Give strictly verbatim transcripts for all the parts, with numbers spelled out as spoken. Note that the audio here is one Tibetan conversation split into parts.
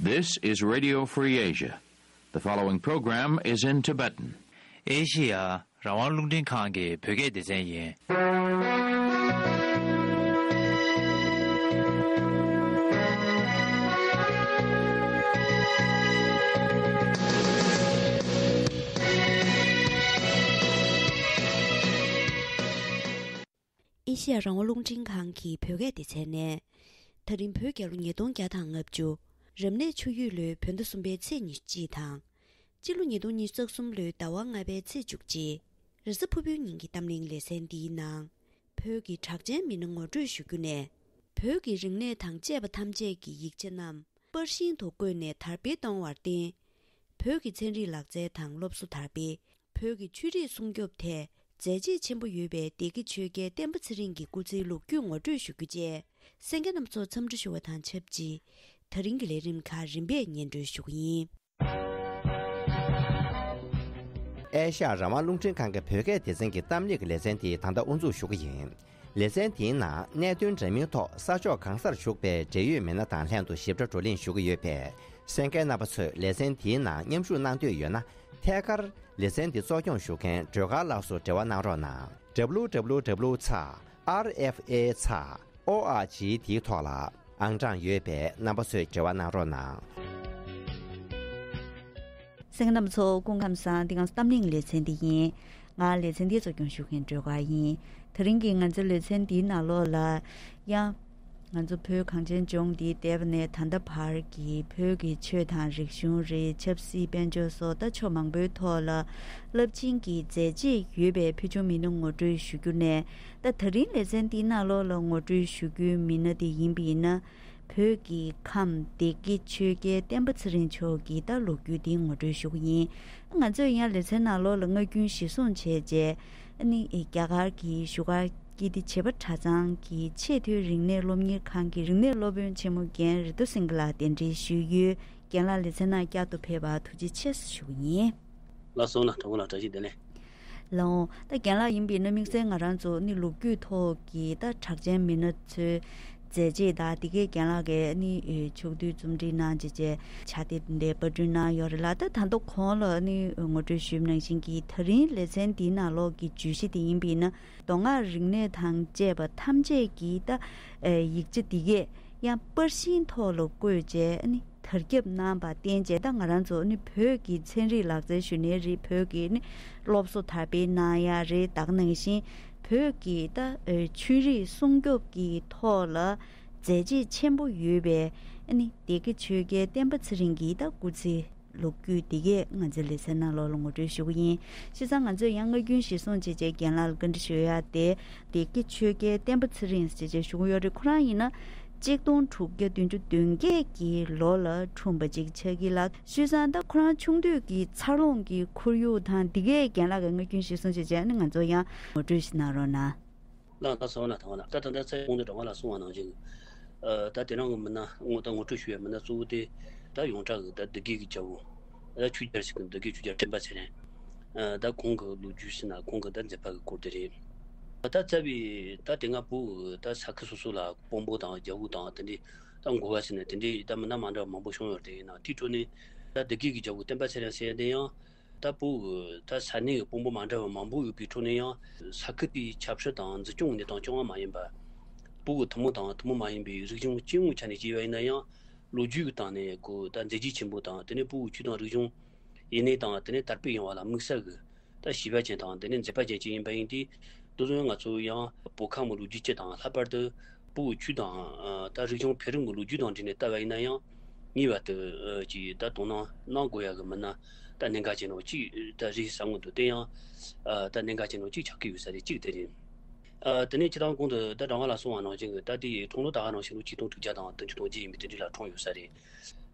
This is Radio Free Asia. The following program is in Tibetan. ཨེ་ཤི་ཡ་རང་དབང་རླུང་འཕྲིན་ཁང་གི་བོད་སྐད་སྡེ་ཚན་ཡིན། ཨེ་ཤི་ཡ་རང་དབང་རླུང་འཕྲིན་ཁང་གི་བོད་སྐད་སྡེ་ཚན་ནས། ད་རིང་བོད་རྒྱལ་ལོ་ཉིས་སྟོང་བརྒྱ་དང་ལྔ་བཅུ། རབ་གནས་ཆུ་ཡོས་ལོའི་བོད་ཟླ་གསུམ་པའི་ཚེས་ཉི་ཤུ་གཅིག་དང་། སྤྱི་ལོ་ཉིས་སྟོང་ཉི་ཤུ་རྩ་གསུམ་ལོའི་ཟླ་བ་ལྔ་པའི་ཚེས་བཅུ་གཅིག་རེས་གཟའ་ཕུར་བུའི་ཉིན་གྱི་གཏམ་གླེང་ལེ་ཚན་འདིའི་ནང་། བོད་ཀྱི་གྲགས་ཅན་མི་སྣ་ངོ་སྤྲོད་ཞུ་རྒྱུ་ནས། བོད་ཀྱི་རིག་གནས་དང་བཅས་པ་ཐམས་ཅད་ཀྱི་ཡིག་ཆ་རྣམས་པར་ཤིང་དུ་བརྐོས་ནས་དར་སྤེལ་གཏོང་བར་བརྟེན། བོད་ཀྱི་ཚན་རིག་ལག་རྩལ་དང་སློབ་གསོ་དར་སྤེལ། བོད་ཀྱི་ཆོས་རིག་སྲུང་སྐྱོབ་ཐད་མཛད་རྗེས་ཆེན་པོ་ཡོད་པའི་བདེ་སྐྱིད་ཆོས་རྒྱལ་བསྟན་པ་ཚེ་རིང་གི་སྐུ་ཚེའི་ལོ་རྒྱུས་ངོ་སྤྲོད་ཞུ་རྒྱུ་བཅས། གསན་མཁན་རྣམ་ཚོ་འཚམས་འདྲི་ཞུ་བ་དང་ཆབས་ཅིག་ད་རིང་གི་ལས་རིམ་ཁག་རིམ་པས་སྙན་སྒྲོན་ཞུ་གི་ཡིན། ཨེ་ཤ་ཡ་རང་དབང་རླུང་འཕྲིན་ཁང་གི་བོད་སྐད་སྡེ་ཚན་གྱི་གཏམ་གླེང་གི་ལེ་ཚན་དེ་ད་ལྟ་དབུ་འཛུགས་ཞུ་གི་ཡིན། ལེ་ཚན་དེའི་ནང་གནད་དོན་འདྲ་མིན་ཐོག་ས་ཕྱོགས་གང་སར་བཞུགས་པའི་འབྲེལ་ཡོད་མི་སྣ་དང་ལྷན་དུ་ཞིབ་ཕྲ་བགྲོ་གླེང་ཞུ་གི་ཡོད་པས། གསན་མཁན་རྣམ་པ་ཚོས་ལེ་ཚན་དེའི་ནང་མཉམ་ཞུགས་གནང་འདོད་ཡོད་ན། ཐད་ཀར་ལེ་ཚན་འདི་གཙོ་སྐྱོང་ཞུ་མཁན་སྒྲོལ་དཀར་ལགས་སུ་འབྲེལ་བ་གནང་རོགས་གནང་། W W W ཚེག་R F A ཚེག O R G དེའི་ཐོག་ལ་ཨང་གྲངས་ཡོད་པས་རྣམ་པ་ཚོས་འབྲེལ་བ་གནང་རོགས་གནང་། གསན་མཁན་རྣམ་པ་ཚོ་སྐུ་ཁམས་བཟང་། འདི་ག་གཏམ་གླེང་ལེ་ཚན་འདི་ཡིན། ང་ལེ་ཚན་འདི་གཙོ་སྐྱོང་ཞུ་མཁན་སྒྲོལ་དཀར་ཡིན། དེ་རིང་གི་ང་ཚོའི་ལེ་ཚན་འདིའི་ནང་ལོགས་ལ་ཡང་། ང་ཚོ་བོད་གངས་ཅན་ལྗོངས་འདིའི་འདས་པ་ནས་ད་ལྟ་བར་གྱི་བོད་ཀྱི་ཆོས་དང་རིག་གཞུང་རེད། ཆབ་སྲིད་དཔལ་འབྱོར་སོགས་ད་ཕྱོགས་མང་པོའི་ཐོག་ལ་རླབས་ཆེན་གྱི་མཛད་རྗེས་ཡོད་པའི་ཕུལ་བྱུང་མི་སྣ་ངོ་སྤྲོད་ཞུ་རྒྱུ་ནས། ད་ད་རིང་ལེ་ཚན་འདིའི་ནང་ལོགས་ལ་ངོ་སྤྲོད་ཞུ་རྒྱུའི་མི་སྣ་དེ་ཡིན་པ་ཡིན་ན། བོད་ཀྱི་ཁམས་བདེ་སྐྱིད་ཆོས་རྒྱལ་བསྟན་པ་ཚེ་རིང་མཆོག་གི་ད་ལོ་རྒྱུས་འདི་ངོ་སྤྲོད་ཞུ་གི་ཡིན། ང་ཚོས་ཡང་ལེ་ཚན་ནང་ལོགས་ལ་སྔ་རྒྱུན་གཞིར་བཟུང་བྱས་རྗེས། ཨ་ནི་རྒྱ་གར་གྱི་བཞུགས་སྒར་ཀིརྟི་བྱེས་པ་གྲྭ་ཚང་གི་ཆེས་མཐོའི་རིག་གནས་སློབ་གཉེར་ཁང་གི་རིག་གནས་སློབ་དཔོན་ཆེན་མོ་རྒན་རེ་ཏོ་སིང་གེ་ལགས་གདན་འདྲེན་ཞུས་ཡོད། རྒན་ལགས་ལེ་ཚན་ནང་བསྐྱར་དུ་ཕེབས་པར་ཐུགས་རྗེ་ཆེ་ཞུ་གི་ཡིན། ལགས་སོ། ལགས་སོ། བཀྲ་ཤིས་བདེ་ལེགས། ལགས་འོང་། ད་རྒན་ལགས་ཡིན་པས་ན་དམིགས་བསལ་ང་རང་ཚོ་ནི་ལོ་རྒྱུས་ཐོག་གི་ད་གྲགས་ཅན་མི་སྣ་ཚོའི་མཛད་རྗེས་དང་དེ་གའི་རྒན་ལགས་ཀྱིས་ནི་ཕྱོགས་བསྡུས་རྩོམ་སྒྲིག་གནང་བྱས་བྱས་ཕྱག་དེབ་འདི་པར་སྐྲུན་གནང་ཡོད་རེད་ལ། ད་ད་ལྟ་གོང་ལ་ནི་ངོ་སྤྲོད་ཞུས་པ་ནང་བཞིན་གྱི་ད་རིང་ལེ་ཚན་འདིའི་ནང་ལོགས་ཀྱི་བརྗོད་གཞི་དེ་ཡིན་པས་ན། མདོ་སྔགས་རིག་གནས་དང་བཅས་པ་ཐམས་ཅད་ཀྱི་ད་ཡིག་ཆ་འདི་གས་ཡང་པར་ཤིང་ཐོག་ལ་བརྐོས་བྱས་ནི་དར་ཁྱབ་གནང་བར་བརྟེན་བྱས། ད་ང་རང་ཚོ་ནི་བོད་ཀྱི་ཚན་རིག་ལག་རྩལ་ཞུ་ནའི་རེད། བོད་ཀྱི་ནི་སློབ་གསོ་དར་སྤེལ་གནང་ཡ་རེད། ད་ག་ནང་བཞིན་བོད་ཀྱི་ད་ཆོས་རིག་སྲུང་སྐྱོབ་ཀྱི་ཐོག་ལ་མཛད་རྗེས་ཆེན་པོ་ཡོད་པའི་ནི་བདེ་སྐྱིད་ཆོས་རྒྱལ་བསྟན་པ་ཚེ་རིང་གི་ད་སྐུ་ཚེ་ལོ་རྒྱུས་འདི་གས་ང་ཚོའི་ལེ་ཚན་ནང་ལོགས་ལ་ངོ་སྤྲོད་ཞུ་གི་ཡིན། བྱས་ཙང་ང་ཚོས་ཡང་སྔ་རྒྱུན་གཞིར་བཟུང་བྱས་བྱས་རྒན་ལགས་ལ་བཀའ་འདྲི་ཞུ་ཡ་དེ། བདེ་སྐྱིད་ཆོས་རྒྱལ་བསྟན་པ་ཚེ་རིང་ཟེར་བྱས་བྱས་ཞུ་གི་ཡོད་རེད། ཁོ་རང་ཡིན་ན་གཅིག་སྟོང་དྲུག་བརྒྱ་བདུན་ཅུ་དོན་བརྒྱད་ཀྱི་ལོ་ལ་འཁྲུངས་པ་ཅིག་ཆགས་ཀྱི་ལགས། བྱས་ཙང་ད་ཁོ་རང་ཆུང་དུས་ཀྱི་འཚར་ལོངས་ཀྱི་ཁོར་ཡུག་དང་འདི་གས་རྒན་ལགས་ཀྱིས་སྔ་རྒྱུན་གཞིར་བཟུང་བྱས་བྱས་ནི་ང་ཚོ་ཡང་ངོ་སྤྲོད་ཞིག་གནང་རོགས་གནང་། ལགས། ད་གསང་བ་ན་ཐང་བ་ན་ད་ད་ལྟ་ཚེ་གོང་དུ་དྲ་བ་ལ་གསུང་བ་ནང་བཞིན། ཨ། ད་དེ་རང་གི་མི་སྣ་ངོ་ད་ངོ་སྤྲོད་ཞུ་བའི་མི་སྣ་གཙོ་བོ་དེ་ད་ཡོངས་གྲགས་ཀྱི་ད་བདེ་སྐྱིད་ཀྱི་རྒྱལ་པོ། ད་ཆོས་རྒྱལ་ཞིག་གི་བདེ་སྐྱིད་ཆོས་རྒྱལ་བསྟན་པ་ཚེ་རིང་། ཨ། ད་ཁོང་གི་ལོ་རྒྱུས་ཟེར་ན་ཁོང་གི་ད་མཛད་པ་གི་སྐོར་དེ་རེད། ད་རྩ་བའི་ད་དེ་སྔ་བོད་ཀྱི་ད་ས་ཁུལ་སོ་སོ་ལ་དཔོན་པོ་དང་རྒྱལ་པོ་དང་དེ་འདྲའི་ད་འགོ་བ་ཟེར་ན་དེ་འདྲའི་ད་མི་སྣ་མ་འདྲ་བ་མང་པོ་བྱུང་ཡོད་རེད། ཡིན་ནའང་དེའི་ཁྲོད་ནས་ད་བདེ་སྐྱིད་ཀྱི་རྒྱལ་པོ་བསྟན་པ་ཚེ་རིང་ཟེར་ཡ་དེ་ཡང་། ད་བོད་ཀྱི་ད་ས་གནས་ཀྱི་དཔོན་པོ་མ་འདྲ་བ་མང་པོ་ཡོད་པའི་ཁྲོད་ནས་ཡང་། ས་ཁུལ་དེའི་ཆབ་སྲིད་དང་འཛིན་སྐྱོང་གི་གནས་སྟངས་རྐྱང་བ་མ་ཡིན་པར། བོད་ཀྱི་ཐུན་མོང་དང་ཐུན་མོང་མ་ཡིན་པའི་རིག་གཞུང་སྐྱེ་དངོས་ཆ་ནས་བྱས་པ་ཡིན་ན་ཡང་། ལོ་རྒྱུས་ཀྱི་སྟེང་ནས་གོ་ད་མཛད་རྗེས་ཆེན་པོ་དང་། དེ་ནས་བོད་ཀྱི་ཆོས་དང་རིག་གཞུང་ཡེ་ནས་དང་དེ་ནས་དར་སྤེལ་ཡོང་བ་ལ་དམིགས་བསལ་གྱི་ད་བྱས་པ་ཅན་དང་དེ་ནས་མཛད་པ་ཅན་ཅིག་ཡིན་པ་ཡིན་དུས། དེ་ཚོ་ཡང་ང་ཚོ་ཡང་བོད་ཁམས་ཀྱི་ལོ་རྒྱུས་སྤྱི་དང་། ལྷག་པར་དུ་བོད་ཀྱི་ཆོས་དང་། ཨ། ད་རིག་གཞུང་འཕེལ་རིམ་གྱི་ལོ་རྒྱུས་དང་འབྲེལ་ནས་བལྟ་བ་ཡིན་ན་ཡང་། ངེས་པར་དུ་ཅིག་ད་དོ་སྣང་གནང་དགོས་ཡ་གི་མི་སྣ་ད་གནད་འགག་ཅན་ནོ་ཅིག་ད་རེད་བསམ་གྱི་འདུག་དེ་ཡང་། ཨ། ད་གནད་འགག་ཅན་ནོ་ཅིག་ཆགས་ཀྱི་ཡོད་ས་རེད། གཅིག་དེ་རེད། ཨ། དེ་ནས་སྤྱིར་བཏང་གོང་དུ་ད་དྲ་བ་ལ་གསུངས་པ་ནང་བཞིན་གྱི་ད་དེ་ཡི་འཁྲུངས་ལོ་ད་ག་ནང་བཞིན་ལོ་ཆིག་སྟོང་དྲུག་བརྒྱ་དང་བདུན་ཅུ་དོན་བརྒྱད་ཡིན་པའི་དེ་འདྲ་ལ་འཁྲུངས་ཡོད་ས་རེད།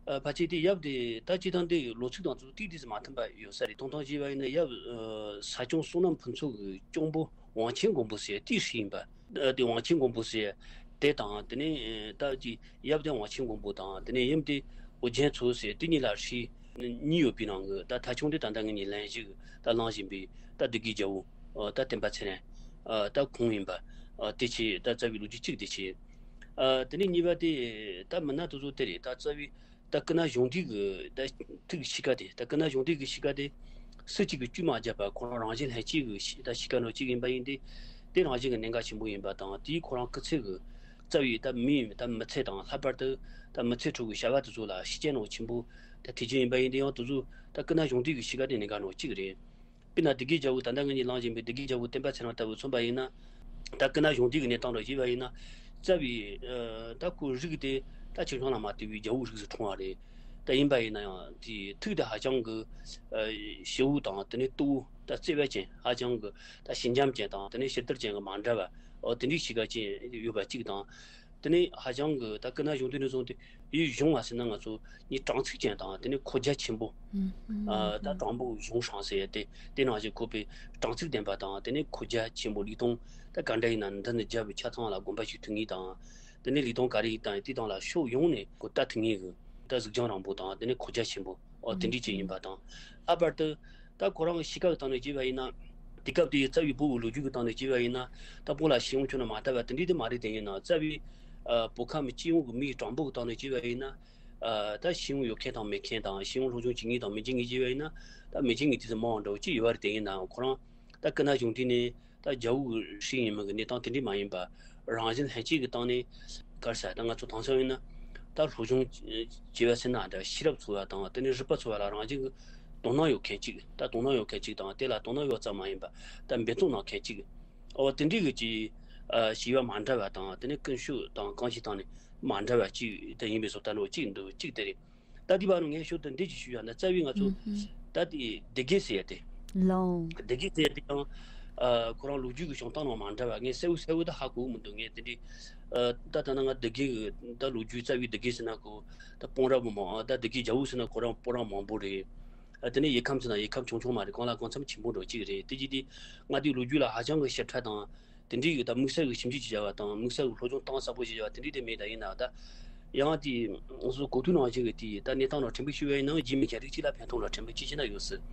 ཨ། ཕལ་ཆེར་དེ་ཡབ་དེ་ད་སྤྱིར་བཏང་དེ་ལོ་ཚིགས་དང་ཚུལ་ཏིག་ཏིག་ཙམ་མ་མཐུན་པ་ཡོད་ས་རེད། ཐུང་ཐུང་བྱས་པ་ཡིན་ན་ཡབ། ཨ། ས་སྐྱོང་བསོད་ནམས་ཕུན་ཚོགས་ཀྱི་གཅུང་པོ་ཝང་ཆེན་མགོན་པོ་ཟེར་དེའི་སྲས་ཡིན་པ། ཨ། དེ་ཝང་ཆེན་མགོན་པོ་ཟེར་དེ་དང་། དེ་ནས་ད་ཅི་ཡབ་དེ་ཝང་ཆེན་མགོན་པོ་དང་། དེ་ནས་ཡུམ་དེ་ཨོ་རྒྱན་མཚོ་ཟེར་དེ་གཉིས་ལ་སྲས་གཉིས་ཡོད་པའི་ནང་གི་ད་ཐ་ཆུང་དེ་ད་ལྟ་ངེད་གཉིས་ལན་གཞི་ད་གླེང་བཞིན་པའི་ད་བདེ་སྐྱིད་རྒྱལ་པོ། ཨ། ད་བསྟན་པ་ཚེ་རིང་། ཨ། ད་ཁོང་ཡིན་པ། ཨ། དེ་བྱས་ད་རྩ་བའི་ལོ་རྒྱུས་གཅིག་དེ་བྱས། ཨ། དེ་ནས་གཉིས་པ་དེ་ད་མི་སྣ་དེ་ཚོ་དེ་རེད། ད་རྩ་བའི་ ད་སྐུ་ན་གཞུང་འདུས་ཀྱི་ད་ཐུགས་གཤིས་ཀ་དེ། ད་སྐུ་ན་གཞུང་འདུས་ཀྱི་གཤིས་ཀ་དེ་སུ་གཅིག་གིས་བཅོས་མ་བརྒྱབ་པ། ཁོ་རང་རང་བཞིན་ལྷན་སྐྱེས་ཀྱི་གཤིས་ད་གཤིས་ཀ་འདྲ་བོ་གཅིག་ཡིན་པ་ཡིན་ཏེ། དེ་རང་བཞིན་གྱི་གནད་འགག་ཆེན་པོ་ཡིན་པ་དང་། དེའི་ཁོ་རང་སྐུ་ཚེ་གི་རྩ་བའི་ད་མིའི་ད་མི་ཚེ་དང་། ལྷག་པར་དུ་ད་མི་ཚེ་ཁྲོད་ཀྱི་བྱ་བ་དེ་ཚོ་ལ་ཤུགས་རྐྱེན་འདྲ་བོ་ཆེན་པོ་ད་ཐེབས་རྒྱུ་ཡིན་པ་ཡིན་ཏེ། ཡང་དེ་ཚོ་ད་སྐུ་ན་གཞུང་འདུས་ཀྱི་གཤིས་ཀ་དེ་གནད་འགག་འདྲ་བོ་གཅིག་རེད། དཔེར་ན་སྡེ་དགེ་རྒྱལ་པོ། ད་ལྟ་ངེད་གཉིས་གླེང་བཞིན་པའི་སྡེ་དགེ་རྒྱལ་པོ་བསྟན་པ་ཚེ་རིང་ལྟ་བུ་མཚོན་པ་ཡིན་ན། ད་སྐུ་ན་གཞུང་འདུས་ཀྱི་གནས་སྟངས་འདྲ་བོ་བྱས་པ་ཡིན་ན། རྩ་བའི་ཨ་ད་ཁོའི་རིགས་དེ་ད་ཆོས་སྐྱོང་ལ་མ་ལྟོས་པའི་རྒྱལ་པོའི་རིགས་སུ་འཁྲུངས་པ་རེད། ད་ཡིན་པ་ཡིན་ན་ཡང་དེའི་ཐུགས་དེ་ཧ་ཅང་གི་ཨ་ཞེ་པོ་དང་། དེ་ནས་སྟུག་པོ། ད་བརྩེ་བ་ཅན། ཧ་ཅང་གི་ད་ཞི་འཇམ་ཅན་དང་། དེ་ནས་ཞི་དུལ་ཅན་གྱི་མ་འདྲ་བ། འོ་དེ་འདྲའི་གཤིས་ཀ་ཅན་ཡོད་པ་གཅིག་དང་། དེ་ནས་ཧ་ཅང་གི་ད་སྐུ་ན་གཞུང་འདུས་ནས་བཟུང་སྟེ་ཡུལ་གཞུང་བ་ཟེར་ན། ང་ཚོ་ནི་དྲང་ཚིགས་ཅན་དང་། དེ་ནས་ཁོག་རྒྱ་ཆེན་པོ། ཨ་ད་དྲང་པོ་གཞུང་དྲང་ཟེར་ཡ་དེ། དེ་ནང་བཞིན་ཁོ་པའི་དྲང་ཚིགས་ལྡན་པ་དང་། དེ་ནས་ཁོག་རྒྱ་ཆེན་པོ། ལུགས་མཐུན་ད་ག་འདྲ་ཡིན་ན་འདི་ནི་རྒྱབ་ཆ་ཚང་ལ་དགོངས་པ་ཞུ་ཐུབ་ངེས་དང་། དེ་ནས་ལུགས་མཐུན་ག་རེ་ཡིན་དང་དེ་དང་ལ་ཕྱོགས་ཡོངས་ནས་གོ་བལྟ་ཐུབ་ངེས་གི་ད་གཟུགས་རྒྱང་རིང་པོ་དང་། དེ་ནས་ཁོག་རྒྱ་ཆེན་པོ། འོ་དེ་འདྲའི་ཅིག་ཡིན་པ་དང་། ལྷག་པར་དུ་ད་ཁོ་རང་གི་གཤིས་ཀ་གི་སྟེང་ནས་བྱས་པ་ཡིན་ན། དེ་སྐབས་དེའི་རྩ་བའི་བོད་ཀྱི་ལོ་རྒྱུས་ཀྱི་སྟེང་ནས་བྱས་པ་ཡིན་ན། ད་བོད་ལ་ཞི་ཡོང་ཁྱོན་ནས་མ་དར་བ་དེ་འདྲའི་དེ་མ་རེད། དེ་ཡིན་ན་རྩ་བའི་ཨ་བོད་ཁམས་སྤྱི་ཡོངས་ཀྱི་མིའི་གྲངས་འབོར་གྱི་སྟེང་ནས་བྱས་པ་ཡིན་ན། ཨ་ད་ཞི་ཡོང་ཡོད་མཁན་དང་མེད་མཁན་དང་། ཞི་ཡོང་སློབ་སྦྱོང་བྱེད་མཁན་དང་མི་བྱེད་མཁན་བྱས་པ་ཡིན་ན། ད་མི་བྱེད་མཁན་དེ་ཚོ་མང་བ་འདྲ་བོ་ཅིག་ཡོད་པ་རེད། དེ་ཡིན་ནའང་ཁོ་རང་ད་སྐུ་ན་གཞུང་འདུས་ནས་ད་རྒྱལ་པོ་གི་སྲས་ཡིན་མིན་གྱི་གནས་སྟངས་དེ་འདྲ་མ་ཡིན་པ། རང་བཞིན་ལྷན་སྐྱེས་ཀྱི་སྟེང་ནས། ག་རེ་ཟེར། ད་ང་ཚོ་དེང་སང་ཡིན་ན་ད་སློབ་སྦྱོང་བྱེད་པ་ཟེར་ན་འདྲ། ཤེས་རབ་འཚོལ་བ་དང་། དེ་ནས་རིག་པ་འཚོལ་བ་ལ་རང་བཞིན་གྱི་དོ་སྣང་ཡོད་མཁན་གཅིག་ད་དོ་སྣང་ཡོད་མཁན་གཅིག་དང་། དེ་ལ་དོ་སྣང་ཡོད་ཙམ་མ་ཡིན་པ་ད་འབད་བརྩོན་གནང་མཁན་གཅིག་འོ་དེ་འདྲའི་གི་ཅིག་ཨ་བྱིས་པ་མ་འདྲ་བ་དང་། དེ་ནས་ཀུན་སྤྱོད་དང་གང་ཞིག་སྟེང་ནས་མ་འདྲ་བ་ཅིག་དེ་ཡིན་པའི་བཟོ་ལྟ་འདྲ་བོ་ཅིག་འདུག་གཅིག་དེ་རེད། ད་དེ་བར་ངས་ཞོར་དུ་འདི་ཅིག་ཞུ་ཡ་ན། རྩ་བའི་ང་ཚོ་ད་དེ་སྡེ་དགེ་ཟེར་ཡ་དེ། ལོང་། སྡེ་དགེ་ཟེར་ཡ་དེ་ཡང་ཨ་ཁོ་རང་ལོ་རྒྱུས་ཀྱི་བྱུང་སྟངས་ནང་མ་འདྲ་བ། ངས་གསལ་བོ་གསལ་བོ་ད་ཧ་གོ་གི་མི་འདུག་ངས་དེ་འདྲའི་ཨ་ད་ད་ནང་ང་སྡེ་དགེ་གི་ད་ལོ་རྒྱུས། རྩ་བའི་སྡེ་དགེ་ཟེར་ན་ཁོ་ད་སྤུན་ར་བོ་མང་། ད་སྡེ་དགེ་རྒྱལ་པོ་ཟེར་ན་ཁོ་རང་སྤུན་ར་མང་པོ་རེད། ཨ་དེ་ནས་ཡུལ་ཁམས་ཟེར་ན་ཡུལ་ཁམས་ཆུང་ཆུང་མ་རེད། གང་ལ་གང་འཚམ་ཆེན་པོ་འདྲ་བོ་ཅིག་རེད། དེ་གྱིས་དེ་ང་དེའི་ལོ་རྒྱུས་ལ་ཧ་ཅང་གི་ཞིབ་ཕྲ་དང་། དེ་འདྲའི་ཡོད་ད་དམིགས་བསལ་གྱི་ཞིབ་འཇུག་བྱས་བྱ་བ་དང་། དམིགས་བསལ་གྱི་སློབ་སྦྱོང་གཏིང་ཟབ་པོ་ཞིག་བྱས་བྱ་བ་དེ་འདྲའི་དེ་མེད། ད་ཡིན་ན་ད་ཡང་དེ་སོ་གོ་ཐོས་ནང་བཞིན་གྱི་དེ་ད་གནས་སྟངས་ནང་ཕྲན་བུ་ཞུས་པ་ཡིན་ན། རྗེས་མི་ཁྱད་རིགས་གཅིག་ལ་ཕན་ཐོགས་ལ་ཕྲན་བུ་ཅི་ཞིག་ན་ཡོད་སྲིད།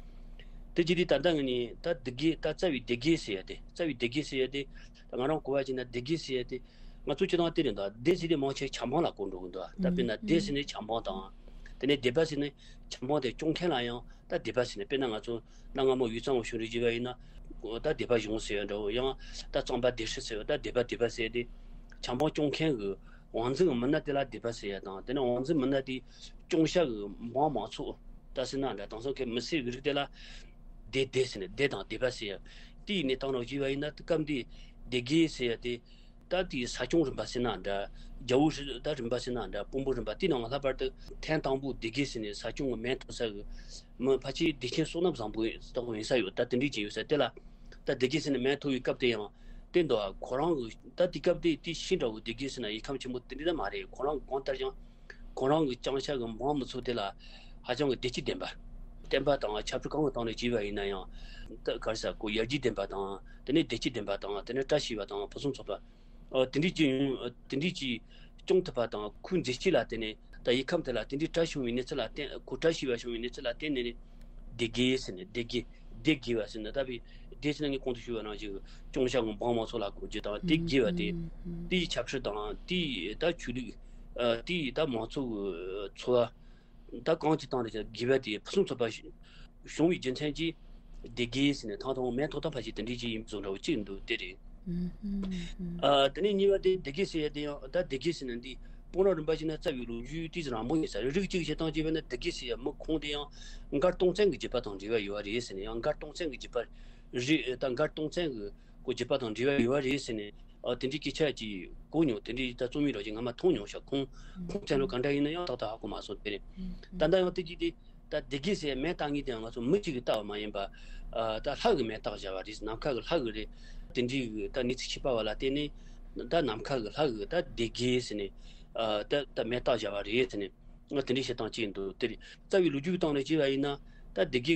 དེ་བྱས་དུས་ད་ལྟ་ངས་ནི་ད་སྡེ་དགེ། ད་རྩ་བའི་སྡེ་དགེ་ཟེར་ཡ་དེ། རྩ་བའི་སྡེ་དགེ་ཟེར་ཡ་དེ། ད་ང་རང་གོ་བ་བྱས་ན་སྡེ་དགེ་ཟེར་ཡ་དེ། ང་ཚོ་སྤྱིར་བཏང་དེ་རེད་འདུག་སྡེ་ཟེར་དེ་མང་ཆེ་བྱ་འབངས་ལ་གོ་འགྲོ་གི་འདུག་ད་དཔེར་ན་སྡེ་ཟེར་ནས་བྱ་འབངས་དང་། དེ་ནས་སྡེ་པ་ཟེར་ནས་བྱ་འབངས་དེ་སྐྱོང་མཁན་ལ་ཡང་ད་སྡེ་པ་ཟེར་ནས། དཔེར་ན་ང་ཚོ་གནའ་སྔ་མོ་ཡུལ་གཙང་བོ་ཞོར་རེ་བྱས་པ་ཡིན་ན། ད་སྡེ་པ་གཞུང་ཟེར་བ་འདྲ་བོ། ཡང་ད་གཙང་པ་སྡེ་སྲིད་ཟེར་བ། ད་སྡེ་པ་སྡེ་པ་ཟེར་དེ། བྱ་འབངས་སྐྱོང་མཁན་གྱི་དབང་འཛིན་གྱི་མི་སྣ་དེ་ལ་སྡེ་པ་ཟེར་ཡ་དང་། དེ་ནས་དབང་འཛིན་མི་སྣ་དེ་སྐྱོང་བྱ་གི་འབངས་མང་ཚོགས་ད་ཟེར་ན་འདྲ། དེང་སང་གི་མི་སེར་གྱི་རིགས་དེ་ལ་སྡེ། སྡེ་ཟེར་ནས་སྡེ་དང་སྡེ་པ་ཟེར་ཡ། དེའི་གནས་སྟངས་ནང་བྱས་པ་ཡིན་ན། སྐབས་འདིའི་སྡེ་དགེ་ཟེར་ཡ་དེ། ད་དེའི་ས་སྐྱོང་རིམ་པ་ཟེར་ན་འདྲ། རྒྱལ་པོ་ད་རིམ་པ་ཟེར་ན་འདྲ། དཔོན་པོ་རིམ་པ། དེའི་ནང་ལྷག་པར་དུ་ཐེངས་དང་པོ་སྡེ་དགེ་ཟེར་ནས་ས་སྐྱོང་གི་སྨན་ཐོབ་ས་གི་མི་ཕལ་ཆེར་བདེ་ཆེན་བསོད་ནམས་བཟང་པོ་ལྟ་བུ་ཡིན་ས་ཡོད། ད་དེ་འདྲའི་ཅིག་ཡོད་ས་དེ་ལ། ད་སྡེ་དགེ་ཟེར་ནས་སྨན་ཐོབ་པའི་སྐབས་དེ་ཡང་དེ་འདུག་ཁོ་རང་གི་ད་དེ་སྐབས་དེ་དེ་ཤི་འདྲ་བོ་སྡེ་དགེ་ཟེར་ན་ཡུལ་ཁམས་ཆེན་པོ་དེ་འདྲ་ད་མ་རེད། ཁོ་རང་གི་གང་ལྟར་ཀྱང་ཁོ་རང་གི་སྐྱོང་བྱ་གི་འབངས་མི་ཚོ་དེ་ལ་ཧ་ཅང་གི་བདེ་སྐྱིད་ལྡན་པ། བསྟན་པ་དང་ཆབ་སྲིད་གང་གི་སྟེང་ནས་བྱས་པ་ཡིན་ན་ཡང་། ད་ག་རེ་ཟེར། ཁོ་ཡར་རྒྱས་ལྡན་པ་དང་། དེ་ནས་བདེ་སྐྱིད་ལྡན་པ་དང་། དེ་ནས་བཀྲ་ཤིས་པ་དང་ཕུན་སུམ་ཚོགས་པ། ཨ་དེ་འདྲའི་ཅིག་ཡོང་། དེ་འདྲའི་ཅིག་སྐྱོང་ཐུབ་པ་དང་། ཁོའི་མཛད་རྗེས་ལ་བརྟེན་ནས། ད་ཡུལ་ཁམས་དེ་ལ་དེ་འདྲའི་བཀྲ་ཤིས་པའི་གནས་ཚུལ་ལ་བརྟེན། ཁོ་བཀྲ་ཤིས་པ་བྱུང་བའི་གནས་ཚུལ་ལ་བརྟེན་ནས་ནི། སྡེ་དགེ་ཟེར་ནས། སྡེ་དགེ། སྡེ་དགེ་བ་ཟེར་ན། ད་བའི་སྡེ་ཟེར་ན་ངས་གོང་དུ་ཞུས་པ་ནང་བཞིན་སྐྱོང་བྱ་གི་འབངས་མང་ཚོགས་ལ་གོ་རྒྱུ་དང་། སྡེ་དགེ་བ་དེ་དེའི་ཆབ་སྲིད་དང་། དེའི་ད་ཆོས་ལུགས། ཨ་དེའི་ད་མང་ཚོགས་ཀྱི་འཚོ་བ། ད་གང་ཅི་བཏང་རེད་ཀྱང་དགེ་བ་དེ་ཕུན་སུམ་ཚོགས་པ་བྱུང་བའི་རྒྱུ་མཚན་གྱིས། སྡེ་དགེ་ཟེར་ནས་ཐང་ཐང་སྨན་ཐོག་ཐང་ཕ་ཞིག་དེ་འདྲའི་ཅིག་ཡིན་བཟོ་འདྲ་བོ་གཅིག་འདུག་དེ་རེད། ཨ་དེ་ནས་གཉིས་པ་དེ་སྡེ་དགེ་ཟེར་ཡ་དེ་ཡང་། ད་སྡེ་དགེ་ཟེར་ན་འདི་དཔོན་རབས་རིམ་པ་བྱས་ན་རྩ་བའི་ལོ་རྒྱུས་དེ་ཚོ་རིང་པོ་ཡིན་ས་རེད། རིགས་གཅིག་བྱེད་སྟངས་བྱས་པ་ན་སྡེ་དགེ་ཟེར་ཡ་མི་ཁོང་དེ་ཡང་མགར་སྟོང་བཙན་གྱི་རྒྱུད་པ་དང་འབྲེལ་བ་ཡོད་པ་རེད་ཟེར་ནས། ཡང་མགར་སྟོང་བཙན་གྱི་རྒྱུད་པ་རེད། ད་མགར་སྟོང་བཙན་གྱི་ཁོ་རྒྱུད་པ་དང་འབྲེལ་བ་ཡོད་པ་རེད་ཟེར་ནས། ཨ་དེ་འདྲའི་སྐད་ཆ་ཅིག་གོ་མྱོང་། དེ་འདྲའི་ད་རྩོམ་ཡིག་རོགས་ཅིག་སྔ་མ་མཐོང་མྱོང་ཤག་ཁོང་ཁོང་ཚང་ལོ་ག་འདྲ་ཡིན་ན་ཡང་ཏག་ཏག་ཧ་གོ་མ་སོང་། དེ་རེད། ད་ལྟ་ཡང་དེ་གྱིས་དེ་ད་སྡེ་དགེ་ཟེར་སྨན་བཏགས་མཁན་དེ་ཡང་ང་ཚོ་མི་གཅིག་གིས་བཏགས་པ་མ་ཡིན་པ། ཨ་ད་ལྷ་གིས་སྨན་བཏགས་བཞག་པ་རེད། ནམ་མཁའ་གི་ལྷ་གིས་རེད། དེ་འདྲའི་གི་ད་གནས་ཚུལ་ཁྱབ་པ་བ་ལ་བརྟེན་ནས། ད་ནམ་མཁའ་གི་ལྷ་གིས་ད་སྡེ་དགེ་ཟེར་ནས། ཨ་ད་ད་སྨན་བཏགས་བཞག་པ་རེད་ཟེར་ནས། ང་དེ་འདྲའི་བཤད་སྟངས་ཅིག་འདུག་དེ་རེད། རྩ་བའི་ལོ་རྒྱུས་ཀྱི་སྟེང་ནས་བྱས་པ་ཡིན་ན། ད་སྡེ་དགེ་གི་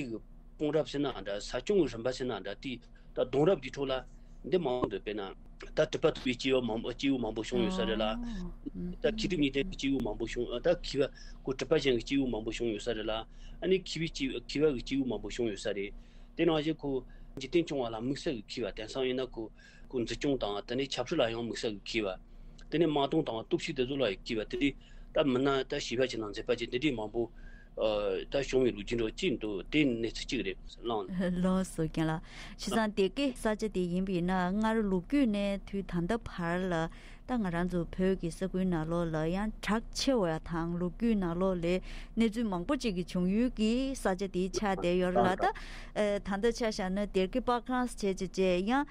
དཔོན་རབས་ཟེར་ན་འདྲ། ས་སྐྱོང་གི་རིམ་པ་ཟེར་ན་འདྲ། དེ་ད་གདུང་རབས་འདིའི་ཁྲོད་ལ་འདི་མང་པོ་འདུག་དཔེར་ན་ད་གྲུབ་པ་ཐོབ་པའི་སྐྱེས་བུ་མང་པོ། སྐྱེས་བུ་མང་པོ་བྱུང་ཡོད་ས་རེད་ལ། ད་མཁས་གྲུབ་གཉིས་ལྡན་གྱི་སྐྱེས་བུ་མང་པོ་བྱུང་། ད་མཁས་པ་ཁོ་གྲུབ་པ་ཅན་གྱི་སྐྱེས་བུ་མང་པོ་བྱུང་ཡོད་ས་རེད་ལ། ཨ་ནི་མཁས་པའི་སྐྱེས། མཁས་པ་གི་སྐྱེས་བུ་མང་པོ་བྱུང་ཡོད་ས་རེད། དེ་ནང་བཞིན་ཁོ་འཇིག་རྟེན་སྐྱོང་བ་ལ་དམིགས་བསལ་གྱི་མཁས་པ། དེང་སང་ཡིན་ན་ཁོ་ཁོ་འཛིན་སྐྱོང་དང་། དེ་ནས་ཆབ་སྲིད་ལ་ཡང་དམིགས་བསལ་གྱི་མཁས་པ། དེ་ནས་དམག་དོན་དང་སྟོབས་ཤུགས་དེ་ཚོ་ལ་ཡང་མཁས་པ། དེ་འདྲའི་ ད་མི་སྣ་ད་ཞི་བ་ཅན་དང་མཛེས་པ་ཅན་དེ་འདྲའི་མང་པོ་ཨ་ད་བྱུང་བའི་ལོ་རྒྱུས་འདྲ་ཅིག་འདུག་དེ་གནས་ཚུལ་གཅིག་རེད་ལགས། ལགས་སོ་རྒན་ལགས། བྱས་ཙང་སྡེ་དགེ་ས་ཆ་དེ་ཡིན་པས་ན་སྔར་ལོ་རྒྱུས་ནས་དུས་ད་ལྟ་བར་ལ་ད་ང་རང་ཚོ་བོད་ཀྱི་ས་ཁུལ་ནང་ལོགས་ལ་ཡང་གྲགས་ཆེ་བ་དང་ལོ་རྒྱུས་ནང་ལོགས་ལས་གནས་ཚུལ་མང་པོ་ཅིག་གི་བྱུང་ཡུལ་གྱི་ས་ཆ་དེ་ཆགས་བསྡད་ཡོད་རེད་ལ། ད་ཨ་ད་ལྟ་ཆ་བཞག་ན་སྡེ་དགེ་པར་ཁང་བྱས་བྱས་བྱས་ཡང་ཨ་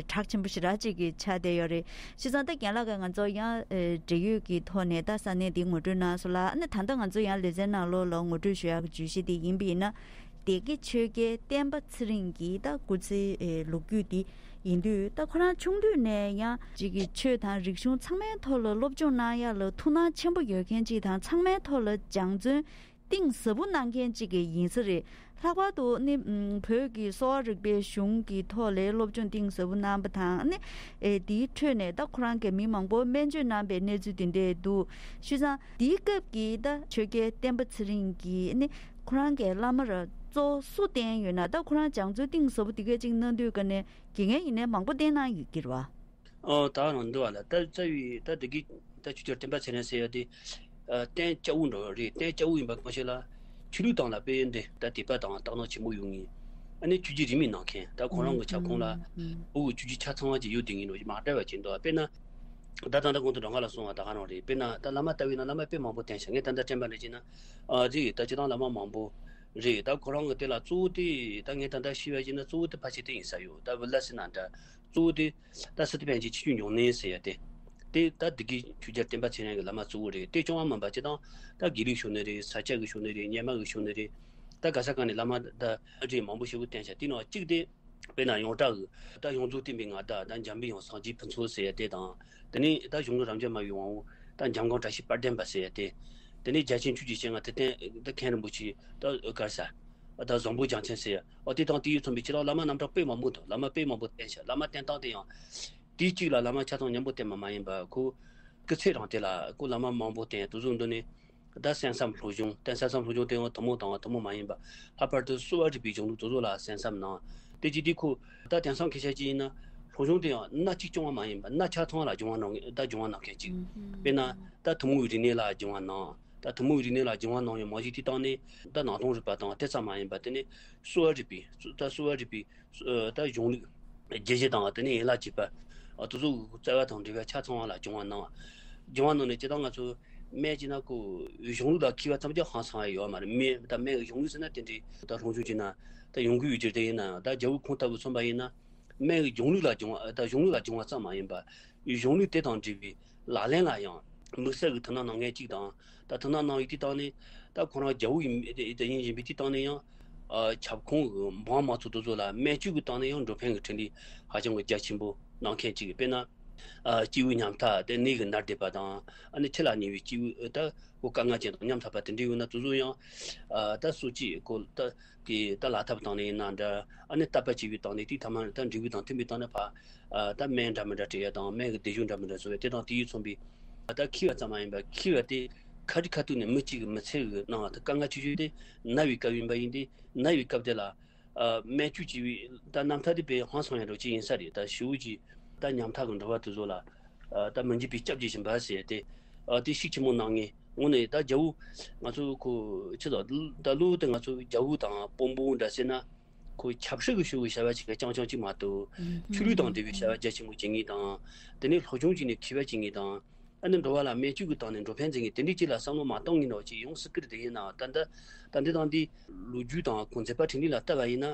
གྲགས་ཆེན་པོ་ཞེ་དྲག་ཅིག་གི་ཆགས་བསྡད་ཡོད་རེད། བྱས་ཙང་ད་རྒན་ལགས་ཀྱིས་ང་ཚོ་ཡང་ཨ་འབྲེལ་ཡོད་ཀྱི་ཐོག་ནས་ད་ས་གནས་འདི་ངོ་སྤྲོད་གནང་སོང་ལ། ཨ་ནི་ད་ལྟ་ང་ཚོ་ཡང་ལེ་ཚན་ནང་ལོགས་ལ་ངོ་སྤྲོད་ཞུ་ཡག་གི་བརྗོད་གཞི་འདི་ཡིན་པ་ཡིན་ན། སྡེ་དགེ་ཆོས་རྒྱལ་བསྟན་པ་ཚེ་རིང་གི་ད་སྐུ་ཚེའི་ཨེ་ལོ་རྒྱུས་འདི་ཡིན་དུས། ད་ཁོ་རང་ཆུང་དུས་ནས་ཡང་ཅིག་གི་ཆོས་དང་རིག་གཞུང་ཚང་མའི་ཐོག་ལ་སློབ་སྦྱོང་གནང་ཡག་ལ་ཐུགས་སྣང་ཆེན་པོ་ཡོད་མཁན་ཅིག་དང་། ཚང་མའི་ཐོག་ལ་སྦྱང་བརྩོན་གཏིང་ཟབ་པོ་གནང་མཁན་ཅིག་གི་ཡིན་ས་རེད། ལྷག་པར་དུ་ནི་ཨམ་བོད་ཀྱི་གསོ་བ་རིག་པའི་གཞུང་གི་ཐོག་ལ་སློབ་སྦྱོང་གཏིང་ཟབ་པོ་གནང་བ་དང་ནི། ཨེ་དེའི་ཁྲོད་ནས་ད་ཁོ་རང་གིས་མི་མང་པོ་སྨན་བཅོས་གནང་པའི་གནས་ཚུལ་དེ་འདྲས་འདུག་བྱས་ཙང་དེའི་སྐབས་ཀྱི་ད་ཆོས་རྒྱལ་བསྟན་པ་ཚེ་རིང་གིས་ནི་ཁོ་རང་གི་བླ་མ་ར་གཙོ་བོ་སུ་བསྟེན་ཡོད་ན། ད་ཁོ་རང་སྦྱང་བརྩོན་གཏིང་ཟབ་པོ་དེ་གས་ཅིག་གནང་དུས་ཀ་ནས་དགེ་རྒན་ཡིན་ནའི་མང་པོ་བསྟེན་གནང་ཡོད་ཀྱི་རེད་བ། ཨོ་ད་རང་འདུག་བ་ལ། ད་རྩ་བའི་ད་འདི་གི་ད་ཆོས་རྒྱལ་བསྟན་པ་ཚེ་རིང་ཟེར་ཡ་དེ་ཨ་བསྟན་སྐྱ་བོ་འདྲ་བོ་རེད། བསྟན་སྐྱ་བོ་ཡིན་པ་གང་ཞིག་ལ་ཆོས་ལུགས་སྟེང་ལ་དཔེ་འདི་ད་དད་པ་དང་དག་སྣང་ཆེན་པོ་ཡོད་ངེས། ཨ་ནི་ཆོས་བརྒྱུད་རིས་མེད་གནང་མཁན། ད་ཁོ་རང་གི་ཁྱབ་ཁོངས་ལ་ཨུ་བོ་ཆོས་བརྒྱུད་ཆ་ཚང་བ་ཅིག་ཡོད་བསྡད་ངེས་འགྲོ། མ་འདྲ་བ་ཅིག་འདུག་དཔེར་ན་ད་ད་ལྟ་གོང་དུ་རང་ག་ལ་གསུངས་པ་ད་ག་རང་རེད། དཔེར་ན་ད་བླ་མ་ལྟ་བུ་ཡིན་ན་བླ་མ་དཔེ་མང་པོ་བསྟེན་ཤག་ངས་ད་ལྟ་དྲན་པ་འདྲ་བྱས་ན་ཨ་རེད། ད་སྤྱིར་བཏང་བླ་མ་མང་པོ་རེད། ད་ཁོ་རང་གི་དེ་ལ་གཙོ་བོ་དེ་ད་ངས་ད་ལྟ་ཤེས་པ་བྱས་ན་གཙོ་བོ་དེ་ཕལ་ཆེར་དེ་ཡིན་ས་ཡོད། ད་བི་ལ་ཟེར་ན་འདྲ། གཙོ་བོ་དེ་ད་སི་ཏུ་པཎ་ཆེན་ཆོས་བརྒྱུད་འབྱུང་གནས་ཟེར་ཡ་དེ། དེ་ད་འདི་གི་ཆོས་རྒྱལ་བསྟན་པ་ཚེ་རིང་གི་བླ་མ་གཙོ་བོ་རེད། དེ་བྱུང་བ་མིན་པ་སྤྱིར་བཏང་ད་དགེ་ལུགས་ཕྱོགས་ནས་རེད། ས་སྐྱ་གི་ཕྱོགས་ནས་རེད། རྙིང་མ་གི་ཕྱོགས་ནས་རེད། ད་ག་ས་ག་ནས་བླ་མ་ད་རེད་མང་པོ་ཞེ་པོ་བསྟེན་ཤག་དེ་ནང་གཅིག་དེ་དཔེར་ན་ཡོངས་གྲགས་ཀྱི་ད་ཡོངས་རྫོགས་བསྟན་པའི་མངའ་བདག་ད་འཇམ་པའི་དབྱངས་སངས་རྒྱས་ཕུན་ཚོགས་ཟེར་ཡ་དེ་དང་། དེ་ནས་ད་གཞུང་ལུགས་རབ་འབྱམས་པ་ཡི་དབང་པོ་ད་འཇམ་མགོན་བཀྲ་ཤིས་དཔལ་ལྡན་པ་ཟེར་ཡ་དེ། དེ་ནས་རྒྱ་ཆེན་ཆོས་ཀྱི་སྤྱན་སྔ་ཐུབ་བསྟན་ད་མཁན་རིན་པོ་ཆེ་ད་ག་རེ་ཟེར། ད་བཟང་པོ་རྒྱལ་མཚན་ཟེར་ཡ། ཨོ་དེ་དང་དེ་ཡིས་མཚོན་པའི་ཁྱེད་རང་བླ་མ་རྣམ་གྲངས་དཔེ་མང་པོ་འདུག་བླ་མ་དཔེ་མང་པོ་བསྟེན་ཤག་བླ་མ་བསྟེན་སྟངས་དེ་ཡང་། དེའི་གཅིག་ལ་བླ་མ་ཆ་ཚང་མཉམ་པོ་བསྟེན་པ་མ་ཡིན་པ། ཁོ་སྐུ་ཚེ་རིང་དེ་ལ་ཁོ་བླ་མ་མང་པོ་བསྟེན། དེ་ཚོ་འདི་ནས་ད་གསན་བསམ་ལྷོ་གཞུང་། ད་གསན་བསམ་ལྷོ་གཞུང་དེ་ཡང་ཐུན་མོང་དང་ཐུན་མོང་མ་ཡིན་པ། ལྷག་པར་དུ་གསོ་བ་རིག་པའི་གཞུང་ལུགས་དེ་ཚོ་ལ་གསན་བསམ་གནང་། དེ་གཅིག་དེ་ཁོ་ད་དེང་སང་སྐད་ཆ་གཅིག་ཡིན་ན་ལྷོ་གཞུང་དེ་ཡང་སྣ་གཅིག་སྐྱོང་བ་མ་ཡིན་པ། སྣ་ཆ་ཚང་ལ་སྦྱོང་བ་གནང་། ད་སྦྱོང་བ་གནང་མཁན་གཅིག་དཔེར་ན་ད་ཐུན་མོང་བའི་རིག་གནས་ལ་སྦྱོང་བ་གནང་། ད་ཐུན་མོང་བའི་རིག་གནས་ལ་སྦྱོང་བ་གནང་ཡོད་མ་གཞི་དེ་སྟེང་ནས་ད་ནང་དོན་རིག་པ་དང་དེ་ཙམ་མ་ཡིན་པ། དེ་ནས་གསོ་བ་རིག་པའི་ད་གསོ་བ་རིག་པའི་ད་གཞུང་ལུགས་རྒྱས་བཤད་དང་། དེ་ནས་ཡན་ལག་བརྒྱད་པ་དེ་ཚོ་རྩ་བ་དང་འབྲེལ་བའི་ཆ་ཚང་བ་ལ་སྦྱོང་བ་གནང་། སྦྱོང་བ་གནང་ནས་སྤྱིར་བཏང་ང་ཚོ་སྨན་བྱས་ན་ཁོ་གཞུང་ལུགས་ལ་མཁས་པ་ཙམ་གྱིས་ཧང་སང་བ་ཡོད་མ་རེད། སྨན་ད་སྨན་གྱི་གཞུང་ལུགས་ཟེར་ན་དེ་འདྲའི་ད་ལྷོ་གཞུང་བྱས་ན་ད་ཡོང་གི་ཡོད་ཀྱི་རེད། ཡིན་ན་ཡང་ད་རྒྱལ་པོ་ཁོང་ལྟ་བུ་མཚོན་པ་ཡིན་ན། སྨན་གྱི་གཞུང་ལུགས་ལ་སྦྱོང་བ། ད་གཞུང་ལུགས་ལ་སྦྱོང་བ་ཙམ་མ་ཡིན་པ། གཞུང་ལུགས་དེ་དང་འབྲེལ་བའི་ལག་ལེན་ལ་ཡང་དམིགས་བསལ་གྱི་ཐུགས་སྣང་གནང་མཁན་གཅིག་དང་། ད་ཐུགས་སྣང་གནང་བའི་དེ་སྟེང་ནས་ད་ཁོ་རང་རྒྱལ་པོ་ཡིན་དེ་ཡིན་བཞིན་པའི་དེ་སྟེང་ནས་ཡང་ཨ་ཁྱབ་ཁོངས་ཀྱི་འབངས་མང་ཚོགས་དེ་ཚོ་ལ་སྨན་བཅོས་ཀྱི་སྟེང་ནས་ཡང་འགྲོ་ཕན་གྱི་འཕྲིན་ལས་ཧ་ཅང་གི་རྒྱ་ཆེན་པོ་གནང་མཁན་གཅིག་དཔེར་ན་ཨ་སྐྱེས་བུ་ཉམ་ཐག་དེ་ནད་ཀྱིས་མནར་བསྡད་པ་དང་། ཨ་ནི་འཆི་ལ་ཉེ་བའི་སྐྱེས་བུ་ད་ཁོ་དཀའ་ངལ་ཅན་དང་ཉམ་ཐག་པ་དེ་འདྲ་ཡོད་ན་དེ་ཚོ་ཡང་ཨ་ད་གསོ་བྱེད་ཁོ་ད། གི་ད་ལག་ཐབས་སྟེང་ནས་ཡིན་ན་འདྲ། ཨ་ནི་བརྟག་པ་བྱེད་པའི་སྟེང་ནས་དེའི་ཐ་མ་ད་འབྲས་བུ་དང་མཐུན་པའི་སྟེང་ནས་ཕར་ཨ་ད་སྨན་འདྲ་མི་འདྲ་སྤྲད་ཡ་དང་། སྨན་གྱི་སྡེབ་སྦྱོར་འདྲ་མི་འདྲ་བཟོ་ཡ་དེ་དང་དེ་ཡིས་མཚོན་པའི་ཨ་ད་མཁས་པ་ཙམ་མ་ཡིན་པར་མཁས་པ་དེ་ཁ་རི་ཁ་ཐུག་ནས་མི་གཅིག་གི་མི་ཚེ་གི་ནང་ད་དཀའ་ངལ་ཆེ་ཤོས་དེ་ན་བའི་སྐབས་ཡིན་པ་ཡིན་ཏེ། ན་བའི་སྐབས་དེ་ལ་ཨ་སྨན་བཅོས་བྱས་པའི་ད་རྣམ་ཐར་དེ་དཔེ་ཧང་སང་ཡ་འདྲ་ཅིག་ཡིན་ས་རེད། ད་ཞེ་པོ་ཅིག་ད་ཉམ་ཐག་གི་འགྲོ་བ་དེ་ཚོ་ལ་ཨ་ད་མི་འཇིགས་པའི་སྐྱབས་རྗེ་ཞིག་འབད་ཟེར་ཏེ། ཨ་དེ་ཤུགས་ཆེན་པོ་གནང་ངེས། དངོས་གནས་ད་རྒྱལ་པོ་ང་ཚོ་ཁོ་ཆི་ཟེར་ད་ལོ་དེ་ང་ཚོ་རྒྱལ་པོ་དང་དཔོན་པོ་འདྲ་ཟེར་ན་ཁོ་ཆབ་སྲིད་ཀྱི་ཕྱོགས་ཀྱི་བྱ་བ་ཅིག་རྐྱང་རྐྱང་ཅིག་མ་གཏོགས། ཆོས་ལུགས་དང་འབྲེལ་བའི་བྱ་བ་རྒྱ་ཆེན་པོ་བྱེད་ངེས་དང་། དེ་ནས་སློབ་སྦྱོང་བྱས་ནས་མཁས་པ་བྱེད་ངེས་དང་། ཨ་ནི་འགྲོ་བ་ལ་སྨན་བཅོས་ཀྱི་སྟེང་ནས་འགྲོ་ཕན་མཛད་ངེས། དེ་འདྲའི་ཅིག་ལ་བསམ་བློ་མ་གཏོང་ངེས་ནོ་ཅིག་ཡོང་སྲིད་ཀྱི་རེད། དེ་ཡིན་ནའང་ད་ད་ད་འདི་དང་འདི་ལོ་རྒྱུས་དང་ཁོང་མཛད་པ་འཕྲིན་ལས་ལ་ལྟ་བ་ཡིན་ན།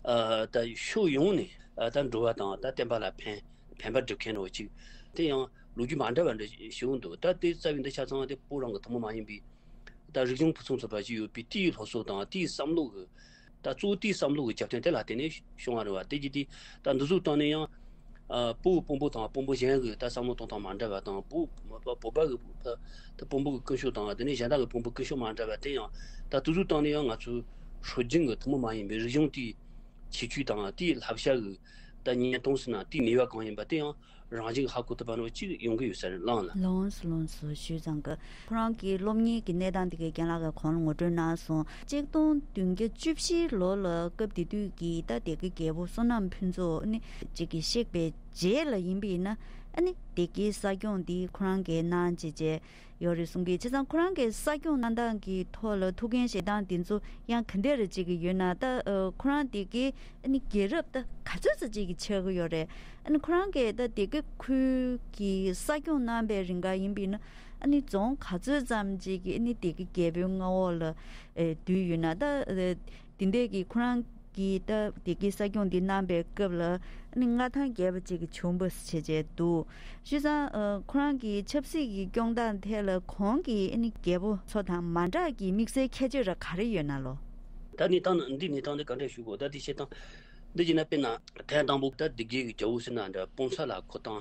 ཨ་ད་ཕྱོགས་ཡོངས་ནས་ཨ་ད་འགྲོ་བ་དང་ད་བསྟན་པ་ལ་ཕན་ཕན་པ་སྒྲུབ་མཁན་རོ་ཅིག་དེ་ཡང་ལོ་རྒྱུས་མ་འདྲ་བ་འདྲ་ཞིག་འདུག་ད་དེ་རྩ་བའི་འདི་ཆ་ཚང་དེ་བོད་རང་གི་ཐུན་མོང་མ་ཡིན་པའི་ད་རིག་གཞུང་ཕུན་སུམ་ཚོགས་པ་ཞིག་ཡོད་པའི་དེའི་སློབ་གསོ་དང་དེའི་བསམ་བློ་གི་ད་གཙོ་བོ་དེའི་བསམ་བློ་གི་རྒྱབ་རྟེན་དེ་ལ་བརྟེན་ནས་བྱུང་བ་རེད་བ། དེ་གྱིས་དེ་ད་འདི་ཚོའི་སྟེང་ནས་ཡང་ཨ་བོད་དཔོན་པོ་དང་དཔོན་པོ་གཞན་གྱི་ད་བསམ་བློ་གཏོང་སྟངས་མ་འདྲ་བ་དང་། བོད་བོད་པ་གི་ད་དཔོན་པོ་གི་ཀུན་སྤྱོད་དང་། དེ་ནས་གཞན་དག་གི་དཔོན་པོ་ཀུན་སྤྱོད་མ་འདྲ་བ་དེ་ཡང་ད་དེ་ཚོའི་སྟེང་ནས་ཡང་ང་ཚོའི་སྲོལ་རྒྱུན་གྱི་ཐུན་མོང་མ་ཡིན་པའི་རིག་གཞུང་དེའི་ཁྱད་ཆོས་དང་། དེའི་བསླབ་བྱ་གི་ད་བརྙན་ཐུང་ཟེར་ན་དེའི་ནུས་པ་གང་ཡིན་པ་དེ་ཡང་རང་བཞིན་གྱིས་ཧ་གོ་ཐུབ་པ་འདྲ་ཅིག་ཡོང་གི་ཡོད་ས་རེད་ལགས་ན། ལགས་སོ་ལགས་སོ། ཞུས་ཙང་གི་ཁོ་རང་གི་སློབ་གཉེར་གྱི་གནས་སྟངས་དེ་གའི་རྒན་ལགས་ཀྱིས་གོང་ལ་ངོ་སྤྲོད་གནང་སོང་། གཅིག་སྟོང་བདུན་བརྒྱ་བཅུ་བཞི་ལོ་ལ་སྐབས་དེ་དུས་ཀྱི་ད་སྡེ་དགེ་རྒྱལ་པོ་བསོད་ནམས་ཕུན་ཚོགས་ནི་གཅིག་གིས་གཤེགས་པའི་རྗེས་ལ་ཡིན་པས་ན། ཨ་ནི་སྡེ་དགེའི་ས་སྐྱོང་འདི་ཁོ་རང་གིས་གནང་བྱས་བྱས་ཡོད་རེད་གསུང་གི། བྱས་ཙང་ཁོ་རང་གིས་ས་སྐྱོང་གནང་སྟངས་ཀྱི་ཐོག་ལ་ཐུགས་འགན་བཞེས་སྟངས་འདི་ཚོ་ཡང་ག་འདྲ་རེ་བྱེད་ཀྱི་ཡོད་ན། ད་ཨ་ཁོ་རང་སྡེ་དགེའི་ཨ་ནི་རྒྱལ་རབས་ད་ག་ཚོད་ཙམ་ཅིག་གི་ཆགས་ཀྱི་ཡོད་རེད། ཨ་ནི་ཁོ་རང་གིས་ད་སྡེ་དགེ་ཁུལ་གྱི་ས་སྐྱོང་གནང་པའི་རིང་ག་ཡིན་པ་ཡིན་ན། ཨ་ནི་རྫོང་ག་ཚོད་ཙམ་ཅིག་གི་ཨ་ནི་སྡེ་དགེ་རྒྱལ་པོའི་མངའ་འོག་ལ་ཨེ་བསྡུས་ཡོད་ན། ད་ཨེ་དེ་འདྲས་ཀྱི་ཁོ་རང་གིས་ད་སྡེ་དགེའི་ས་སྐྱོང་འདི་གནང་པའི་སྐབས་ལ་ཨ་ནི་མངའ་ཐང་རྒྱས་པ་ཅིག་གི་བྱུང་བ་བྱས་བྱས་འདུག། བྱས་ཙང་ཨ་ཁོ་རང་གི་ཆབ་སྲིད་ཀྱི་སྐྱོང་སྟངས་ཐད་ལ་གོང་གི་ཨ་ནི་རྒྱལ་པོ་ཚོ་དང་མ་འདྲ་གི་དམིགས་བསལ་ཁྱད་ཆོས་ར་ག་རེ་ཡོད་ན་ལོ། ད་གནས་སྟངས་ནི་འདི་གནས་སྟངས་འདི་ག་འདྲས་ཞུ་དགོས། ད་འདི་བཤད་སྟངས་འདི་བྱས་ན། དཔེར་ན་ཐེངས་དང་པོ་ད་སྡེ་དགེ་གི་རྒྱལ་པོ་ཟེར་ན་འདྲ་སྤོང་ས་ལ་ཁོ་དང་།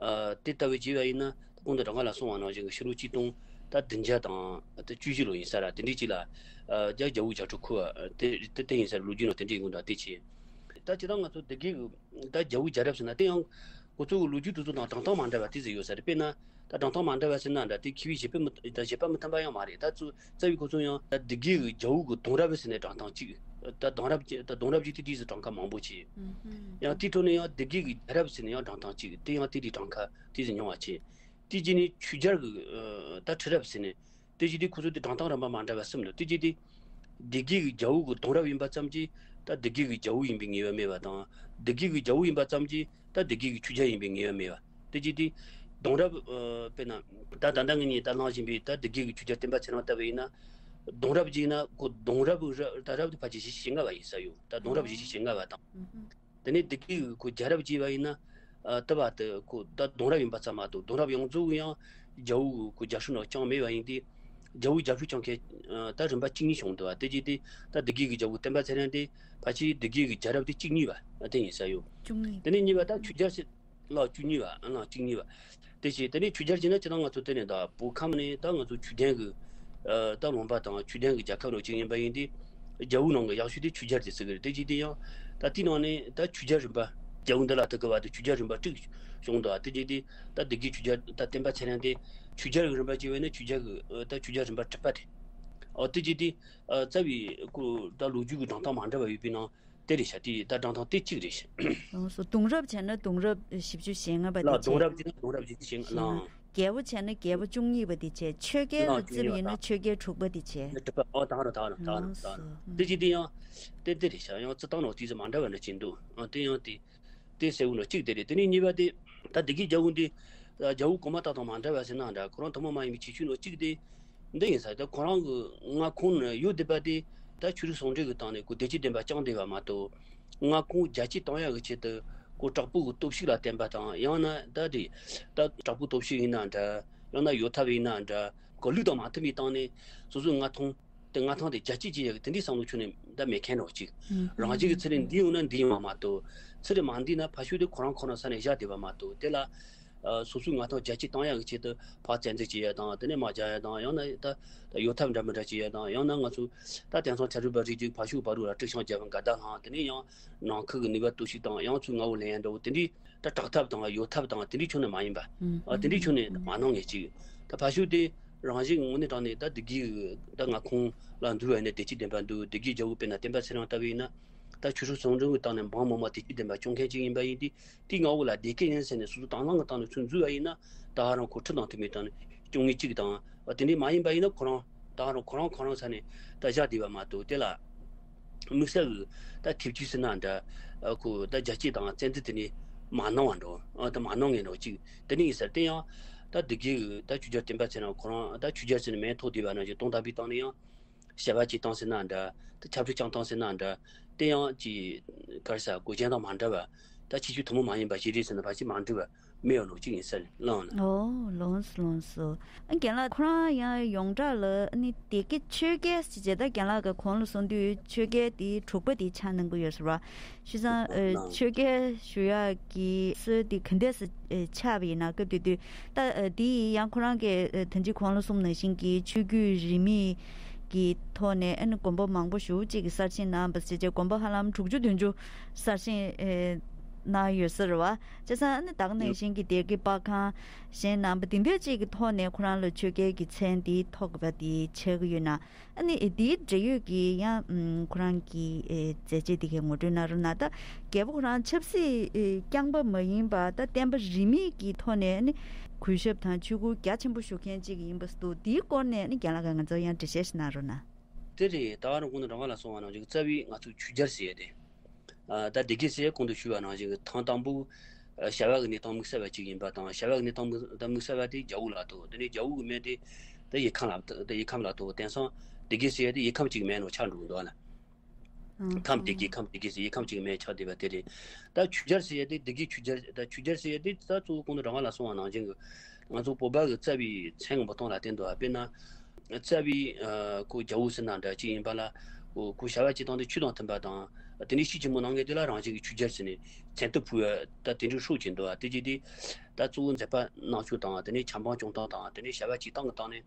ཨ་དེ་ལྟ་བུའི་བྱས་པ་ཡིན་ན། གོང་དུ་དྲང་ག་ལ་གསུངས་པ་ནང་བཞིན་གྱི་ཕྱི་ལོ་ཆིག་སྟོང་ད་བདུན་བརྒྱ་དང་ད་བཅུ་བཞི་ལོ་ཡིན་ས་ར། དེ་འདྲའི་ཅིག་ལ་ཨ་རྒྱ་རྒྱལ་པོ་རྒྱ་ཕྲུག་ཁུ་བ་དེ་དེ་དེ་ཡིན་ས་ར། ལོ་རྒྱུས་ནང་དེ་འདྲའི་ཡིན་གོ་འདྲ་དེ་བྱས། ད་སྤྱིར་བཏང་ང་ཚོ་སྡེ་དགེ་གི་ད་རྒྱལ་པོ་རྒྱལ་རབས་ཟེར་ན་དེ་ཡང་ཁོ་ཚོ་གི་ལོ་རྒྱུས་དེ་ཚོ་དང་དྲང་སྟངས་མ་འདྲ་བ་དེ་ཟིག་ཡོད་ས་རེད། དཔེར་ན་ད་དྲང་སྟངས་མ་འདྲ་བ་ཟེར་ན་འདྲ། དེ་ཁེ་བའི་བཞེད་པ་མི་ད་བཞེད་པ་མི་མཐུན་པ་ཡང་མ་རེད། ད་ཚོ་རྩ་བའི་ཁོ་ཚོ་ཡང་ད་སྡེ་དགེ་གི་རྒྱལ་པོ་གི་གདུང་རབས་ཟེར་ནས་དྲང་སྟངས་གཅིག། ད་གདུང་རབས་ཀྱི་ད་གདུང་རབས་ཀྱི་དེ་དེ་ཟིག་དྲང་ཁ་མང་པོ་བྱས། ཡང་དེའི་ཁྲོད་ནས་ཡང་སྡེ་དགེ་གི་རྒྱལ་རབས་ཟེར་ནས་ཡང་དྲང་སྟངས་གཅིག། དེ་ཡང་དེ་དེ་དྲང་ཁ་དེ་ཟིག་ཉུང་བ་བྱས། དེ་རྗེས་ནས་ཆོས་རྒྱལ་གྱི་ཨ་ད་ཁྲི་རབས་ཟེར་ནས། དེ་རྗེས་དེ་ཁོ་ཚོ་དེ་དྲང་སྟངས་རིམ་པ་མ་འདྲ་བ་གསུམ་འདུག། དེ་རྗེས་དེ་སྡེ་དགེ་གི་རྒྱལ་པོ་གི་གདུང་རབས་ཡིན་པ་ཙམ་གྱིས་ད་སྡེ་དགེ་གི་རྒྱལ་པོ་ཡིན་པའི་ངེས་པ་མེད་པ་དང་། སྡེ་དགེ་གི་རྒྱལ་པོ་ཡིན་པ་ཙམ་གྱིས་ད་སྡེ་དགེ་གི་ཆོས་རྒྱལ་ཡིན་པའི་ངེས་པ་མེད་པ། དེ་རྗེས་དེ་གདུང་རབས་ཨ་དཔེར་ན་ད་ད་ལྟ་ངེད་གཉིས་ད་གནང་བཞིན་པའི་ད་སྡེ་དགེ་གི་ཆོས་རྒྱལ་བསྟན་པ་ཚེ་རིང་ལྟ་བུ་ཡིན་ན། གདུང་རབས་ཀྱི་ན་ཁོ་གདུང་རབས་ར་ད་རབས་དེ་ཕལ་ཆེར་བཞི་བཅུ་ཞེ་ལྔ་བ་ཡིན་ས་ཡོད། ད་གདུང་རབས་བཞི་བཅུ་ཞེ་ལྔ་བ་དང་། དེ་ནས་སྡེ་དགེ་གི་ཁོ་རྒྱལ་རབས་ཅེས་པ་ཡིན་ན། ཨ་ལྟ་བ་དེ་ཁོ་ད་གདུང་རབས་ཡིན་པ་ཙམ་མ་གཏོགས་གདུང་རབས་ཡོངས་རྫོགས་ཀྱི་ཡང་རྒྱལ་པོ་གི་ཁོ་རྒྱལ་སྲིད་ནང་བཅངས་མེད་པ་ཡིན་ཏེ། རྒྱལ་པོའི་རྒྱལ་སྲིད་བཅངས་མཁན་ཨ་ད་རིམ་པ་བཅུ་གཉིས་བྱུང་འདུག་པ། དེ་རྗེས་དེ་ད་སྡེ་དགེ་གི་རྒྱལ་པོ་བསྟན་པ་ཚེ་རིང་དེ་ཕལ་ཆེར་སྡེ་དགེ་གི་རྒྱལ་རབས་དེ་བཅུ་གཉིས་པ་ཨ་དེ་ཡིན་ས་ཡོད། བཅུ་གཉིས། དེ་ནས་གཉིས་པ་ད་ཆོས་རྒྱལ་ཟེར། ལག་བཅུ་གཉིས་པ་ཨ་ལག་བཅུ་གཉིས་པ། དེ་བཞིན་དེ་ནས་ཆོས་རྒྱལ་བྱས་ན་སྤྱིར་བཏང་ང་ཚོ་དེ་ནས་ད་བོད་ཁམས་ནས་ད་ང་ཚོ་ཆོས་ལྡན་གྱི་ཨ་ད་ལུང་པ་དང་ཆོས་ལྡན་གྱི་རྒྱལ་ཁབ་རང་ཅིག་ཡིན་པ་ཡིན་ཏེ། རྒྱལ་པོའི་ནང་གི་ཡག་ཤོས་དེ་ཆོས་རྒྱལ་དེ་ཟེར་གི་རེད། དེ་བཞིན་དེ་ཡང་ད་དེའི་ནང་ནས་ད་ཆོས་རྒྱལ་རིམ་པ་རྒྱལ་པོ་འདི་ལ་ཐུག་གི་བ་དེ་ཆོས་རྒྱལ་རིམ་པ་དྲུག་བྱུང་འདུག། དེ་བཞིན་དེ་ད་སྡེ་དགེ་ཆོས་རྒྱལ་ད་བསྟན་པ་ཚེ་རིང་དེ་ཆོས་རྒྱལ་གྱི་རིམ་པ་བྱས་པ་ཡིན་ན་ཆོས་རྒྱལ་གྱི་ཨ་ད་ཆོས་རྒྱལ་རིམ་པ་དྲུག་པ་དེ། ཨོ་དེ་བཞིན་དེ་ཨ་རྩ་བའི་ཁོ་ད་ལོ་རྒྱུས་ཀྱི་སྒྲུང་སྟངས་མ་འདྲ་བ་ཡོད་པའི་ནང་། དེ་རེད་ཤག། དེ་ད་སྒྲུང་སྟངས་དེ་གཅིག་རེད་ཤག། ལགས་སོ། གདུང་རབས་བྱས་ན་གདུང་རབས་བཞི་བཅུ་ཞེ་ལྔ་པ་དེ་ལགས་བྱས། གདུང་རབས་བྱས་ན་གདུང་རབས་བཞི་བཅུ་ཞེ་ལྔ། ལགས། རྒྱལ་པོ་བྱས་ན་རྒྱལ་པོ་བཅུ་གཉིས་པ་དེ་བྱས། ཆོས་རྒྱལ་ལ་ལགས་བརྩིས་པ་ཡིན་ན་ཆོས་རྒྱལ་དྲུག་པ་དེ་བྱས། དྲུག་པ། ཨོ་ད་རུང་ད་རུང་ད་རུང་ད་རུང་། ལགས་སོ། དེ་བཞིན་དེ་ཡང་དེ་དེ་རེད་ཤག། ཡང་རྩི་སྟངས་ནང་དེ་ཚོ་མ་འདྲ་བ་འདྲ་ཅིག་འདུག། ཨ་དེ་ཡང་དེ། དེ་གསལ་བོ་ནང་གཅིག་དེ་རེད། དེ་ནས་གཉིས་པ་དེ། ད་སྡེ་དགེ་རྒྱལ་པོ་འདི། རྒྱལ་པོ་གོང་མ་དག་དང་མ་འདྲ་བ་ཟེར་ན་འདྲ། ཁོ་རང་ཐུན་མོང་མ་ཡིན་པའི་ཁྱད་ཆོས་ནང་གཅིག་དེ། འདི་ཡིན་ས། ད་ཁོ་རང་གི་མངའ་ཁོངས་ནས་ཡོད་བསྡད་པ་དེ། ད་ཆོས་རིག་ཟུང་འབྲེལ་གྱི་སྟེང་ནས་ཁོ་བདེ་སྐྱིད་ལྡན་པ་བསྐྱངས་བསྡད་པ་མ་གཏོགས། མངའ་ཁོངས་རྒྱ་སྐྱེད་གཏོང་ཡག་གི་ཆེད་དུ་ཁོ་དྲག་པོ་གི་སྟོབས་ཤུགས་ལ་བརྟེན་པ་དང་། ཡང་ན་ད་དེ་ད་དྲག་པོའི་སྟོབས་ཤུགས་ཡིན་ན་འདྲ། ཡང་ན་ཡོད་ཐབས་ཡིན་ན་འདྲ། ཁོ་ལུགས་དང་མ་མཐུན་པའི་སྟེང་ནས་སོ་སོའི་མངའ་ཐང་དེ་མངའ་ཐང་དེ་རྒྱ་སྐྱེད་བྱེད་ཡག་གི་དེ་འདྲའི་བསམ་བློ་ཁྱོན་ནས་ད་མེད་མཁན་འདྲ་བོ་ཅིག། ཨུམ། རང་བཞིན་གྱི་ཚུར་རེ་འདི་ཡོང་ན་འདི་ཡོང་བ་མ་གཏོགས། ཚུར་རེ་མ་འདི་ན་ཕ་ཤུལ་དེ་ཁོ་རང་ཁོ་རང་ས་ནས་བཞག་བསྡད་པ་མ་གཏོགས། དེ་ལ་ཨ་སོ་སོའི་མངའ་ཐང་རྒྱ་སྐྱེད་གཏོང་ཡག་གི་ཆེད་དུ་ཕར་བཙན་འཛུལ་བྱེད་ཡག་དང་། དེ་ནས་དམག་རྒྱག་ཡག་དང་། ཡང་ན་ད་ད་གཡོ་ཐབས་འདྲ་མི་འདྲ་བྱེད་ཡག་དང་། ཡང་ན་ང་ཚོ་ད་དེང་སང་ཆ་རུ་བ་རིགས་རྒྱུད་ཕ་ཤུལ་བར་དུ་ལ་དཀྲུག་ཤིང་རྒྱབ་འགལ་ཟླ་བསླངས། དེ་ནས་ཡང་ནང་ཁུལ་གྱི་ནུས་པ་སྟོབས་ཤུགས་དང་། ཡང་ཚུར་མངའ་འོག་ལེན་ཡག་འདྲ་བོ་དེ་འདྲའི་ད་དྲག་ཐབས་དང་གཡོ་ཐབས་དང་དེ་འདྲའི་ཁྱོན་ནས་མ་ཡིན་པ། ཨ་དེ་འདྲའི་ཁྱོན་ནས་མ་གནང་ངེས་ཅིག། ད་ཕ་ཤུལ་དེ་རང་བཞིན་དངོས་གནས་དྲང་གནས་ད་སྡེ་དགེ་གི་ད་མངའ་ཁོངས་ལ་འདུལ་བ་ཡིན་ན་བདེ་སྐྱིད་ལྡན་པ་འདུག། སྡེ་དགེ་རྒྱལ་པོ་དཔེར་ན་བསྟན་པ་ཚེ་རིང་ལྟ་བུ་ཡིན་ན། ད་ཆོས་རིག་ཟུང་འབྲེལ་གྱི་སྟེང་ནས་འབངས་མི་མང་བདེ་སྐྱིད་ལྡན་པ་སྐྱོང་མཁན་ཅིག་ཡིན་པ་ཡིན་དུས། དེའི་མངའ་འོག་ལ་བདེ་སྐྱིད་ཡིན་ཟེར་ནས་སོ་སོ་དང་བླངས་ཀྱི་སྟེང་ནས་ཚུར་འཛུལ་བ་ཡིན་ན། ད་ཧ་རང་ཁོ་ཁྲི་དང་མཐུན་པའི་སྟེང་ནས་སྐྱོང་ངེས་གཅིག་དང་། དེ་འདྲའི་མ་ཡིན་པ་ཡིན་ན་ཁོ་རང་ད་ཧ་རང་ཁོ་རང་ཁོ་རང་ས་ནས་ད་བཞག་བསྡད་པ་མ་གཏོགས། དེ་ལ་དམིགས་བསལ་གྱི་ད་ཐེབས་ཇུས་ཟེར་ན་འདྲ། ཨ་ཁོ་ད་རྒྱ་སྐྱེད་དང་བཙན་འཛུལ་དེ་འདྲའི་མ་གནང་བ་འདྲ། ཨ་ད་མ་གནང་ངེས་འདྲ་གཅིག། དེ་འདྲ་ཡིན་ས། དེ་ཡང་ད་སྡེ་དགེ་གི་ད་ཆོས་རྒྱལ་བསྟན་པ་ཚེ་རིང་ཁོ་རང་ད་ཆོས་རྒྱལ་ཟེར་ནས་མིང་ཐོགས་བསྡད་པ་ནང་བཞིན་དོན་དམ་པའི་སྟེང་ནས་ཡང་བྱ་བ་བྱེད་སྟངས་ཟེར་ན་འདྲ། ད་ཆབ་སྲིད་སྐྱོང་སྟངས་ཟེར་ན་འདྲ། དེ་ཡང་ཅིག་ག་རེ་ཟེར། གོ་རྒྱན་དང་མ་འདྲ་བ། ད་ཁྱད་ཆོས་ཐུན་མོང་མ་ཡིན་པ་ཞིག་རེད་ཟེར་ན་ཕལ་ཆེར་མ་འགྲིག་པ་མེད་པ་ནོ་གཅིག་ཡིན་ས་རེད། ལགས་ན། ཨོ་ལགས་སོ་ལགས་སོ། ཨ་རྒན་ལགས་ཁོ་རང་ཡང་ཡོངས་གྲགས་ལ་ཨ་ནི་སྡེ་དགེ་ཆོས་རྒྱལ་ཟེར་བྱས། ད་རྒན་ལགས་ཀྱིས་གོང་ལ་གསུངས་དུས་ཆོས་རྒྱལ་དེ་དྲུག་པ་དེ་ཆགས་གནང་གི་ཡོད་ཟེར་བ། བྱས་ཙང་ཨ་ལགས། ཆོས་རྒྱལ་ཞུ་ཡག་གི་སྲོལ་དེ་ག་འདྲས་སེ་ཨ་ཆགས་པ་ཡིན་ན། སྐབས་དེ་དུས་ད་ཨ་དེ་ཡང་ཁོ་རང་གིས་ཨ་ད་ཅི་གོང་ལ་གསུངས་ནང་བཞིན་གྱི་ཆོས་བརྒྱུད་རིས་མེད་ཀྱི་ཐོག་ནས་ཨ་ནི་དགོན་པ་མང་པོ་ཞེ་པོ་ཅིག་གི་གསར་བཞེངས་གནང་བ་ཟེར་བྱས། དགོན་པ་ཧ་ལམ་དྲུག་ཅུ་བདུན་ཅུ་གསར་བཞེངས་ཨེ་ གནང་ཡོད་ས་རེད་བ། བྱས་ཙང་ཨ་ནི་ད་ག་ནང་བཞིན་གྱི་སྡེ་དགེ་པར་ཁང་གཞན་རྣམ་པ་དེ་འདྲ་ཅིག་གི་ཐོག་ནས་ཁོ་རང་ལ་ཆོས་རྒྱལ་གྱི་མཚན་དེའི་ཐོག་གི་བ་དེ་ཆགས་ཀྱི་ཡོད་ན། ཨ་ནི་དེའི་འབྲེལ་ཡོད་ཀྱི་ཡང་ཁོ་རང་གི་མཛད་རྗེས་དེ་གའི་ངོ་སྤྲོད་གནང་རོགས་གནང་། ད་རྒྱལ་པོ་ཁོ་རང་ཆབ་སྲིད་རྐྱང་པ་མ་ཡིན་པ་ད་བསྟན་པ་རིས་མེད་ཀྱི་ཐོག་ནས་ཨ་ནི་གུས་ཞབས་དང་ཆོས་བཀུར་རྒྱ་ཆེན་པོ་ཞུ་མཁན་ཅིག་ཡིན་པ་འདུག་དེའི་སྐོར་ནས་ཨ་ནི་རྒན་ལགས་ཀྱིས་ང་ཚོར་ཡང་འགྲེལ་བཤད་ཞིག་གནང་རོགས་གནང་། དེ་རེད། ད་བར་གོང་དུ་རང་དབང་ལ་སོང་བ་ནང་བཞིན་རྩ་བའི་ང་ཚོའི་ཆོས་རྒྱལ་ཟེར་ཡ་དེ། ཨ་ད་སྡེ་དགེ་ཟེར་ཡ་གོང་དུ་ཞུས་པ་ནང་བཞིན་གྱི་ཐེངས་དང་པོ་ཨ་བྱ་བ་གི་གནས་སྟངས་དམིགས་བསལ་བ་ཅིག་ཡིན་པ་དང་། བྱ་བ་གི་གནས་སྟངས་དམིགས་དམིགས་བསལ་བ་དེ་རྒྱལ་པོ་ལ་ཐུག་དེ་ནས་རྒྱལ་པོ་གི་མིང་དེ་ད་ཡིད་ཁམས་ལ་ད་ཡིད་ཁམས་ལ་ཐུག་དེང་སང་སྡེ་དགེ་ཟེར་ཡ་དེ་ཡིད་ཁམས་གཅིག་མིང་ནང་ཆགས་འགྲོ་གི་འདུག་ཨ་ལ། ཨང་ཁམས་སྡེ་དགེ། ཨང་། ཁམས་སྡེ་དགེ་ཟེར་ཡིད་ཁམས་གཅིག་མིང་ཆགས་བསྡད་པ་དེ་རེད། ད་ཆོས་རྒྱལ་ཟེར་ཡ་དེ་སྡེ་དགེ་ཆོས་རྒྱལ། ད་ཆོས་རྒྱལ་ཟེར་ཡ་དེ་ད་གཙོ་བོ་གོང་དུ་རང་དབང་ལ་སོང་བ་ནང་བཞིན་གྱི་ང་ཚོ་བོད་པ་གི་རྩ་བའི་མཚན་གྱི་འབུམ་སྟོང་ལ་བརྟེན་འདུག་པ། དཔེར་ན། རྩ་བའི་ཨ་ཁོ་རྒྱལ་པོ་ཟེར་ན་འདྲ་ཅིག་ཡིན་པ་ལ། ཁོ་ཁོ་བྱ་བ་བྱེད་སྟངས་དེ་ཆོས་དང་མཐུན་པ་དང་། དེ་ནས་ཤེད་ཆེན་པོ་གནང་མཁན་དེ་ལ་རང་བཞིན་གྱི་ཆོས་རྒྱལ་ཟེར་ནས་མཚན་བཏགས་ཕུལ་བ་ད་དེ་འདྲའི་སྲོལ་ཅིག་འདུག་པ། དེ་རྗེས་དེ་ད་གཙོ་བོ་མཛད་པ་གནང་ཕྱོགས་དང་། དེ་ནས་བྱམས་པ་སྐྱོང་སྟངས་དང་། དེ་ནས་བྱ་བ་བྱེད་སྟངས་ཀྱི་སྟེང་ནས་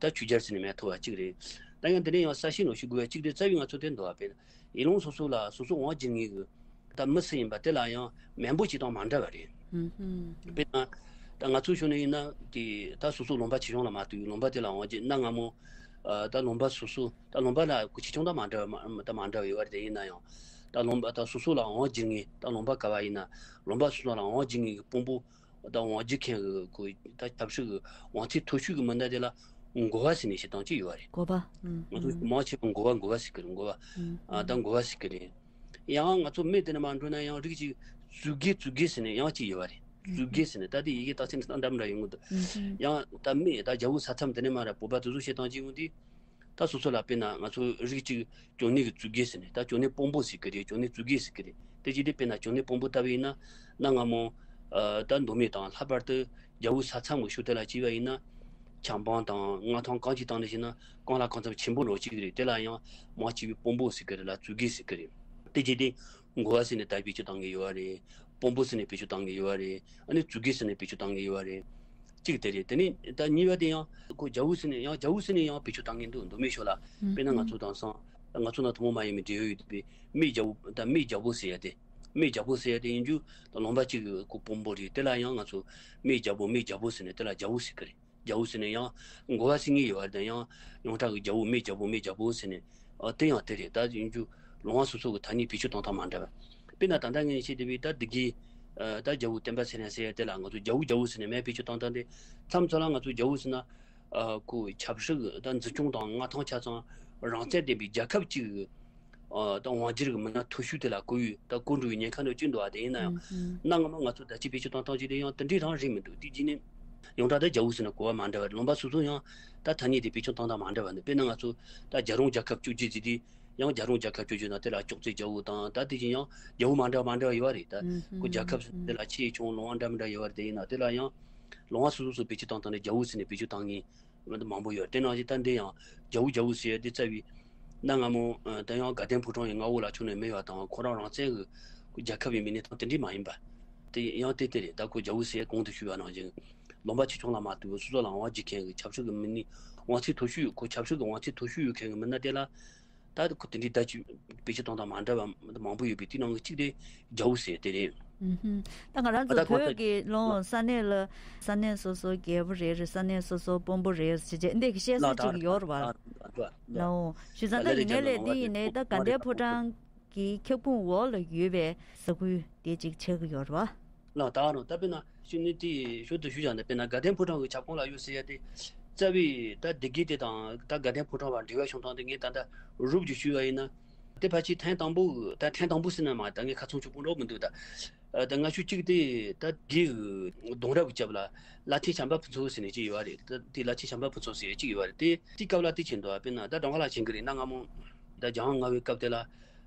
ད་ཆོས་རྒྱལ་ཟེར་ནས་མིང་ཐོབ་པ་གཅིག་རེད། ད་ཡང་དེ་ནས་ཡང་གསལ་བཤད་ནང་ཞུ་དགོས་པ་གཅིག་དེ་རྩ་བའི་ང་ཚོ་དེ་འདུག་པ། དཔེར་ན་ཡུལ་ལུང་སོ་སོ་ལ་སོ་སོ་དབང་བསྒྱུར་མཁན་གྱི་ད་མི་སུ་ཡིན་པ་དེ་ལ་ཡང་མིང་པོ་བྱེད་སྟངས་མ་འདྲ་བ་རེད། ཨུ་ཧུམ། དཔེར་ན། ད་ང་ཚོའི་ཕྱོགས་ནས་ཡིན་ན་དེ་ད་སོ་སོ་ལུང་པ་ཆེ་ཆུང་ལ་མ་ལྟོས། ལུང་པ་དེ་ལ་དབང་བསྒྱུར་གནའ་སྔ་མོ། ཨ་ད་ལུང་པ་སོ་སོ། ད་ལུང་པ་ལ་ཁོ་ཆེ་ཆུང་ད་མ་འདྲ་བ་མ་ད་མ་འདྲ་བ་ཡོད་པ་རེད། དེ་ཡིན་ན་ཡང་ད་ལུང་པ་ད་སོ་སོ་ལ་དབང་བསྒྱུར་མཁན། ད་ལུང་པ་ག་བ་ཡིན་ན་ལུང་པ་སོ་སོ་ལ་དབང་བསྒྱུར་མཁན་གྱི་དཔོན་པོ། ད་དབང་བསྒྱུར་མཁན་གྱི་ཁོ་ད་ཆབ་སྲིད་ཀྱི་དབང་ཚད་མཐོ་ཤོས་ཀྱི་མི་སྣ་དེ་ལ་འགོ་པ་ཟེར་ནས་བཤད་སྟངས་ཅིག་ཡོད་པ་རེད། འགོ་པ། ཨུམ། ང་ཚོ་ཨུམ། མང་ཆེ་བ་འགོ་པ་འགོ་པ་ཟེར་གི་རེད། འགོ་པ། ཨུམ། ཨ་ད་ཨུམ། འགོ་པ་ཟེར་གི་རེད། ཡང་ང་ཚོ་མི་དེ་ནས་མར་འགྲོ་ན་ཡང་རིགས་གཅིག་ཙུའུ་དགེ། ཙུའུ་དགེ་ཟེར་ནས་ཡང་གཅིག་ཡོད་པ་རེད། ཨུམ། ཙུའུ་དགེ་ཟེར་ནས་ད་དེ་ཡི་གེ་རྟགས་མཚན་འདྲ་མི་འདྲ་ཡོང་གི་འདུག་ཨུམ། ཡང་ད་མི་ད་རྒྱལ་པོ་ས་མཚམས་དེ་ནས་མར་བོད་པ་དེ་ཚོ་བཤད་སྟངས་ཅིག་ཡོང་དུས། ད་སོ་སོ་ལ་དཔེར་ན་ང་ཚོ་རིགས་གཅིག་གཅུང་ནེ་གི་ཙུའུ་དགེ་ཟེར་ནས། ད་གཅུང་ནེ་དཔོན་པོ་ཟེར་གི་རེད། གཅུང་ནེ་ཙུའུ་དགེ་ཟེར་གི་རེད། དེ་ཅི་སྟེ་དཔེར་ན་གཅུང་ནེ་དཔོན་པོ་ལྟ་བུ་ཡིན་ན། གནའ་སྔ་མོ་ཨ་ད་མདོ་སྨད་དང་ལྷག་པར་དུ་རྒྱལ་པོ་ས་མཚམས་ཀྱི་ཕྱོགས་དེ་ལ་བྱས་པ་ཡིན་ན། ཆབ་འབངས་དང་མངའ་ཐང་གང་ཅིའི་སྟེང་ནས་བྱས་ན་གང་ལ་གང་འཚམ་ཆེན་པོ་འདྲ་བོ་ཅིག་རེད། དེ་ལ་ཡང་མང་ཆེ་བས་དཔོན་པོ་ཟེར་གི་རེད་ལ་ཙུའུ་དགེ་ཟེར་གི་རེད། དེ་ཅི་སྟེ་འགོ་པ་ཟེར་ནས་ད་བེད་སྤྱོད་བཏང་གི་ཡོད་པ་རེད། དཔོན་པོ་ཟེར་ནས་བེད་སྤྱོད་བཏང་གི་ཡོད་པ་རེད། ཨ་ནི་ཙུའུ་དགེ་ཟེར་ནས་བེད་སྤྱོད་བཏང་གི་ཡོད་པ་རེད། གཅིག་དེ་རེད། དེ་ནས་ད་གཉིས་པ་དེ་ཡང་ཁོ་རྒྱལ་པོ་ཟེར་ནས་ཡང་རྒྱལ་པོ་ཟེར་ནས་ཡང་བེད་སྤྱོད་བཏང་གི་འདུག་མདོ་སྨད་ཕྱོགས་ལ། ཨུམ། དཔེར་ན་ང་ཚོ་དེང་སང་ང་ཚོ་ནང་ཐུན་མོང་མ་ཡིན་པའི་འབྲེལ་ཡོད་ཡོད་པའི་སྨད་རྒྱལ་པོ། ད་སྨད་རྒྱལ་པོ་ཟེར་ཡ་དེ། སྨད་རྒྱལ་པོ་ཟེར་ཡ་དེ་ཡིན་རྒྱུ་ད་ལུང་པ་གཅིག་གི་ཁོ་དཔོན་པོ་རེད། དེ་ལ་ཡང་ང་ཚོ་སྨད་རྒྱལ་པོ། སྨད་རྒྱལ་པོ་ཟེར་ནས་དེ་ལ་རྒྱལ་པོ་ཟེར་གི་རེད། རྒྱལ་པོ་ཟེར་ནས་ཡང་འགོ་པ་ཟེར་མཁན་ཡོད་པ་རེད། ད་ཡང་ཡོངས་གྲགས་ཀྱི་རྒྱལ་པོ། སྨད་རྒྱལ་པོ། སྨད་རྒྱལ་པོ་ཟེར་ནས། ཨ་དེ་ཡང་དེ་རེད། ད་ཡིན་རྒྱུ་ལུང་པ་སོ་སོ་གི་ཐ་སྙད་བེད་སྤྱོད་བཏང་སྟངས་མ་འདྲ་བ། དཔེར་ན་ད་ལྟ་ངས་བཤད་བསྡད་པའི་ད་སྡེ་དགེ། ཨ་ད་རྒྱལ་པོ་བསྟན་པ་ཚེ་རིང་ཟེར་ཡ་དེ་ལ་ང་ཚོ་རྒྱལ་པོ་རྒྱལ་པོ་ཟེར་ནས་མིང་བེད་སྤྱོད་བཏང་སྟངས་དེ། མཚམས་མཚམས་ལ་ང་ཚོ་རྒྱལ་པོ་ཟེར་ན། ཨ་ཁོ་ཆབ་སྲིད་ཀྱི་ད་འཛིན་སྐྱོང་དང་མངའ་ཐང་ཆ་ཚང་རང་བཙན་ལྡན་པའི་རྒྱལ་ཁབ་ཅིག་གི་ཨ་ད་དབང་སྒྱུར་གྱི་མི་སྣ་མཐོ་ཤོས་དེ་ལ་གོ་ཡོད། ད་གོ་འགྲོ་བའི་ཉེན་ཁ་འདྲ་བོ་ཅིག་འདུག་པ། དེ་ཡིན་ན་ཡང་། ཨུམ། ཨུམ། གནའ་སྔ་མོ་ང་ཚོ་ད་ཅི་བེད་སྤྱོད་བཏང་སྟངས་ཅིག་དེ་ཡང་དེ་འདྲའི་རང་རེད་མི་འདུག་དེ་རྗེས་ནས་ཡོངས་གྲགས་ད་རྒྱལ་པོ་ཟེར་ན་གོ་བ་མ་འདྲ་བ་རེད། ལུང་པ་སོ་སོ་ཡང་ད་ཐ་སྙད་དེ་བེད་སྤྱོད་བཏང་སྟངས་མ་འདྲ་བ་འདུག་དཔེར་ན་ང་ཚོ་ད་རྒྱལ་རོང་རྒྱལ་ཁབ་བཅོ་བརྒྱད་ཟེར་དུས། ཡང་རྒྱལ་རོང་རྒྱལ་ཁབ་བཅོ་བརྒྱད་ནང་དེ་ལ་ཅོག་ཙེ་རྒྱལ་པོ་དང་། ད་དེ་བཞིན་ཡང་རྒྱལ་པོ་མ་འདྲ་བ་མ་འདྲ་བ་ཡོད་པ་རེད། ད་ཨུམ། ཁོ་རྒྱལ་ཁབ་སོ་སོ་དེ་ལ་ཆེ་ཆུང་ལུང་པ་འདྲ་མི་འདྲ་ཡོད་པ་རེད། དེ་ཡིན་ན་དེ་ལ་ཡང་ལུང་པ་སོ་སོ་སོ་བེད་སྤྱོད་བཏང་སྟངས་དེ་རྒྱལ་པོ་ཟེར་ནས་བེད་སྤྱོད་བཏང་མཁན་མང་པོ་ཡོད། དེ་ནང་བཞིན་ད་འདི་ཡང་རྒྱལ་པོ་རྒྱལ་པོ་ཟེར་ཡ་དེ་རྩ་བའི་གནའ་སྔ་མོ་ད་ཡང་དགའ་ལྡན་ཕོ་བྲང་གི་མངའ་འོག་ལ་ཆུང་ནས་མེད་པ་དང་། ཁོ་རང་རང་བཙན་གྱི་རྒྱལ་ཁབ་ཡིན་པའི་གནས་སྟངས་དེ་འདྲའི་མ་ཡིན་པ། དེ་ཡང་དེ་དེ་རེད། ད་ཁོ་རྒྱལ་པོ་ཟེར་ཡ་གོང་དུ་ཞུས་པ་ནང་བཞིན་ལུང་པ་ཆེ་ཆུང་ལ་མ་ལྟོས་པར་སོ་སོ་ལ་དབང་སྒྱུར་མཁན་གྱི་ཆབ་སྲིད་ཀྱི་མི་སྣའི་དབང་ཚད་མཐོ་ཤོས། ཁོ་ཆབ་སྲིད་ཀྱི་དབང་ཚད་མཐོ་ཤོས་ཡོད་མཁན་གྱི་མི་སྣ་དེ་ལ། ད་ཁོ་དེ་འདྲའི་ད་ཅིག་བེད་སྤྱོད་གཏོང་སྟངས་མ་འདྲ་བ་མང་པོ་ཡོད་པའི་དེ་ནང་གི་གཅིག་དེ་རྒྱལ་པོ་ཟེར་དེ་རེད། ཨུ་ཧུམ། ད་ང་རང་ཚོ་ད་ཁོ་བོད་ད་ཀྱི་ལུང་ས་གནས་ལ། ས་གནས་སོ་སོ་རྒྱལ་པོ་རེ་རེ། ས་གནས་སོ་སོ་དཔོན་པོ་རེ་ཟེར་བྱས་འདི་གི་བཤད་སྲོལ་ཅིག་ཡོད་རེད་བ། ལའོ། བྱས་ཙང་ད་ཡིན་ནའི་ལས་འདི་ཡིན་ནའི་ད་དགའ་ལྡན་ཕོ་བྲང་གི་ཁྱབ་ཁོངས་འོག་ལ་ཡོད་པའི་ས་ཁུལ་དེ་ཅིག་ཆགས་ཀྱི་ཡོད་རེད་བ། ལགས། ད་རུང་ད་དཔེར་ན་ཤུ་ནི་དེ་ཤུ་དུ་ཞུ་བཞག་ན། དཔེར་ན་དགའ་ལྡན་ཕོ་བྲང་གི་ཁྱབ་ཁོངས་ལ་ཡོད་ཟེར་ཡ་དེ། རྩ་བའི་ད་སྡེ་དགེ་དེ་དང་ད་དགའ་ལྡན་ཕོ་བྲང་བར་འབྲེལ་བ་བྱུང་སྟངས་དེ་ངས་ད་ལྟ་རོབ་ཀྱིས་ཞུས་པ་ཡིན་ན། དེ་ཕལ་ཆེར་ཐེངས་དང་པོ། ད་ཐེངས་དང་པོ་ཟེར་ན་མ། ད་ངས་ཁ་ཚང་ཆོག་པོ་འགྲོ་མི་འདུག་ད་ད་སྔ་ཤོས་གཅིག་དེ་ད་དགེ་གི་གདུང་རབས་ཀྱི་སྐབས་ལ་བླ་ཆེན་བྱམས་པ་ཕུན་ཚོགས་ཟེར་ནས་གཅིག་ཡོད་པ་རེད། ད་དེ་བླ་ཆེན་བྱམས་པ་ཕུན་ཚོགས་ཟེར་གཅིག་ཡོད་པ་རེད། དེ་དེའི་སྐབས་ལ་དེ་བྱས་འདུག་དཔེར་ན་ད་གྲྭ་པ་ལགས་མཁྱེན་གྱི་རེད། གནའ་སྔ་མོ་ད་རྒྱལ་དབང་ལྔ་པའི་སྐབས་དེ་ལ།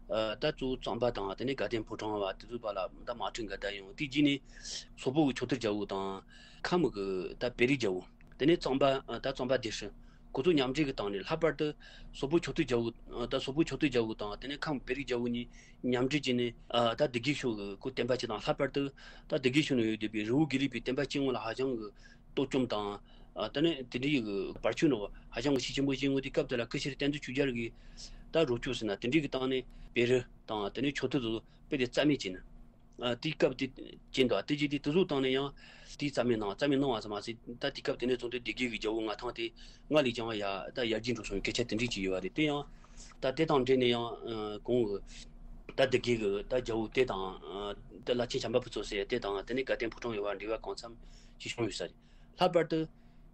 ཨ་ད་གཙོ་བོ་གཙང་པ་དང་དེ་ནས་དགའ་ལྡན་ཕོ་བྲང་བ་དེ་ཚོའི་བར་ལ་ད་དམག་འཁྲུག་འགའ་བསྡད་ཡོང་། དེ་རྗེས་ནས་སོག་པོ་གི་ཆོས་ཐུར་རྒྱལ་པོ་དང་། ཁམས་གི་ད་བེ་རི་རྒྱལ་པོ། དེ་ནས་གཙང་པ། ཨ་ད་གཙང་པ་སྡེ་སྲིད། ཁོ་ཚོ་མཉམ་འབྲེལ་གྱི་སྟེང་ནས། ལྷག་པར་དུ་སོག་པོ་ཆོས་ཐུར་རྒྱལ་པོ། ཨ་ད་སོག་པོ་ཆོས་ཐུར་རྒྱལ་པོ་དང་དེ་ནས་ཁམས་བེ་རི་རྒྱལ་པོ་གཉིས་མཉམ་འབྲེལ་བྱས་ནས། ཨ་ད་སྡེ་དགེ་ཕྱོགས་ཀྱི་ཁོ་བསྟན་པ་སྤྱི་དང་། ལྷག་པར་དུ་ད་སྡེ་དགེ་ཕྱོགས་ནས་ཡོད་བསྡད་པའི་རི་བོ་དགེ་ལེགས་པའི་བསྟན་པ་སྤྱི་དངོས་ལ་ཧ་ཅང་གི་གཏོར་བཅོམ་དང་། ཨ་དེ་ནས་དེ་འདྲའི་གི་བར་ཆད་འདྲ་བོ་ཧ་ཅང་གི་ཤུགས་ཆེན་པོ་བྱུང་བའི་དུས་སྐབས་དེ་ལ་སྐུ་ཕྱྭ་བསྟན་འཛིན་ཆོས་རྒྱལ་གྱིས་ད་རོགས་སྐྱོར་ཟེར་ན་དེ་འདྲའི་གི་སྟེང་ནས་བེ་རི་དང་དེ་ནས་ཆོས་ཐུར་དེ་ཚོ་དཔེ་དེ་རྩ་མེད་བྱས་ནས། ཨ། དེའི་སྐབས་དེ་ཅན་དུ་དེ་རྗེས་དེ་དེ་ཚོ་བཏང་ནས་ཡང་དེའི་རྩ་མེད་གནང་། རྩ་མེད་གནང་བ་ཙམ་མ་ཟད། ད་དེའི་སྐབས་དེ་ནས་བཟུང་སྟེ་སྡེ་དགེ་གི་རྒྱལ་པོ་མངའ་ཐང་དེ་སྔར་ལས་ཀྱང་ཡ་ད་ཡར་རྒྱས་འགྲོ་སོང་བའི་སྐད་ཆ་དེ་འདྲས་ཅིག་ཡོད་པ་རེད། དེ་ཡང་ད་དེ་དང་འབྲེལ་ནས་ཡང་ཨ་གོང་གི་ད་སྡེ་དགེ་གི་ད་རྒྱལ་པོ་དེ་དང་ཨ་ད་བླ་ཆེན་བྱམས་པ་ཕུན་ཚོགས་ཟེར་དེ་དང་དེ་ནས་དགའ་ལྡན་ཕོ་བྲང་ཡོད་པ་འབྲེལ་བ་གང་འཚམ་ཅིག་བྱུང་ཡོད་ས་རེད། ལྷག་པར་དུ་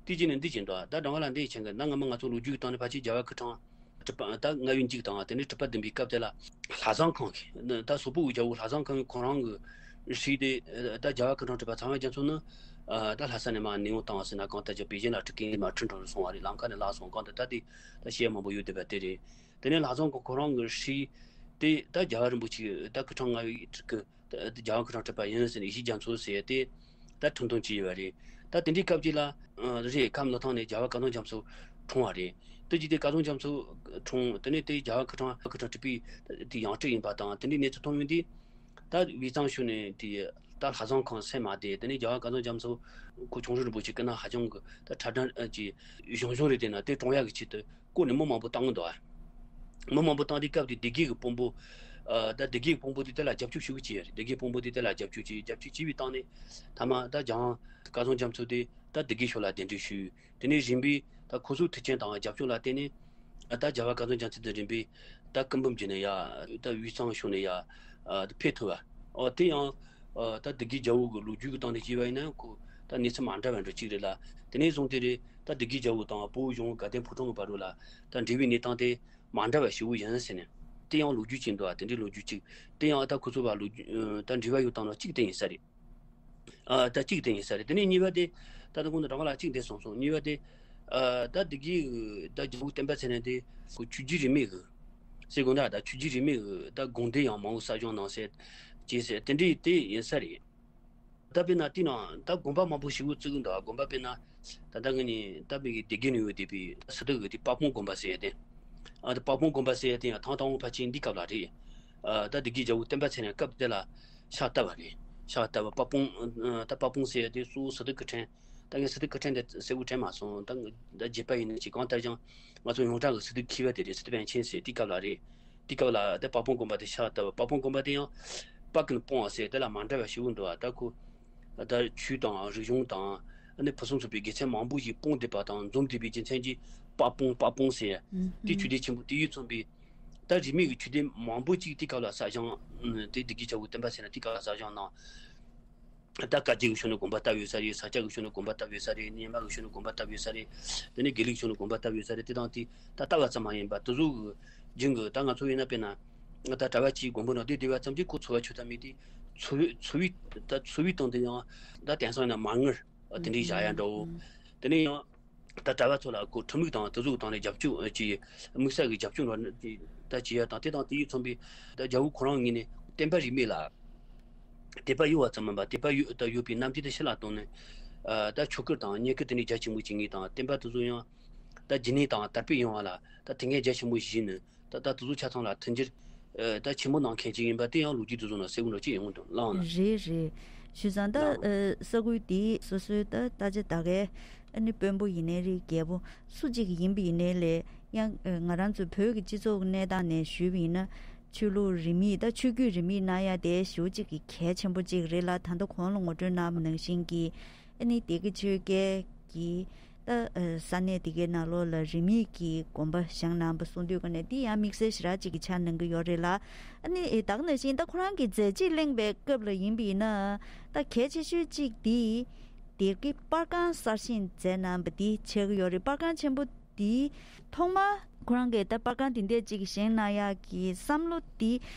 དེ་རྗེས་ནས་འདི་བྱས་འདུག་ད་སྒྲོལ་མ་ལགས་འདི་ཡི་མཆན་གྱི་ན་སྔ་མ་ང་ཚོ་ལོ་རྒྱུས་ཀྱི་སྟེང་ནས་ཕལ་ཆེར་རྒྱལ་བ་སྐུ་ཕྲེང་དྲུག་པ་ད་ལྔ་བའི་མཇུག་དང་དེ་ནས་དྲུག་པ་བདུན་པའི་སྐབས་དེ་ལ་ལྷ་བཟང་ཁང་གི་ད་སོག་པོའི་རྒྱལ་པོ་ལྷ་བཟང་ཁང་གིས་ཁོ་རང་གི་སྲས་དེ་ད་རྒྱལ་བ་སྐུ་ཕྲེང་དྲུག་པ་ཚངས་པ་རྒྱ་མཚོ་ནི་ད་ལྷ་ས་ནས་མར་ནེའུ་བཏང་ཟེར་ན་གང་ལྟར་ཀྱང་པེ་ཅིན་ལ་ཁྲིད་མཁན་མར་ཁྲིད་འགྲོ་སོང་བ་རེད། ལམ་ཁ་ནས་བརླག་སོང་། གང་ལྟར་ད་དེ་ད་བཤད་མང་པོ་ཡོད་བསྡད་པ་དེ་རེད། དེ་ནས་ལྷ་བཟང་ཁང་ཁོ་རང་གི་སྲས་དེ་ད་རྒྱལ་བ་རིན་པོ་ཆེ་ད་སྐུ་ཕྲེང་ལྔ་བའི་གི་ད་རྒྱལ་བ་སྐུ་ཕྲེང་དྲུག་པ་ཡིན་ཟེར་ནས་ཡེ་ཤེས་རྒྱ་མཚོ་ཟེར་ཡ་དེ་ད་ཁྲིམས་ཐོན་བྱས་ཡོད་པ་རེད། ད་དེ་འདྲའི་སྐབས་ཅིག་ལ་ཨ་རེད། ཁམས་ལི་ཐང་ནས་རྒྱལ་བ་སྐལ་བཟང་རྒྱ་མཚོ་འཁྲུངས་པ་རེད། དེ་རྗེས་དེ་སྐལ་བཟང་རྒྱ་མཚོ་འཁྲུངས། དེ་ནས་དེ་རྒྱལ་བ་སྐུ་ཕྲེང་སྐུ་ཕྲེང་དྲུག་པའི་དེ་ཡང་སྤྲུལ་ཡིན་པ་དང་དེ་འདྲའི་གནས་ཚུལ་མཐོང་ཡོང་དུས། ད་དབུས་གཙང་ཕྱོགས་ནས་དེ་ད་ལྷ་བཟང་ཁང་སེམས་མ་བདེ། དེ་ནས་རྒྱལ་བ་སྐལ་བཟང་རྒྱ་མཚོ་ཁོ་ཆོས་འབྱོར་རིན་པོ་ཆེ་སྐུ་ན་ཧ་ཅང་གི་ད་ཁྲ་ཁྲ་ཅིག་གཞུང་གཞུང་རེད། དེ་ན་དེ་བཀྲོངས་ཡག་གི་ཆེད་དུ་བསྐོས་ནས་མི་མང་པོ་བཏང་གི་འདུག་ཨ། མི་མང་པོ་བཏང་དུས་སྐབས་དེ་སྡེ་དགེ་གི་དཔོན་པོ། ཨ་ད་སྡེ་དགེ་གི་དཔོན་པོ་དེ་དེ་ལ་རྒྱབ་སྐྱོར་ཞུ་གི་བྱས་རེད། སྡེ་དགེ་དཔོན་པོ་དེ་དེ་ལ་རྒྱབ་སྐྱོར་བྱས། རྒྱབ་སྐྱོར་བྱས་པའི་སྟེང་ནས་མཐའ་མ་ད་རྒྱལ་བ་སྐལ་བཟང་རྒྱ་མཚོ་དེ་ད་སྡེ་དགེ་ཕྱོགས་ལ་གདན་འདྲེན་ཞུས། དེ་ནས་རིམ་པས་ད་ཁོ་ཚོའི་མཐུན་རྐྱེན་དང་རྒྱབ་སྐྱོར་ལ་བརྟེན་ནས་ཨ་ད་རྒྱལ་བ་སྐལ་བཟང་རྒྱ་མཚོ་དེ་རིམ་པས་ད་སྐུ་འབུམ་བརྒྱུད་ནས་ཡ་ད་དབུས་གཙང་ཕྱོགས་ནས་ཡ་ཨ་ཕེབས་ཐུབ་པ། ཨོ་དེ་ཡང་ཨ་ད་སྡེ་དགེ་རྒྱལ་པོ་གི་ལོ་རྒྱུས་ཀྱི་སྟེང་ནས་བྱས་པ་ཡིན་ན་ཁོ་ད་གནས་ཚུལ་མ་འདྲ་བ་འདྲ་གཅིག་རེད་ལ། དེ་ནས་བཟུང་སྟེ་རེད། ད་སྡེ་དགེ་རྒྱལ་པོ་དང་བོད་གཞུང་དགའ་ལྡན་ཕོ་བྲང་གི་བར་དུ་ལ་ད་འབྲེལ་བའི་གནས་སྟངས་དེ་མ་འདྲ་བ་ཞེ་པོ་ཡིན་ཟེར་ནས་དེ་ཡང་ལོ་རྒྱུས་ཅིག་འདུག་ཨ། དེ་འདྲའི་ལོ་རྒྱུས་ཅིག་དེ་ཡང་ཨ་ད་ཁོ་ཚོ་བར་ལོ་རྒྱུས་ཨ་ད་འབྲེལ་བ་ཡོད་སྟངས་ལ་གཅིག་དེ་ཡིན་ས་རེད། ཨ་ད་གཅིག་དེ་ཡིན་ས་རེད། དེ་ནས་གཉིས་པ་དེ་ད་ལྟ་གོང་དུ་སྒྲོལ་མ་ལགས་གཅིག་དེ་གསུངས་སོང་། གཉིས་པ་དེ་ཨ་ད་སྡེ་དགེ་གི་ད་རྒྱལ་པོ་བསྟན་པ་ཚེ་རིང་དེ་ཁོ་ཆོས་བརྒྱུད་རིས་མེད་གི་ཟེར་དགོས་འདྲ། ད་ཆོས་བརྒྱུད་རིས་མེད་གི་ད་དགོན་སྡེ་ཡང་མང་བོ་གསར་བཞེངས་གནང་ཟེར་བྱས་ཟེར་དེ་འདྲའི་དེ་ཡིན་ས་རེད། ད་དཔེར་ན་དེ་ནང་ད་དགོན་པ་མང་པོ་ཞིག་བཙུགས་ཀྱི་འདུག་དགོན་པ་དཔེར་ན་ད་ལྟ་ངས་ནི་ད་བོད་ཀྱི་སྡེ་དགེ་ནས་ཡོད་བསྡད་པའི་སི་ཏུ་གི་དེ་དཔལ་སྤུངས་དགོན་པ་ཟེར་ཡ་དེ། ཨ་དེ་དཔལ་སྤུངས་དགོན་པ་ཟེར་ཡ་དེ་ཡང་ཐང་དང་པོ་ཕལ་ཆེར་འདི་སྐབས་ལ་རེད། ཨ་ད་སྡེ་དགེ་རྒྱལ་པོ་བསྟན་པ་ཚེ་རིང་སྐབས་དེ་ལ་ཕྱག་བཏབ་པ་རེད། ཕྱག་བཏབ་པ་དཔལ་སྤུངས་ཨ་ད་དཔལ་སྤུངས་ཟེར་ཡ་དེ་གཙོ་བོ་སི་ཏུ་སྐུ་ཕྲེང་། ད་ངས་སི་ཏུ་སྐུ་ཕྲེང་དེ་གསལ་པོ་དྲན་མ་སོང་། ད་ངས་ད་རྒྱས་པ་ཡིན་ན་ཅིག་གང་ལྟར་ཀྱང་ང་ཚོ་ཡོངས་གྲགས་ཀྱི་སི་ཏུ་མཁས་པ་དེ་རེད། སི་ཏུ་པཎ་ཆེན་ཟེར་དེ་སྐབས་ལ་རེད། དེ་སྐབས་ལ་དེ་དཔལ་སྤུངས་དགོན་པ་དེ་ཕྱག་བཏབ། དཔལ་སྤུངས་དགོན་པ་དེ་ཡང་དཔལ་གྱི་སྤུངས་ཟེར་དེ་ལ་མ་འདྲ་བ་ཞེ་པོ་འདུག་ད་ཁོ་ད་ཆོས་དང་རིག་གཞུང་དང་ཨ་ནི་ཕུན་སུམ་ཚོགས་པའི་དགེ་མཚན་མང་པོ་ཞིག་སྤུངས་བསྡད་པ་དང་འཛོམས་བསྡད་པའི་རྒྱུ་མཚན་གྱིས་དཔལ་སྤུངས་དཔལ་སྤུངས་ཟེར་དེ་ཆོས་སྡེ་ཆེན་པོ་དེ་ཡིས་མཚོན་པའི་ད་རིས་མེད་ཀྱི་ཆོས་སྡེ་མང་པོ་ཅིག་དེ་སྐབས་ལ་གསར་བཞེངས་དེ་སྡེ་དགེ་རྒྱལ་པོ་བསྟན་པ་ཚེ་རིང་དེ་སྐབས་ལ་གསར་བཞེངས་གནང་། ད་བཀའ་བརྒྱུད་ཀྱི་ཕྱོགས་ནས་དགོན་པ་བཏབ་ཡོད་ས་རེད། ས་སྐྱ་གི་ཕྱོགས་ནས་དགོན་པ་བཏབ་ཡོད་ས་རེད། རྙིང་མ་གི་ཕྱོགས་ནས་དགོན་པ་བཏབ་ཡོད་ས་རེད། དེ་ནས་དགེ་ལུགས་ཕྱོགས་ནས་དགོན་པ་བཏབ་ཡོད་ས་རེད། དེ་དང་དེ་ད་བཏབ་པ་ཙམ་མ་ཡིན་པར་དེ་ཚོ་གི་རྒྱུན་གྱི་ད་ང་ཚོ་ཡིན་ན་དཔེར་ན་ད་གྲྭ་པ་གཅིག་དགོན་པ་ནང་བསྡད་བསྡད་པ་ཙམ་གྱིས་ཁོ་འཚོ་བ་འཆོལ་ཐབས་མེད་དེ། འཚོ་བའི་འཚོ་བའི་ད་འཚོ་བའི་སྟེང་དུ་ཡང་ད་དེང་སང་ཡིན་ན་མ་དངུལ་དེ་འདྲའི་བཞག་ཡ་འདྲ་བོ། དེ་ནས་ཡང་ད་གྲྭ་པ་ཚོ་ལ་ཁོ་ཁྲིམས་ལུགས་དང་དེ་ཚོ་གི་སྟེང་ནས་རྒྱབ་སྐྱོར་གྱི་དམིགས་བསལ་གྱི་རྒྱབ་སྐྱོར་འདྲ་ད་བྱེད་ཡ་དང་། དེ་དང་དེ་ཡིས་མཚོན་པའི་ད་རྒྱལ་པོ་ཁོ་རང་ངོས་ནས་བསྟན་པ་རིས་མེད་ལ། དད་པ་ཡོད་པ་ཙམ་མིན་པར་དད་པ་ཡོད་ད་ཡོད་པའི་རྣམ་འགྱུར་དེ་ཕྱི་ལ་བཏོན་ནས། ཨ་ད་ཆོས་སྐོར་དང་བསྙེན་བཀུར་དེ་འདྲའི་རྒྱ་ཆེན་པོ་བྱེད་མཁན་དང་། བསྟན་པ་དེ་ཚོ་ཡང་ད་རྒྱུན་གནས་དང་དར་སྤེལ་ཡོང་བ་ལ་ད་དེ་འགན་རྒྱ་ཆེན་པོ་བཞེས་ནས། ད་ད་དེ་ཚོ་ཆ་ཚང་ལ་མཐུན་འགྱུར་ཨ་ད་ཆེན་པོ་གནང་མཁན་ཅིག་ཡིན་པ་དེ་ཡང་ལོ་རྒྱུས་དེ་ཚོ་ནང་གསལ་པོ་འདྲ་ཅིག་ཡོང་འདུག་ལགས་ན། རེད་རེད། བྱས་ཙང་ད་ལགས་ན། ཨ་ས་ཁུལ་དེ་སོ་སོའི་ད་ད་ཆ་ད་གའི་ཨ་ནི་དཔོན་པོ་ཡིན་ནའི་རེད། རྒྱལ་པོ་སུ་གཅིག་ཡིན་པ་ཡིན་ནའི་ལས་ཡང་ཨ་ང་རང་ཚོ་བོད་ཀྱི་སྤྱི་ཚོགས་ཀྱི་གནས་སྟངས་ནས་ཞུས་པ་ཡིན་ན། ཆོས་ལུགས་རིས་མེད་ད་ཆོས་བརྒྱུད་རིས་མེད་གནང་ཡ་དེ་ཞེ་པོ་ཅིག་གི་གལ་ཆེན་པོ་ཅིག་རེད་ལ། ད་ལྟ་གོང་ལ་ངོ་སྤྲོད་གནང་བ་ནང་བཞིན་གྱི་ཨ་ནི་སྡེ་དགེ་ཆོས་རྒྱལ་གྱིས་ད་ཨ་ས་གནས་དེ་གའི་ནང་ལོགས་ལ་རིས་མེད་ཀྱི་དགོན་པ་བཞེངས་གནང་པ་གསུངས་དུས་ཀ་ནས་འདི་ཡང་དམིགས་བསལ་ཞེ་དྲག་ཅིག་གི་ཆགས་གནང་གི་ཡོད་རེད་ལ། ཨ་ནི་ཨེ་ད་ག་ནང་བཞིན་ད་ཁོ་རང་གི་མཛད་རྗེས་གླེང་པའི་སྐབས་ལ་ཡིན་པ་ཡིན་ན། ད་གལ་ཆེ་ཤོས་གཅིག་འདི་སྡེ་དགེ་པར་ཁང་གསར་བཞེངས་མཛད་གནང་པ་འདི་ཆགས་ཀྱི་ཡོད་རེད། པར་ཁང་ཆེན་པོ་འདི་ཐོག་མ་ཁོ་རང་གིས་ད་པར་ཁང་འདི་འདྲས་ཅིག་བཞེངས་གནང་ཡག་གི་བསམ་བློ་འདི་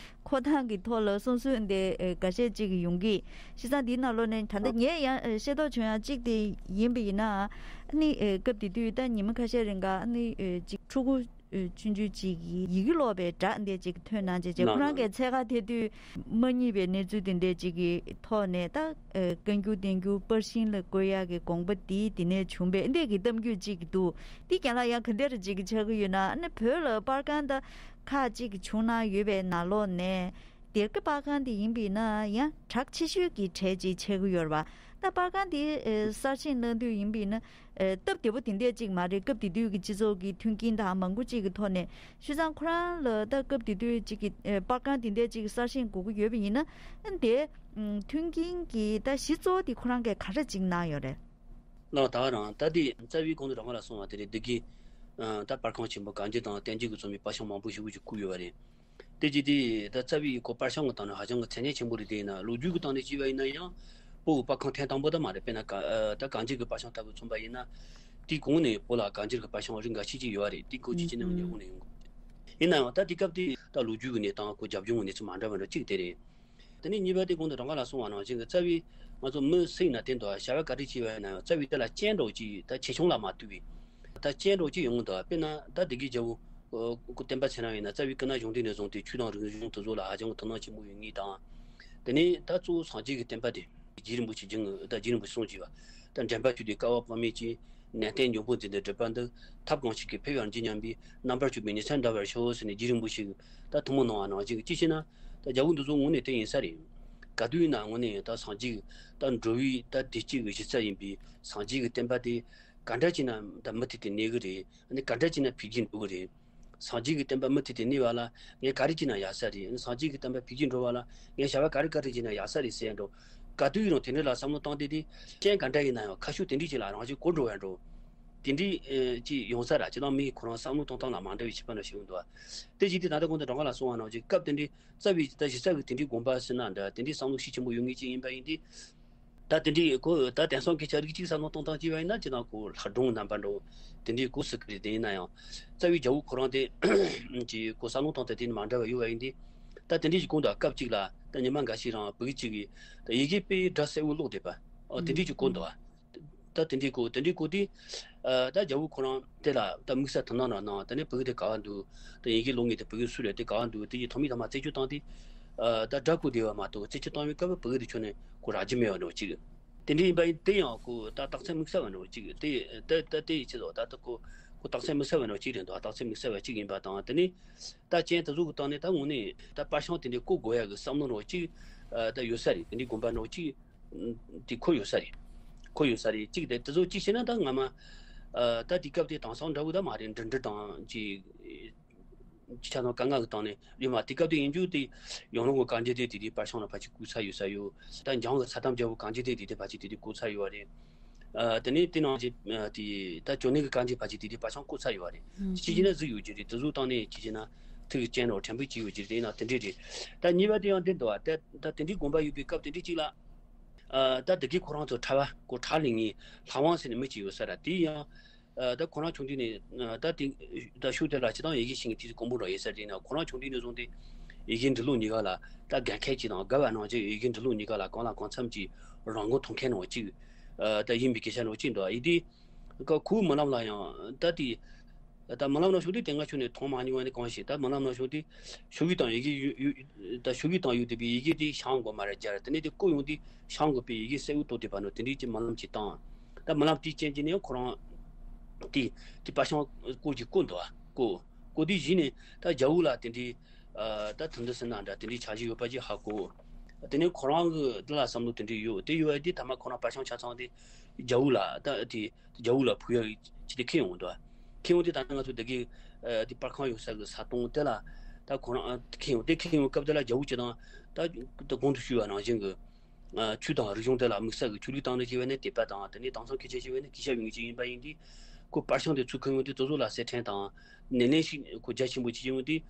ཁོ་ཐང་གི་ཐོག་ལ་སོ་སོའི་འདི་ཨེ་འགའ་ཤས་ཅིག་ཡོང་གི། བྱས་ཙང་འདིའི་ནང་ལོགས་ནས་ད་ལྟ་ཨ་ངས་ཡང་ཨེ་ཤེས་རྟོགས་བྱུང་ཡག་གཅིག་དེ་ཡིན་པ་ཡིན་ན། ཨ་ནི་ཨེ་སྐབས་དེ་དུས་ད་ཉི་མ་ཁ་ཤས་རིང་ག་ཨ་ནི་ཨེ་ཅིག་ཕྲུ་གུ་ཨེ་ཆུང་ཆུང་ཅིག་གིས་ཡི་གེ་ཀློག་པའི་སྒྲ་འདི་ཅིག་ཐོས་གནང་བྱས་བྱས། ཁོ་རང་གིས་འཚོལ་ག་དེ་དུས་མ་རྙེད་པའི་གནས་ཚུལ་དེ་འདྲས་ཅིག་གི་ཐོག་ནས་ད་ཨེ་བཀའ་འགྱུར་བསྟན་འགྱུར་པར་ཤིང་ལ་བཀོད་ཡག་གི་དགོངས་པ་འདི་དེ་ནས་བྱུང་པའི་འདི་གི་གཏམ་རྒྱུད་ཅིག་འདུག་འདི་རྒན་ལགས་ཡང་ག་འདྲས་ཅིག་ཆགས་ཀྱི་ཡོད་ན། ཨ་ནི་བོད་ལ་པར་ཁང་ད་ཁག་ཅིག་བྱུང་གནང་ཡོད་པའི་ནང་ལོགས་ནས། སྡེ་དགེ་པར་ཁང་དེ་ཡིན་པས་ན་ཡང་གྲགས་ཆེ་ཤོས་ཀྱི་གྲས་ཅིག་ཆགས་ཀྱི་ཡོད་རེད་པ། ད་ ད་པར་ཁང་དེ་ཨེ་གསར་བཞེངས་གནང་དུས་ཡིན་པས་ན། ཨེ་སྟབས་བདེ་པོ་དེ་འདྲས་ཅིག་མ་རེད། སྐབས་དེ་དུས་ཀྱི་སྤྱི་ཚོགས་ཀྱི་མཐུན་རྐྱེན་དང་མང་པོ་ཅིག་གི་ཐོག་ནས། བྱས་ཙང་ཁོ་རང་ལ་ད་སྐབས་དེ་དུས་ཅིག་གི་ཨེ་པར་ཁང་དེ་འདྲས་ཅིག་གསར་བཞེངས་དགོས་ཀྱི་ཡོད་པ་ཡིན་ན། ཨ་དེ་ཨམ་མཐུན་རྐྱེན་གྱི་ད་གཞི་གཙོ་བོ་དེ་ཁོ་རང་གིས་ག་འདྲ་ཅིག་གནང་ཡོད་རེད། ལགས། ད་རང་ད་དེ་རྩ་བའི་གོང་དུ་རང་ག་ལ་གསུངས་པ་དེ་རེད། འདི་གི་ཨ་ད་པར་ཁང་ཆེན་པོ་གངས་ལྗོངས་དང་བསྟན་འཛིན་གྱིས་བཙུགས་པའི་པར་ཤིང་མང་པོ་ཞེ་པོ་ཅིག་བརྐོས་ཡོད་པ་རེད། དེ་རྗེས་དེ་ད་རྩ་བའི་ཁོ་པར་ཤིང་གི་སྟེང་ནས་ཧ་ཅང་གི་མཚན་སྙན་ཆེན་པོ་རེད། དེ་ཡིན་ན་ལོ་རྒྱུས་ཀྱི་སྟེང་ནས་བྱས་པ་ཡིན་ན་ཡང་། བོད་ཀྱི་པར་ཁང་ཐེངས་དང་པོ་ད་མ་རེད། དཔེར་ན་ག་ཨ་ད་གངས་ལྗོངས་ཀྱི་པར་ཤིང་ལྟ་བུ་མཚོན་པ་ཡིན་ན། དེའི་གོང་ནས་བོད་ལ་གངས་ལྗོངས་ཀྱི་པར་ཤིང་རིགས་འགའ་ཤས་ཅིག་ཡོད་པ་རེད། དེ་ཁོ་ཕྱི་རྒྱལ་ནས་ཉོ་གི་ནས་ཡོང་གི། ཡིན་ན་ཡང་ད་དེ་སྐབས་དེ་ད་ལོ་རྒྱུས་ཀྱི་གནས་སྟངས་ཁོ་རྒྱབ་ལྗོངས་ཀྱི་གནས་ཚུལ་མ་འདྲ་བ་འདྲ་གཅིག་དེ་རེད། དེ་ནས་གཉིས་པ་དེ་གོང་དུ་རང་ག་ལ་གསུངས་པ་ནང་བཞིན་གྱི་རྩ་བའི་ང་ཚོ་མི་སུ་ཡིན་ན་དེ་འདུག་བྱ་བ་ག་རེ་བྱས་པ་ཡིན་ན་ཡང་རྩ་བའི་དེ་ལ་རྐྱེན་འདྲ་བོ་ཅིག་ད་ཆེ་ཆུང་ལ་མ་ལྟོས་པའི་ད་རྐྱེན་འདྲ་བོ་ཅིག་ཡོང་གི་འདུག་དཔེར་ན་ད་དེ་གའི་རྒྱལ་པོ་ཨོ་ཀོ་བསྟན་པ་ཚེ་རིང་ཡིན་ན་རྩ་བའི་སྐུ་ན་གཞོན་དུས་ནས་བཟུང་སྟེ་ཆོས་དང་རིག་གཞུང་དེ་ཚོ་ལ་ཧ་ཅང་གི་དོ་སྣང་ཆེན་པོ་ཡོད་ངེས་དང་། དེ་ནས་ད་གཙོ་བོ་སངས་རྒྱས་ཀྱི་བསྟན་པ་དེ་རྗེ་རིན་པོ་ཆེ་རྒྱུན་ད་རྗེ་རིན་པོ་ཆེ་གསུངས་བྱས་པ། ད་འདྲེན་པར་བྱོས་ཏེ་བསྐལ་པ་དཔག་མེད་ཀྱི། ནན་ཏན་འབྱུང་པོ་འཛིན་དུ་སྒྲུབ་པ་འདི། ཐབས་གང་ཞིག་གིས་ཕེབས་པར་བགྱི་སྙམ་པའི། རྣམ་པར་དཔྱོད་པའི་ཉི་ཚེ་འདའ་བར་ཤོག་ཟེར་ནས་རྗེ་རིན་པོ་ཆེས་ད་ཐུགས་སྨོན་གནང་བ་ནང་བཞིན་གྱི་གཅིག་བྱས་ན། ད་རྒྱལ་པོ་འདི་ཚོ་དངོས་གནས་དེ་ཡིན་ས་རེད། ག་དུས་ཡིན་ན་དངོས་གནས་ད་སངས་རྒྱས་ད་འགྲོ་བའི་ད་བདེ་སྐྱིད་ཀྱི་གཞི་རྩ་ཡིན་པའི་སངས་རྒྱས་ཀྱི་བསྟན་པ་དེ་ག་འདྲ་བྱས་ན་ད་མུ་མཐུད་དེ་གནས་གི་རེད། ཨ་ནི་ག་འདྲ་བྱས་ན་འཕེལ་རྒྱས་འགྲོ་གི་རེད། སངས་རྒྱས་ཀྱི་བསྟན་པ་མུ་མཐུད་དེ་གནས་པ་ལ་ངས་ག་རེ་བྱས་ན་ཡག་ས་རེད། སངས་རྒྱས་ཀྱི་བསྟན་པ་འཕེལ་རྒྱས་འགྲོ་བ་ལ་ངས་བྱ་བ་ག་རེ་ག་རེ་བྱས་ན་ཡག་ས་རེད་ཟེར་འགྲོ། ག་དུས་ཡིན་རུང་དེ་འདྲ་ལ་བསམ་བློ་བཏང་སྟེ་དེ་རྐྱེན་ག་འདྲ་ཡིན་ན་ཡང་ཁ་ཕྱོགས་དེ་འདྲས་ཅིག་ལ་རང་བཞིན་གོ་འགྲོ་བ་འགྲོ། དེ་འདྲས་ཅིག་ཡོང་ས་ར་ཅི་ལྟར་མི་ཁོ་རང་བསམ་བློ་གཏོང་སྟངས་ལ་མ་འདྲ་བའི་ཁྱད་པར་འདྲ་ཞིག་ཡོང་འདུག་དེ་བཞིན་དུ་ད་ལྟ་གོང་དུ་གྲངས་ཀ་ལ་གསུངས་པ་ནང་བཞིན་སྐབས་དེ་འདྲའི་རྩ་བའི་ད་གཞི་རྩ་གི་དེ་འདྲའི་དགོན་པ་ཟེར་ན་འདྲ་དེ་འདྲའི་བསམ་བློ་ཤུགས་ཆེན་པོ་ཡོད་ངེས་ཅིག་ཡིན་པ་ཡིན་ཏེ། ད་དེ་འདྲའི་གོ་ད་དེང་སང་སྐད་ཆ་རིགས་གཅིག་བསམ་བློ་གཏོང་སྟངས་ཅིག་བ་ཡིན་ན་ཅི་ན་གོ་ལྷ་སྒྲུང་རྣམ་པ་འདྲ་བོ་དེ་འདྲའི་གོ་སྲིད་ཀྱི་རེད། དེ་ཡིན་ན་ཡང་རྩ་བའི་རྒྱལ་པོ་ཁོ་རང་དེ་གི་གོ་བསམ་བློ་གཏོང་སྟངས་དེ་ནི་མ་འདྲ་བ་ཡོད་པ་ཡིན་ཏེ། ད་དེ་འདྲའི་གི་གོང་དུ་སྐབས་གཅིག་ལ་ད་ཉི་མ་འགའ་ཞིག་རིང་བུ་གུ་གཅིག་གིས་ད་ཡི་གེ་དཔེ་སྒྲ་གསལ་བོ་ཀློག་བསྡད་པ། ཨོ་དེ་འདྲའི་གི་གོ་འདུག་བ། ད་དེ་འདྲའི་གོ་དེ་འདྲའི་གོ་དེ། ཨ་ད་རྒྱལ་པོ་ཁོ་རང་དེ་ལ་ད་དམིགས་བསལ་དོ་སྣང་རང་གནང་། དེ་ནས་བུ་གུ་དེ་ག་བ་འདུག་ད་ཡི་གེ་ཀློག་མཁན་དེ་བུ་གུ་སུ་རེད། དེ་ག་བ་འདུག་དེ་ཡི་ཐོག་མའི་ཐོག་མ་རྩད་གཅོད་བཏང་སྟེ། ཨ་ད་སྒྲ་གོ་བདེ་བ་མ་གཏོགས་རྩད་གཅོད་བཏང་བའི་སྐབས་བུ་གུ་དེ་ཁྱོན་ནས་གོ་རག་གི་མེད་པ་འདྲ་བོ་གཅིག་དེ་འདྲའི་ཡིན་པ་ཡིན་དེ་ཡང་གོ་ད་རྟགས་མཚན་དམིགས་བསལ་བ་འདྲ་བོ་གཅིག་དེ་ད་ད་དེ་ཡི་ཆེད་དུ་ད་ད་གོ་གོ་རྟགས་མཚན་དམིགས་བསལ་བ་འདྲ་བོ་གཅིག་རེད་འདུག་རྟགས་མཚན་དམིགས་བསལ་བ་གཅིག་ཡིན་པ་དང་། དེ་ནས་ད་རྐྱེན་དེ་ཚོ་གི་སྟེང་ནས་ད་དངོས་གནས་ད་པར་ཤིང་དེ་འདྲའི་བརྐོ་དགོས་ཡ་གི་བསམ་བློ་འདྲ་བོ་གཅིག་ཨ་ད་ཡོད་ས་རེད། དེ་འདྲའི་དགོན་པ་འདྲ་བོ་གཅིག་དེ་འཁོར་ཡོད་ས་རེད། འཁོར་ཡོད་ས་རེད། གཅིག་དེ་དེ་ཚོ་གཅིག་བྱས་ན་ད་སྔ་མ་ཨ་ད་དེ་སྐབས་དེ་དེང་སང་འདྲ་བོ་ད་མ་རེད། འབྲུ་འབྲུ་དང་གཅིག་ཆ་དང་དཀའ་ངལ་གྱི་སྟེང་ནས་ཡོད་མ། དེ་སྐབས་དེ་ཡིན་རྒྱུ་དེ་ཡང་རུང་གི་གངས་ཅན་དེ་དེ་དེ་པར་ཤིང་ལ་ཕལ་ཆེར་བརྐོས་ཚར་ཡོད་ས་ཡོད། ད་འཇང་གི་ས་ཐམ་རྒྱལ་པོ་གངས་ཅན་དེ་དེ་དེ་ཕལ་ཆེར་དེ་དེ་བརྐོས་ཚར་ཡོད་པ་རེད། ཨ་དེ་ནས་དེ་ནང་བཞིན་ཨ་དེ་ད་ཅོ་ནེ་གི་གངས་ཅན་ཕལ་ཆེར་དེ་དེ་པར་ཤིང་བརྐོས་ཚར་ཡོད་པ་རེད། ཅི་བྱས་ན་གཟིགས་ཡོད་ཀྱི་རེད། དེ་ཚོའི་སྟེང་ནས་ཅི་བྱས་ན་ཐུགས་ཀྱི་སྤྱན་རོ་དྲན་པོ་བྱས་ཡོད་ཀྱི་རེད། ཡིན་ན་དེ་འདྲས་རེད། ད་གཉིས་པ་དེ་ཡང་འདི་འདུག་བ། ད་ད་དེ་འདྲའི་དགོན་པ་ཡོད་པའི་སྐབས་དེ་འདྲས་གཅིག་ལ། ཨ་ད་དེ་གའི་ཁོ་རང་ཚོ་གྲྭ་པ་གོ་གྲྭ་ལས་ངན་ལྷ་དབང་ཟེར་ནས་མི་གཅིག་ཡོད་ས་ར། དེ་ཡང་ཨ་ད་ཁོ་རང་ཆུང་དུས་ནས་ཨ་ད་དེ་ད་ཤུགས་དེ་ལ་ཅི་དང་ཡི་གེ་ཤེས་མཁན་དེ་ཚོ་དཀོན་པོ་འདྲ་ཡོད་ས་རེད། ན་ཁོ་རང་ཆུང་དུས་ནས་བཟུང་སྟེ་ཡི་གེ་འབྲི་ཀློག་གཉིས་ཀ་ལ་ད་དགའ་མཁན་གཅིག་དང་། དགའ་བ་ནང་བཞིན་ཡི་གེ་འབྲི་ཀློག་གཉིས་ཀ་ལ་གང་ལ་གང་འཚམ་གྱི་རང་མགོ་ཐོན་མཁན་ནང་གཅིག་ཨ་ད་ཡིན་པའི་སྐད་ཆ་ནང་གཅིག་འདུག་ཡིན་དུས། ཁོའི་སྨོན་ལམ་ལ་ཡང་ད་དེ། ད་སྨོན་ལམ་ནང་བཞུགས་དུས་དེ་སྔ་ཆོས་ནས་མཐོང་མ་མྱོང་བ་ནི་གང་ཞིག་ད་སྨོན་ལམ་ནང་བཞུགས་དུས་ཞུ་གི་དང་ཡི་གེ་ཡུ་ཡུ་ད་ཞུ་གི་དང་ཡུ་དེ་པའི་ཡི་གེ་དེ་བཤང་དགོས་མ་རེད་སྦྱར། དེ་ནས་དེ་བརྐོ་ཡོང་དུས་བཤང་དགོས་པའི་ཡི་གེ་གསལ་བོ་བཏོད་དེ་པ་ནོ་དེ་འདྲའི་ཅིག་སྨོན་ལམ་ཅིག་བཏང་། ད་སྨོན་ལམ་དེའི་རྐྱེན་གྱིས་ནས་ཁོ་རང་དེ་དེ་པར་ཤིང་བརྐོ་གི་བརྐོ་འདུག་བ། བརྐོ་བརྐོ་དུས་གཞི་ནས་ད་རྒྱལ་པོ་ལ་དེ་འདྲའི་ད་དོན་དུ་ཟིན་ན་འདྲ་དེ་འདྲའི་འཆར་གཞི་ཡོད་པ་ཅིག་ཧ་གོ། དེ་ནས་ཁོ་རང་གི་འདི་ལ་བསམ་བློ་དེ་འདྲའི་ཡོད། དེ་ཡོད་པ་དེ་ཐ་མ་ཁོ་རང་པར་ཤིང་ཆ་ཚང་དེ་རྒྱལ་པོ་ལ་ད་དེ། རྒྱལ་པོ་ལ་ཕུལ་ཡག་ཅི་སྟེ་ཁྱེར་ཡོང་འདུག་ཁྱེར་ཡོང་དུས་ད་ནི་ང་ཚོ་འདི་གའི་ཨ་དེ་པར་ཁང་ཡོད་ས་གི་ས་སྟོང་དེ་ལ་ད་ཁོ་རང་ཨ་ཁྱེར་ཡོང་། དེ་ཁྱེར་ཡོང་སྐབས་དེ་ལ་རྒྱལ་པོ་སྤྱི་དང་ད་ད་གོང་དུ་ཞུས་པ་ནང་བཞིན་གི་ཨ་ཆོས་དང་རིག་གཞུང་དེ་ལ་དམིགས་བསལ་གི་ཆོས་ལུགས་སྟེང་ནས་བྱས་པ་ནི་དད་པ་དང་། དེ་ནས་དེང་སང་སྐད་ཆ་བྱས་པ་ནི་སྐད་ཆ་ཡོད་མཁན་ཅིག་ཡིན་པ་ཡིན་དུས། ཁོ་པར་ཤིང་དེ་ཚུར་ཁྱེར་ཡོང་དུས་དེ་ཚོ་ལ་གསེར་ཕྲེང་དང་ནན་ལན་ཞིག་ཁོ་རྒྱ་ཆེན་པོ་ཅིག་བྱས་ཡོང་དུས།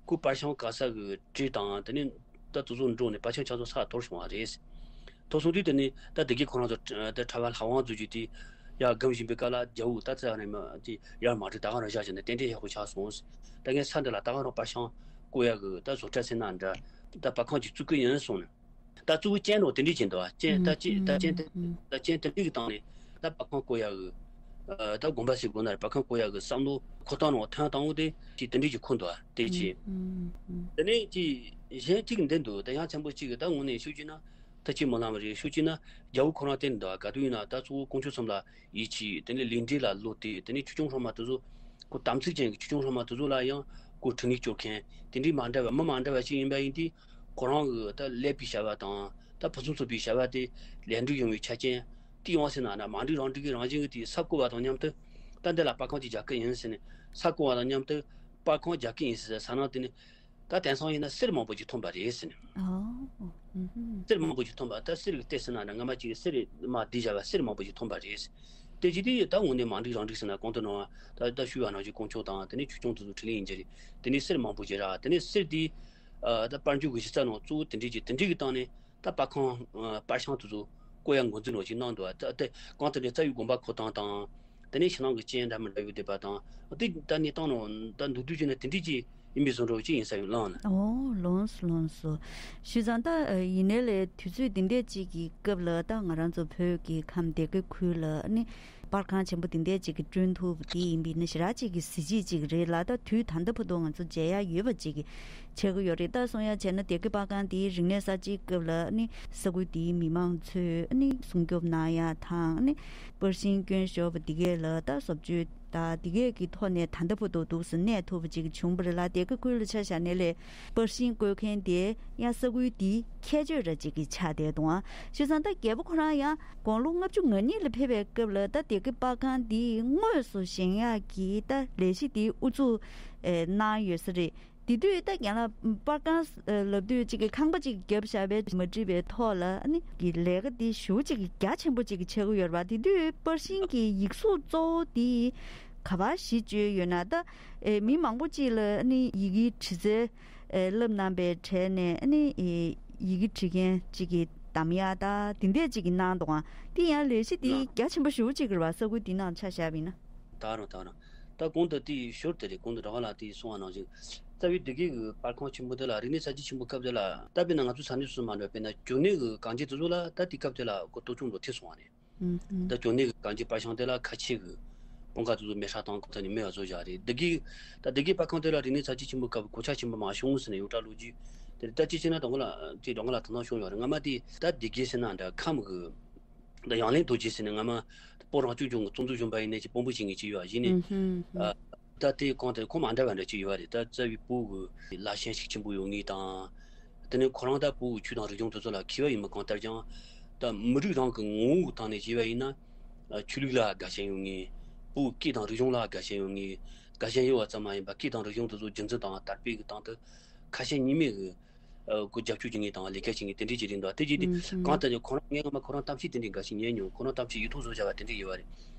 ཁོས་པར་ཤིང་ག་ས་གི་བྲིས་དང་། དེ་ནས་ད་དེ་ཚོ་འགྲོ་ནས་པར་ཤིང་ཆ་ཚང་ས་འཐོར་སོང་བ་རེད། འཐོར་སོང་དུས་དེ་ནས་ད་དེ་གའི་ཁོ་རང་ཚོ་ད་གྲྭ་པ་ལྷ་དབང་རྫོགས་རྒྱུ་དེ་ཡར་སྒོམ་བཞིན་པའི་སྐབས་ལ་རྒྱལ་པོ་ད་ཙ་ནས་མ་དེ་ཡར་མ་བྲིས་ད་ག་རང་བཞག་བྱས་ནས་རྟེན་འབྲེལ་ཡག་པོ་ཆགས་སོང་། ད་ངས་ས་འདི་ལ་ད་ག་རང་པར་ཤིང་བརྐོ་ཡག་གི་ད་བཟོ་གྲྭ་ཟེར་ན་འདྲ། ད་པར་ཁང་ཅིག་བཙུགས་ཀྱི་ཡིན་གསུངས་ནས། ད་གཙོ་བོ་རྐྱེན་འདྲ་བོ་དེ་འདྲས་ཀྱི་འདུག་རྐྱེན་ད་རྐྱེན་ད་རྐྱེན་དེ་ད་རྐྱེན་དེ་འདྲས་ཀྱི་སྟེང་ནས་ད་པར་ཁང་བརྐོ་ཡག་གི་ཨ་ད་དགོན་པ་ཟེར་དགོས་ན་རེད། པར་ཁང་བརྐོ་ཡག་གི་བསམ་བློ་འཁོར་སྟངས་འདྲ་བོ་ཐོན་སྟངས་འོ་དེ་ཅིག་དེ་འདྲས་ཀྱི་འཁོར་འདུག་དེ་ཅིག་དེ་ནས་ཅིག་གཞན་གཅིག་འདི་འདུག་ད་ཡང་ཚན་པོ་གཅིག་གི་ད་དངོས་གནས་ཤུགས་ཀྱིས་ན་ད་ཅིག་སྨོན་ལམ་རེད། ཤུགས་ཀྱིས་ན་རྒྱལ་པོ་ཁོ་རང་བསྟེན་འདུག་ག་དུས་ཡིན་ན་ད་གཙོ་བོ་དཀོན་མཆོག་གསུམ་ལ་ཡིད་ཆེས། དེ་ནས་ལས་འབྲས་ལ་བློ་གཏད། དེ་ནས་ཆོས་སྐྱོང་སྲུང་མ་དེ་ཚོ་ཁོ་དམ་ཚིག་ཅན་གྱི་ཆོས་སྐྱོང་སྲུང་མ་དེ་ཚོ་ལ་ཡང་ཁོ་ཁྲིམས་ཡིག་སྐྱོར་མཁན་དེ་འདྲའི་མ་འདྲ་བ་མི་མ་འདྲ་བ་ཞིག་ཡིན་པ་ཡིན་དུས། ཁོ་རང་གི་ད་ཀླད་པའི་བྱ་བ་དང་ ད་ཕུན་སུམ་ཚོགས་པའི་བྱ་བ་དེ་ལེགས་འགྲུབ་ཡོང་བའི་ཆ་རྐྱེན་དེ་ཡོང་ཟེར་ན་ན་མ་འགྲིག་རང་འགྲིག་གི་རང་བཞིན་གྱི་དེ་ས་བརྐོ་བ་དང་མཉམ་དུ་ད་འདི་ལ་པར་ཁང་ཅིག་རྒྱག་གི་ཡིན་ཟེར་ནས་ས་བརྐོ་བ་དང་མཉམ་དུ་པར་ཁང་རྒྱག་གི་ཡིན་ཟེར་ས་ནང་དེ་ནི། ད་དེང་སང་ཡིན་ན་གསེར་མང་པོ་ཅིག་ཐོན་པ་རེད་ཟེར་ནས། ཨོ། ཨུ་ཧུམ། གསེར་མང་པོ་ཅིག་ཐོན་པ་ད་གསེར་གྱི་ལྟས་ཟེར་ན་ན་སྔ་མ་ཅིག་གསེར་མ་བསྡུས་བཞག་པ་གསེར་མང་པོ་ཅིག་ཐོན་པ་རེད། དེ་ཅི་དེ་ད་དངོས་གནས་མ་འགྲིག་རང་འགྲིག་ཟེར་ན་གོང་དུ་ནང་ད་ད་ཞུས་པ་ནང་བཞིན་དཀོན་མཆོག་དང་དེ་ནས་ཆོས་སྐྱོང་དེ་ཚོ་འཕྲིན་ལས་ཡིན་གྱི་རེད། དེ་ནས་གསེར་མང་པོ་ཅིག་རག་དེ་ནས་གསེར་དེ་ད་པར་འཇུག་གི་གཞི་རྩ་ནང་གཙོ་བོ་དེ་འདྲས་ཀྱི་དེ་འདྲས་ཀྱི་སྟེང་ནས་ད་པར་ཁང་པར་ཤིང་དེ་ཚོ་བརྐོ་ཡ་འགོ་འཛུགས་ནང་ཅིག་གནང་འདུག་ད་དེ་གང་ལྟར་ནས་རྩ་བའི་དགོན་པ་ཁོ་ཐང་དང་། དེ་ནས་ཕྱི་ནང་གི་རྐྱེན་འདྲ་མི་འདྲ་ཡོད་བསྡད་པ་དང་། དེ་ད་གནས་སྟངས་ནང་ད་མདོར་བསྡུས་བྱས་ན་དེ་འདྲས་ཅིག་ཡིན་པའི་བཟོ་འདྲ་ཅིག་ཡིན་ས་ཡོད་ལང་ན། ཨོ་ལོངས་སོ་ལོངས་སོ། བྱས་ཙང་ད་ཡིན་ནའི་ལས་དུས་ཚོད་འདི་འདྲས་ཅིག་གི་སྐབས་ལ་ད་ང་རང་ཚོ་བོད་ཀྱི་ཁམས་སྡེ་དགེ་ཁུལ་ལ་ནི་པར་ཁང་ཆེན་པོ་འདི་འདྲས་ཅིག་གི་བསྐྲུན་ཐུབ་པ་དེ་ཡིན་པས་ན་ཞེ་དྲག་ཅིག་གི་གཟི་བརྗིད་ཅིག་རེད་ལ། ད་དུས་ད་ལྟ་བར་དུ་ང་ཚོ་མཇལ་ཡ་ཡོད་པ་ཅིག་གི་ཆགས་ཀྱི་ཡོད་རེད། ད་གསུང་ཡ་བྱས་ན་སྡེ་དགེ་པར་ཁང་དེའི་རིག་གནས་གསར་བརྗེའི་སྐབས་ལ་ནི་ས་ཁུལ་དེའི་མི་མང་ཚོས་ནི་སྲུང་སྐྱོབ་གནང་ཡ་དང་ནི་པར་ཤིང་སྐྱོན་ཤོར་བ་དེ་གས་ལ་ད་བཟོ་བཅོས་དང་དེ་གས་ཀྱི་ཐོག་ནས་ད་ལྟ་བར་དུ་འདུག་སེ་གནས་ཐུབ་པ་ཅིག་བྱུང་བ་རེད་ལ། སྡེ་དགེ་ཁུལ་ལ་ཆ་བཞག་ནས་ལས་པར་ཤིང་བརྐོ་མཁན་དེ་ཡང་ས་ཁུལ་དེའི་ཁྱད་ཆོས་ར་ཅིག་གི་ཆགས་བསྡད་འདུག་ཨང་། བྱས་ཙང་ད་རྒྱལ་པོ་ཁོ་རང་ཡང་དགུང་ལོ་ལྔ་བཅུ་ང་གཉིས་ལ་ཕེབས་པའི་སྐབས་ལ་ད་སྡེ་དགེ་པར་ཁང་འདི་དངོས་སུ་བཞེངས་ཡག་གི་ད་ལས་གཞི་འདི་དབུ་འཛུགས་ཨེ་གནང་ཡོད་ས་རེད། དེ་དུས་ད་རྒན་ལགས་པར་ཁང་ལབ་དུས་གཅིག་གི་ཁང་པ་གཅིག་བརྒྱབ་བཞག་པའི་མ་འགྲིག་པའི་ཐོག་ལ་ཨ་ནི་གི་ལས་ཀ་འདི་ཞེ་པོ་གཅིག་གི་རྒྱ་ཆེན་པོ་གཅིག་གི་ཆགས་ཀྱི་ཡོད་རེད་པ། དེ་དུས་པར་ཤིང་གི་ཡིག་གཟུགས་གཙོ་བོ་འདི་ག་པར་གཞི་བཅོལ་ཡོད་ན། ད་ཨེ་མི་མང་པོ་གཅིག་ལ་ཨ་ནི་ཡི་གེ་འབྲི་རྩལ་ཨེ་བསླབ་གནང་པའི་གྲས་ནས་ཨ་ནི་ཨེ་ཡི་གེ་འབྲི་མཁན་གཅིག་གི་གདམ་ཡག་ད་དེ་འདྲས་གཅིག་གི་གནང་འདུག་ཨང་། དེ་ཡང་ལས་གཞི་འདི་རྒྱ་ཆེན་པོ་ཞེ་པོ་གཅིག་རེད་པ། ས་ཁུལ་འདི་ནང་ཆ་བཞག་པ་ཡིན་ན། ད་རུང་ད་རུང་། ད་གོང་དུ་དེའི་ཞོར་དེ་རེད། གོང་དུ་གྲྭ་པ་ལགས་དེས་གསུངས་པ་ནང་བཞིན། རྩ་བའི་སྡེ་དགེ་གི་པར་ཁང་ཆེན་པོ་དེ་ལ་རིག་གནས་གསར་བརྗེ་ཆེན་པོ་སྐབས་དེ་ལ་ད་དཔེར་ན་ང་ཚོ་ས་གནས་སུ་མ་འགྲོ་དཔེར་ན་ཇོ་ནེ་གི་གངས་ཅན་དེ་ཚོ་ལ་ད་དེ་སྐབས་དེ་ལ་གོ་གཏོར་སྐྱོན་འགྲོ་ཐེབས་སོང་བ་རེད། ཨུམ་ཨུམ། ད་ཇོ་ནེ་གི་གངས་ཅན་པར་ཤིང་དེ་ལ་ཁ་ཆེ་གི་དཔུང་ཁག་དེ་ཚོ་མེ་ཧྲ་དང་གོ་ཐ་ནས་མེ་བ་བཟོ་བཞག་རེད། སྡེ་དགེ་ད་སྡེ་དགེ་པར་ཁང་དེ་ལ་རིག་གནས་གསར་བརྗེ་ཆེན་པོ་སྐབས་གོད་ཆག་ཆེན་པོ་མང་བྱུང་ཟེར་ནས་ཡོངས་གྲགས་ལོ་རྒྱུས་དེ་རེད། ད་ཅི་བྱས་ན་དང་པོ་ལ་དེ་དང་པོ་ལ་དོ་སྣང་བྱུང་ཡོད་རེད། སྔ་མ་དེ་ད་སྡེ་དགེ་ཟེར་ན་འདྲ་ཁམས་གི་ད་ཡང་ལེན་རྡོ་རྗེ་ཟེར་ནས་སྔ་མ་སྤོ་རང་སྐྱོང་ལྗོངས་ཀྱི་གཙོ་འཛུགས་གཞོན་པ་ཡིན་ནས་ཀྱི་དཔོན་པོ་བྱེད་མཁན་ཅིག་ཡོད་པ་ཡིན་ནས། ཨུ་ཧུམ་ཧུམ། ཨ། ད་དེ་གང་ལྟར་ཁོ་མ་འདྲ་བ་འདྲ་ཅིག་ཡོད་པ་རེད། ད་རྩ་བའི་སྤོ་གི་ལ་ཞེན་ཤུགས་ཆེན་པོ་ཡོད་ངེས་དང་། དེ་ནས་ཁོ་རང་ད་སྤོ་གི་ཆོས་དང་རིག་གཞུང་དེ་ཚོ་ལ་མཁས་པ་ཡིན་པ་གང་ལྟར་ཀྱང་། ད་མི་རིགས་རང་གི་ངོ་བོ་གི་སྟེང་ནས་བྱས་པ་ཡིན་ན། ཨ། ཆོས་ལུགས་ལ་དགའ་ཞེན་ཡོད་ངེས། སྤོ་གི་སྐད་དང་རིག་གཞུང་ལ་དགའ་ཞེན་ཡོད་ངེས། དགའ་ཞེན་ཡོད་པ་ཙམ་མ་ཡིན་པར་སྐད་དང་རིག་གཞུང་དེ་ཚོ་རྒྱུན་འཛིན་དང་དར་སྤེལ་གི་སྟེང་དུ་ཁ་ཞེ་གཉིས་མེད་ཀྱི་ཨ། ཁོ་རྒྱབ་སྐྱོར་བྱེད་མཁན་དང་ལས་ཀ་བྱེད་མཁན་དེ་འདྲས་ཅིག་རེད་འདུག་དེ་རྗེས་དེ་ཨུམ་ཧུམ། གང་ལྟར་ཀྱང་ཁོ་རང་ངའི་སྔ་མ་ཁོ་རང་གཏམ་བཤད་དེ་འདྲས་འགའ་ཞིག་ཉན་མྱོང་། ཁོ་རང་གཏམ་བཤད་ཡིག་ཐོག་བཟོ་བྱ་བ་དེ་འདྲས་ཡོད་པ་རེད།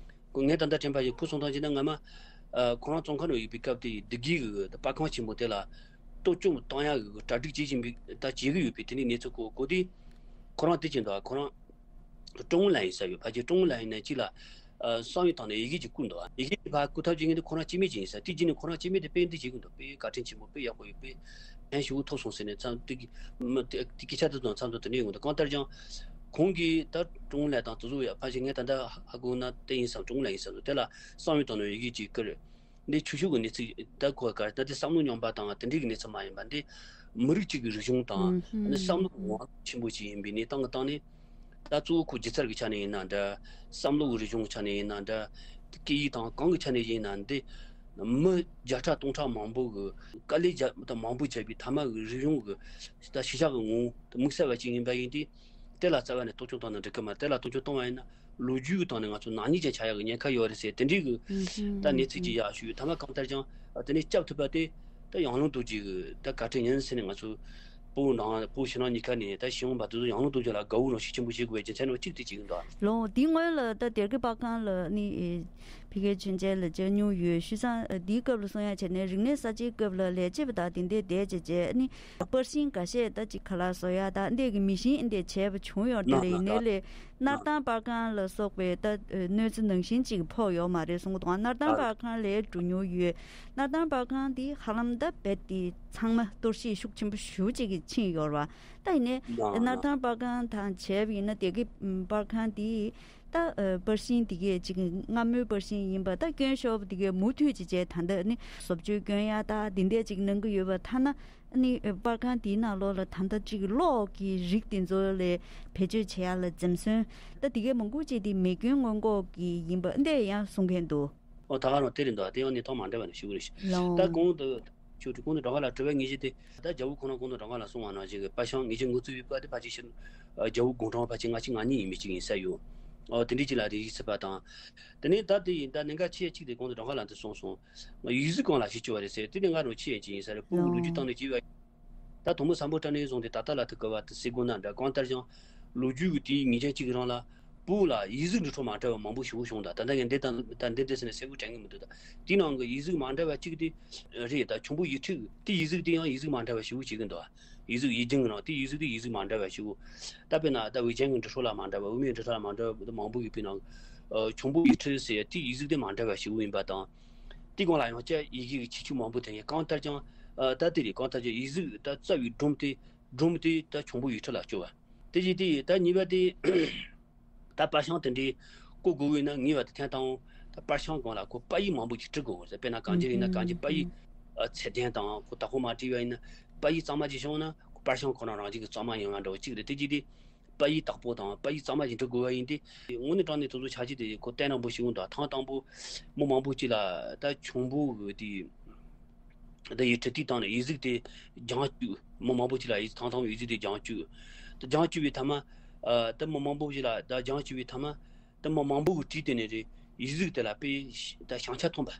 ཁོ་ངས་ད་ལྟ་དྲན་པ་ཞིག་ཁོ་གསུང་སྟངས་བྱས་ན་སྔ་མ། ཨ། ཁོ་རང་བཙོན་ཁང་ནང་ཡོད་པའི་སྐབས་དེ་སྡེ་དགེ་གི་པར་ཁང་ཆེན་པོ་དེ་ལ་གཏོར་བཅོམ་བཏང་ཡག་གི་གྲ་སྒྲིག་བྱེད་བཞིན་པའི་ད་བྱེད་ཀྱི་ཡོད་པའི་དེ་འདྲའི་གནས་ཚུལ་གོ་གོ་དེ། ཁོ་རང་དེ་བྱས་འདུག་ཁོ་རང་ཀྲུང་ལ་ཡིན་ས་ཡོད། ཕལ་ཆེར་ཀྲུང་ལ་ཡིན་ན་གཅིག་ལ། ཨ། གསང་བའི་ཐོག་ནས་ཡི་གེ་ཅིག་བསྐུར་འདུག་ཡི་གེ་དེ་ཕར་བསྐུར་ཐབས་བྱེད་མཁན་དེ་ཁོ་རང་སྐྱེ་དམན་ཅིག་ཡིན་ས། དེ་རྗེས་ནས་ཁོ་རང་སྐྱེ་དམན་དེ་དཔེ་འདི་བྱེད་ཀྱི་འདུག་དཔེ་བཀའ་དྲིན་ཆེན་པོ་དཔེ་ཡག་པོ་ཡོད། དཔེ་ཕན་ཞེ་པོ་ཐོགས་སོང་ཟེར་ནས་མཚམས་དེ་གི་མི་དེ་དེ་སྐད་ཆ་དེ་ཚོ་མཚམས་ཚོ་དེ་འདྲ་ཡོང་གི་འདུག་གང་ལྟར་ཀྱང་། ཁོང་གིས་ད་ཀྲུང་ལ་དང་དེ་ཚོ་ཡ་ཕལ་ཆེར་ངས་ད་ལྟ་ཧ་གོ་ན་དེ་ཡིན་བསམ། ཀྲུང་ལ་ཡིན་བསམ། དེ་ལ་གསང་བའི་ཐོག་ནས་ཡི་གེ་ཅིག་བསྐུར། འདི་ཆོས་ཕྱོགས་ཀྱི་གནས་ཚུལ་ད་གོ་ག་ད་དེ་བསམ་བློ་རྙོག་པ་དང་དེ་འདྲའི་གི་གནས་ཚུལ་མ་ཡིན་པ། འདི་མི་རིགས་གཅིག་གི་རིག་གཞུང་དང་ཨ་ནི་བསམ་བློ་གི་ངོ་བོ་ཆེན་པོ་ཅིག་ཡིན་པའི་གནས་སྟངས་ཀྱི་སྟེང་ནས། ད་གཙོ་བོ་ཁོ་སྒྱུ་རྩལ་གྱི་ཆ་ནས་ཡིན་ན་འདྲ། བསམ་བློ་གི་རིག་གཞུང་གི་ཆ་ནས་ཡིན་ན་འདྲ། སྐད་ཡིག་དང་གང་གི་ཆ་ནས་ཡིན་ན་འདི་མི་བརྒྱ་ཕྲག་སྟོང་ཕྲག་མང་པོ་གི་དཀའ་ལས་བརྒྱབ་དང་མང་པོ་བརྒྱབ་པའི་མཐའ་མ་གི་རིག་གཞུང་གི་ད་གཞིས་ཆགས་ཀྱི་ངོ་བོ་དམིགས་བསལ་བ་ཅིག་ཡིན་པ་ཡིན་དུས། དེ་ལ་རྩ་བ་ནས་གཏོར་སྐྱོན་བཏང་ན་འགྲིག་གི་མ་རེད། དེ་ལ་གཏོར་སྐྱོན་བཏང་བ་ཡིན་ན་ལོ་རྒྱུས་ཀྱི་སྟེང་ནས་ང་ཚོ་ནག་ཉེས་ཅན་ཆགས་ཡག་གི་ཉེན་ཁ་ཡོད་རེད་ཟེར། དེ་འདྲའི་གི་ད་གནས་ཚུལ་ཅིག་ཡག་ཤོས་ཡོད། ཐ་མ་གང་ལྟར་ཀྱང་དེ་ནས་སྐྱབས་ཐུབ་པ་དེ་ད་ཡང་ལུང་རྡོ་རྗེ་གི་ད་བཀའ་དྲིན་ཡིན་ཟེར་ནས། ང་ཚོ་བོད་ནང་བོད་ཕྱི་ནང་གཉིས་ཀ་ནས་ད་ཤེས་ཡོན་པ་དེ་ཚོ་ཡང་ལུང་རྡོ་རྗེ་ལ་དགའ་བོ་རང་ཤུགས་ཆེན་པོ་བྱེད་དགོས་པའི་རྒྱུ་མཚན་ནི་གཅིག་དེ་གཅིག་ཡིན་འདུག་ལོ་འདིའི་སྔོན་ལ་ད་སྡེ་དགེ་པར་ཁང་ལ་ནི་ཕ་གིའི་མཆོད་མཇལ་ལ་བཅར་མྱོང་ཡོད། བྱས་ཙང་འདིའི་སྐབས་ལ་གསུང་ཡ་བྱས་ནས་རིག་གནས་གསར་བརྗེའི་སྐབས་ལ་ལས་བྱེད་པ་དང་དེ་འདྲས་བསྡད་བྱས་བྱས་ནི་པར་ཤིང་འགའ་ཤས་ད་ཅིག་ཁ་ལག་བཟོ་ཡ་ད་འདྲས་ཀྱི་མི་ཤིང་འདྲས་བྱས་པ་བྱུང་ཡོད་རེད། ལ་ཡིན་ནའི་ལས་སྣར་ཐང་པར་ཁང་ལ་སོགས་པའི་ད་གནོད་འཚེ་ནང་བཞིན་ཅིག་ཕོག་ཡོད་མ་རེད་གསུང་གི་འདུག་སྣར་ཐང་པར་ཁང་ལ་འགྲོ་མྱོང་ཡོད། སྣར་ཐང་པར་ཁང་འདི་ཧ་ལམ་ད་རྦད་དེ་ཚང་མ་གཏོར་བཤིག་ཤུགས་ཆེན་པོ་ཞེ་པོ་ཅིག་ཕྱིན་ཡོད་རེད་པ། ད་ཡིན་ནའི་སྣར་ཐང་པར་ཁང་དང་བྱས་པ་ཡིན་ན་སྡེ་དགེ་པར་ཁང་འདི་ད་པར་ཤིང་འདི་གས་ཅིག་སྔ་མོའི་པར་ཤིང་ཡིན་པ་ད་སྐྱོན་ཤོར་བ་འདི་གས་མུ་མཐུད་ཅིག་བྱས། ད་ལྟ་ནི་བཟོ་བཅོས་སྐྱོན་ཡ་ད་འདི་འདྲས་ཅིག་གནང་གི་ཡོད་པ། ཐ་ན་ནི་པར་ཁང་འདིའི་ནང་ལོགས་ལ་ད་ལྟ་ཅིག་གློག་གི་རིགས་དེ་ཚོ་ལ་བེད་སྤྱོད་བྱེད་ཡ་ལ་འཛེམ་ཟོན་ད་འདི་གས་མང་པོ་ཅིག་དེ་མེ་སྐྱོན་སྔོན་འགོག་གི་ཡིན་པ་འདྲས་ཡང་གསུང་མཁན་འདུག་ཨོ་ད་ག་རང་དེ་རེད་འདུག་དེ་ཡང་ནི་ཐོག་མ་འདྲ་བ་ནི་ཞུ་གི་རེད། ལོང་ད་གོང་དུ་ ཆོས་ཀྱི་སྐོར་ནས་དྲང་ག་ལ་དྲི་བ་ངེས་ཅན་དེ། ད་རྒྱལ་པོ་ཁོ་རང་སྐོར་ནས་དྲང་ག་ལ་གསུང་བ་ནང་བཞིན་གྱི་པར་བྱང་ངེས་ཅན་ངོ་ཚུལ་ཡོད་པ་དེ་ཕལ་ཆེར་ཕྱིར་རྒྱལ་པོ་དགུང་གྲངས་ཕལ་ཆེར་ལྔ་བཅུ་ང་གཉིས་ཡིན་མི་གཅིག་ཡིན་ས་ཡོད། ཨོ་དེ་འདྲའི་ཅིག་ལ་རེ་ཞིག་ཚུད་པ་དང་། དེ་ནས་ད་དེ་ཡིན་ད་གནད་འགག་ཆེ་གཅིག་དེ་གོང་དུ་དྲང་ག་ལ་འདི་གསུངས་སོང་། ཡིག་གཟུགས་གང་ལ་ཞིག་བཅོལ་བ་རེད་ཟེར་དེ་གནད་འགག་རང་ཆེ་ཡིན་གཅིག་ཡིན་ས་རེད། སྤུ་གུ་ལོ་རྒྱུས་བཏང་ནས་བྱས་པ། ད་དང་པོ་སམ་བྷོ་ཊ་ནས་བཟུང་སྟེ་ད་ལྟ་ལ་ཐུག་གི་བ་དེ་སེ་གོ་ན་འདྲ་གང་ལྟར་ཀྱང་ལོ་རྒྱུས་ཀྱི་དེའི་ངེས་ཅན་གཅིག་རང་ལ། སྤུ་གུ་ལ་ཡིག་གཟུགས་འབྲི་འཕྲོ་མ་འདྲ་བ་མང་པོ་ཞེ་པོ་བྱུང་། ད་ད་ལྟ་ངས་འདི་དང་ད་འདི་འདི་ཟེར་ནས་གསལ་པོ་དྲན་གི་མི་འདུག་ད་དེའི་ནང་གི་ཡིག་གཟུགས་མ་འདྲ་བ་གཅིག་དེ་རེད། ད་ཁྱུང་པོ་ཡིག་ཕྲུག་དེ་ཡིག་གཟུགས་དེ་ཡང་ཡིག་གཟུགས་མ་འདྲ་བ་ཞེ་པོ་བྱེད་གི་འདུག་ཡིག་གཟུགས་ཡིག་རྒྱུན་གི་ནང་དེ་ཡིག་གཟུགས་དེ་ཡིག་གཟུགས་མ་འདྲ་བ་ཞེ་པོ། ད་དཔེར་ན་ད་ཝེ་ཅན་གི་འབྲི་འཕྲོ་ལ་མ་འདྲ་བ་དབུ་མའི་འབྲི་འཕྲོ་ལ་མ་འདྲ་བ་མང་པོ་ཡོད་པའི་ནང་ཁྱུང་པོ་ཡིག་ཕྲུག་ཟེར་དེ་ཡིག་གཟུགས་དེ་མ་འདྲ་བ་ཞེ་པོ་ཡིན་པ་དང་། དེའི་སྒང་ལ་ཡང་བསྐྱར་ཡི་གེ་གི་ཁྱད་ཆོས་མང་པོ་ཐོན་ཡོད། གང་ལྟར་ཀྱང་ད་དེ་རེད། གང་ལྟར་ཀྱང་ཡིག་གཟུགས་ད་རྩ་བའི་སྒྲོམ་དེ་སྒྲོམ་དེ་ད་ཁྱུང་པོ་ཡིག་ཕྲུག་ལ་བསྐྱོད་པ། དེ་བཞིན་དེ་ད་གཉིས་པ་དེ། ད་པར་བྱང་དེ་འདྲའི་བཀོད་དགོས་ཡོད་ན་ངེས་པར་དུ་ཐེངས་དང་པོ་ད་པར་བྱང་སྒང་ལ་ཁོ་པར་ཡིག་མང་པོ་ཅིག་འབྲི་དགོས་ཟེར། དཔེར་ན་གངས་ཅན་ཡིན་ན་གངས་ཅན་པར་ཡིག་ཚད་ལྡན་དང་ཁོ་དག་པོ་མ་བྲིས་པ་ཡིན་ན་པར་ཡིག་གཙང་མ་ཅིག་བྱུང་ན་ཁོ་པར་བྱང་ཁོ་རང་རང་བཞིན་གྱི་གཙང་མ་ཡིན་པ་འདྲ་བོ་ཅིག་རེད། དེ་གཅིག་དེ་པར་ཡིག་དག་པོ་དང་པར་ཡིག་གཙང་མ་ཅིག་འབྲི་དགོས་པ་ཡིན་ཏེ། དངོས་གནས་དྲང་གནས་དེ་ཚོ་ཆ་རྐྱེན་དེ་ཁོ་བསྟན་རང་པོ་ཞིག་འོང་དང་ཐེངས་དང་པོ་མི་མང་པོ་ཅིག་ལ་ད་ཁྱུང་པོ་གི་དེ། ད་ཡིག་ཕྲུག་དེའི་སྟེང་ནས་ཡིག་གཟུགས་དེ་སྦྱང་བཅུག་མི་མང་པོ་ཅིག་ལ་ཡིག་ཐང་ཐང་ཡིག་གཟུགས་དེ་སྦྱང་བཅུག་ད་སྦྱང་བཅུག་པའི་ཐ་མ། ཨ་ད་མི་མང་པོ་ཅིག་ལ་ད་སྦྱང་བཅུག་པའི་ཐ་མ། ད་མི་མང་པོ་གིས་བྲིས་དེ་ནས་རེད། ཡིག་གཟུགས་དེ་ལ་དཔེ་ད་བྱང་ཆ་ཐོན་པ།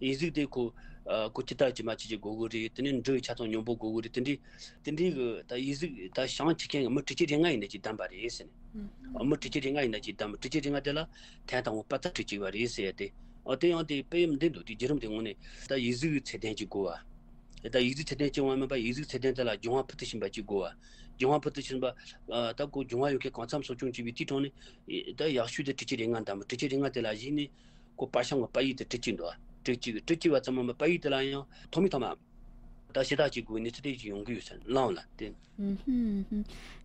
ཡིག་གཟུགས་དེ་ཁོ་ཨ་ཁོ་ཇི་ལྟར་ཇི་མ་ཇི་བཞིན་དགོས་ཀྱི་རེད། དེ་ནས་འབྲི་བའི་ཆ་ཚང་སྙོམས་པོ་དགོས་ཀྱི་རེད། དེ་འདྲའི་དེ་འདྲའི་གི་ད་ཡིག་གཟུགས་ད་བྱང་ཆུབ་མཁན་གྱི་མི་དྲུག་ཅུ་རེ་ལྔ་ཡིན་ན་ཅིག་བདམས་པ་རེད་ཟེར་ནས། ཨ་མི་དྲུག་ཅུ་རེ་ལྔ་ཡིན་ན་ཅིག་བདམས། དྲུག་ཅུ་རེ་ལྔ་དེ་ལ་ཐེངས་དང་པོ་པར་རྩ་བྲིས་བཅུག་པ་རེད་ཟེར་ཏེ། ཨོ་དེ་ཡང་དེ་དཔེ་མི་འདུག་དེ་བརྒྱུད་རིམ་དེ་དངོས་གནས་ད་ཡིག་གཟུགས་ཚད་ལྡན་ཅིག་དགོས་པ། ད་ཡིག་གཟུགས་ཚད་ལྡན་ཅིག་ཡོང་བ་མིན་པ་ཡིག་གཟུགས་ཚད་ལྡན་དེ་ལ་སྦྱང་བ་ཕུལ་དུ་ཕྱིན་པ་ཅིག་དགོས་པ། སྦྱང་བ་ཕུལ་དུ་ཕྱིན་པ། ཨ་ད་ཁོ་སྦྱང་བ་ཡོད་མཁན་གང་འཚམ་གསོ་སྐྱོང་བྱས་པའི་དེའི་གྲས་ནས་ད་ཡག་ཤོས་དེ་དྲུག་ཅུ་རེ་ལྔ་བདམས། དྲུག་ཅུ་རེ་ལྔ་དེ་ལ་གཞིགས་ནས་ཁོ་པར་བྱང་གི་པར་ཡིག་དེ་བྲིས་བཅུག་འདུག་བྲིས་བཅུག་བྲིས་བཅུག་པ་ཙམ་མིན་པ་པར་ཡིག་དེ་ལ་ཡང་ཐོག་མའི་ཐོག་མ། ད་ཞུ་དག་ཅིག་དགོས་གནས་ཚུལ་དེ་ཅིག་ཡོང་གི་ཡོད་ཟེར་ལངས་ལ་བརྟེན།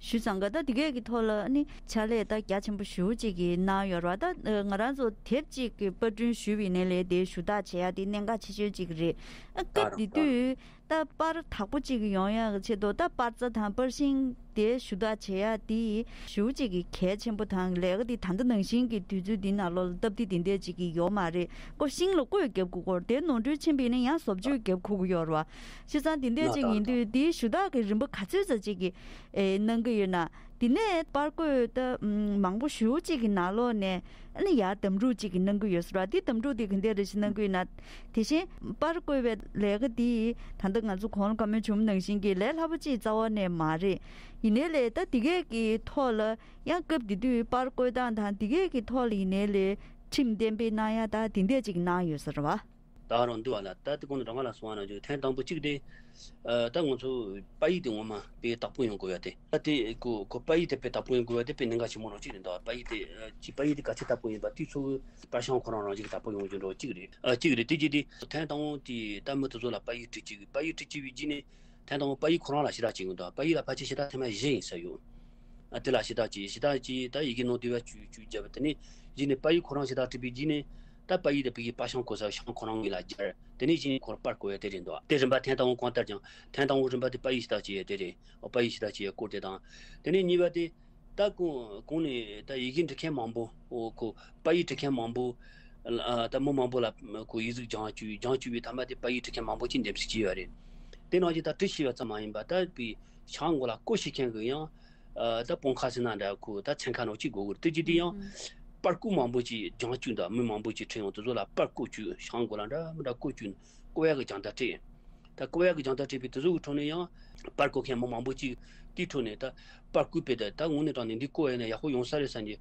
ཞུས་ཙང་ག་ད་འདི་གས་ཀྱི་ཐོག་ལ་ནི་ཕྱག་ལས་ད་རྒྱ་ཆེན་པོ་ཞེ་པོ་ཅིག་གི་གནང་ཡོད་རེད་བ། ད་ང་རང་ཚོ་དེབ་ཅིག་གི་པར་སྐྲུན་ཞུས་པའི་ནས་ལས་དེ་ཞུ་དག་བྱེད་ཡ་དེ་གནད་འགག་ཆེ་ཤོས་ཅིག་རེད། ཨ་སྐབས་དེ་དུས་ད་པར་དག་པོ་ཅིག་ཡོང་ཡ་གི་ཆེད་དུ་ད་པར་རྩ་དང་པར་ཤིང་དེ་ཞུ་དག་བྱེད་ཡ་དེ་ཞེ་པོ་ཅིག་གི་གལ་ཆེན་པོ་དང་ལས་ཀ་དེ་ད་ལྟ་ནང་བཞིན་གྱི་དུས་ཚོད་འདི་ནང་ལོགས་ལ་སྟབས་བདེ་དེ་འདྲས་ཅིག་གི་ཡོད་མ་རེད། ཁོ་ཤིང་ལ་བརྐོས་རྒྱབ་དགོས་སྐོར་དེ་ནོར་འཁྲུལ་ཕྱིན་པ་ཡིན་ན་ཡང་བཟོ་བཅོས་རྒྱབ་དགོས་ཀྱི་ཡོད་རེད་བ། བྱས་ཙང་དེ་འདྲས་ཅིག་ཡིན་དུས་དེའི་ཞུ་དག་གི་རིམ་པ་ག་ཚོད་ཙམ་ཅིག་གི་ཨེ་གནང་གི་ཡོད་ན། དེ་ནས་པར་བརྐོས་ད་མང་པོ་ཞེ་པོ་ཅིག་གི་ནང་ལོགས་ནས་ཨ་ནི་ཡར་གདམ་རྒྱུ་ཅིག་གི་གནང་གི་ཡོད་ཟེར་བ། དེ་གདམ་རྒྱུ་དེ་ག་འདྲས་རེད་ཅིག་གནང་གི་ཡོད་ན། དེ་བཞིན་པར་བརྐོས་པའི་ལས་ཀ་དེ་ད་ལྟ་ང་ཚོ་གོང་ལ་བཀའ་མོལ་བྱུང་ནང་བཞིན་གྱི་ལས་སླ་པོ་ཅིག་རྩ་བ་ནས་མ་རེད། ཡིན་ནའི་ལས་ད་དེ་གས་ཀྱི་ཐོག་ལ་ཡང་སྐབས་དེ་དུས་པར་བརྐོས་སྟངས་དང་དེ་གས་ཀྱི་ཐོག་ལ་ཡིན་ནའི་ལས་ཁྲིམས་གཏན་འབེབས་གནང་ཡ་ད་དེ་འདྲས་ཅིག་གནང་ཡོད་ཟེར་བ། ད་རུང་འདུག་བ་ལ་ད་དེ་གོང་དུ་དྲང་ག་ལ་གསུང་བ་ནང་བཞིན་ཐེངས་དང་པོ་གཅིག་དེ། ཨ་ད་ང་ཚོ་པར་ཡིག་དེ་ངོ་མ་དཔེ་དག་པོ་ཡོང་དགོས་ཡ་དེ། ད་དེ་ཁོ་ཁོ་པར་ཡིག་དེ་དཔེ་དག་པོ་ཡོང་དགོས་ཡ་དེ་དཔེ་གནད་འགག་ཆེན་པོ་རང་གཅིག་རེད་འདུག་པར་ཡིག་དེ་ཨ་ཅི་པར་ཡིག་དེ་ག་ཚད་དག་པོ་ཡིན་པ་དེ་ཚོ་པར་བྱང་ཁོ་རང་རང་བཞིན་གྱི་དག་པོ་ཡོང་རྒྱུ་འདྲ་བོ་གཅིག་རེད། ཨ་གཅིག་རེད། དེ་གཅིག་དེ་ཐེངས་དང་པོ་དེ་ད་མི་དེ་ཚོ་ལ་པར་ཡིག་བྲིས་གཅིག་པར་ཡིག་བྲིས་གཅིག་པའི་རྗེས་ནས། ཐེངས་དང་པོ་པར་ཡིག་ཁོ་རང་ལ་ཞུ་དག་བྱེད་དགོས་འདུག་པར་ཡིག་ལ་ཕལ་ཆེར་ཞུ་དག་ཐེངས་མ་བཞི་ཡིན་ས་ཡོད། ཨ་དེ་ལ་ཞུ་དག་བྱས་ཞུ་དག་བྱས་ད་ཡི་གེ་ནོར་བསྡད་པ་བཅུག་བཅུག་བརྒྱབ་པ། དེ་ནས་གཞི་ནས་པར་ཡིག་ཁོ་རང་ཞུ་དག་བྲིས་པའི་རྗེས་ནས་ད་པར་ཡིག་དེ་ཕ་གིའི་པར་བྱང་བརྐོ་ས་བྱང་ཁོ་རང་ངོས་ལ་སྦྱར། དེ་ནས་གཞི་ནས་ཁོ་རང་པར་བརྐོ་ཡ་དེ་རེད་འདུག་དེ་རིམ་པ་ཐེངས་དང་པོ་གང་ལྟར་ཀྱང་ཐེངས་དང་པོ་རིམ་པ་དེ་པར་ཡིག་ཞུ་དག་བྱས་ཡ་དེ་རེད། ཨོ་པར་ཡིག་ཞུ་དག་བྱས་ཡ་སྐོར་དེ་དང་། དེ་ནས་གཉིས་པ་དེ། ད་གོང་གོང་ནས་ད་ཡི་གེ་འབྲི་མཁན་མང་པོ། ཨོ་ཁོ་པར་ཡིག་འབྲི་མཁན་མང་པོ། ཨ་ད་མི་མང་པོ་ལ་ཁོ་ཡིག་གཟུགས་སྦྱང་བཅུག་སྦྱང་བཅུག་པའི་ཐ་མ་དེ་པར་ཡིག་འབྲི་མཁན་མང་པོ་ཅིག་འདེམས་གསེས་བྱས་ཡོད་རེད། དེ་ནང་བཞིན་ད་བྲིས་ཤེས་པ་ཙམ་མ་ཡིན་པ་ད་པའི་བྱང་མགོ་ལ་བརྐོ་ཤེས་མཁན་གྱི་ཡང་ཨ་ད་དཔུང་ཁག་ཟེར་ན་འདྲ་ཁོ་ད་ཚན་ཁག་ནང་གཅིག་དགོས་ཀྱི་རེད། དེ་གཅིག་དེ་ཡང་པར་བརྐོ་མང་པོ་ཅིག་སྦྱང་བཅུག་འདུག་མི་མང་པོ་ཅིག་ཁྲིད་ཡོང་དེ་ཚོ་ལ་པར་བརྐོ་བཅུག་བྱང་མགོ་ལ་འདྲ་མི་འདྲ་བརྐོ་བཅུག་བརྐོ་ཡག་གི་སྦྱང་བརྡར་སྤྲད། ད་བརྐོ་ཡག་གི་སྦྱང་བརྡར་སྤྲད་པའི་དེ་ཚོ་གི་ཁྲོད་ནས་ཡང་པར་བརྐོ་མཁན་མི་མང་པོ་ཅིག་དེའི་ཁྲོད་ནས་ད་པར་བརྐོས་པའི་ད་ད་དངོས་གནས་དྲང་གནས་འདི་བརྐོ་ཡ་ན་ཡག་པོ་ཡོང་ས་རེད་བསམ་གྱི།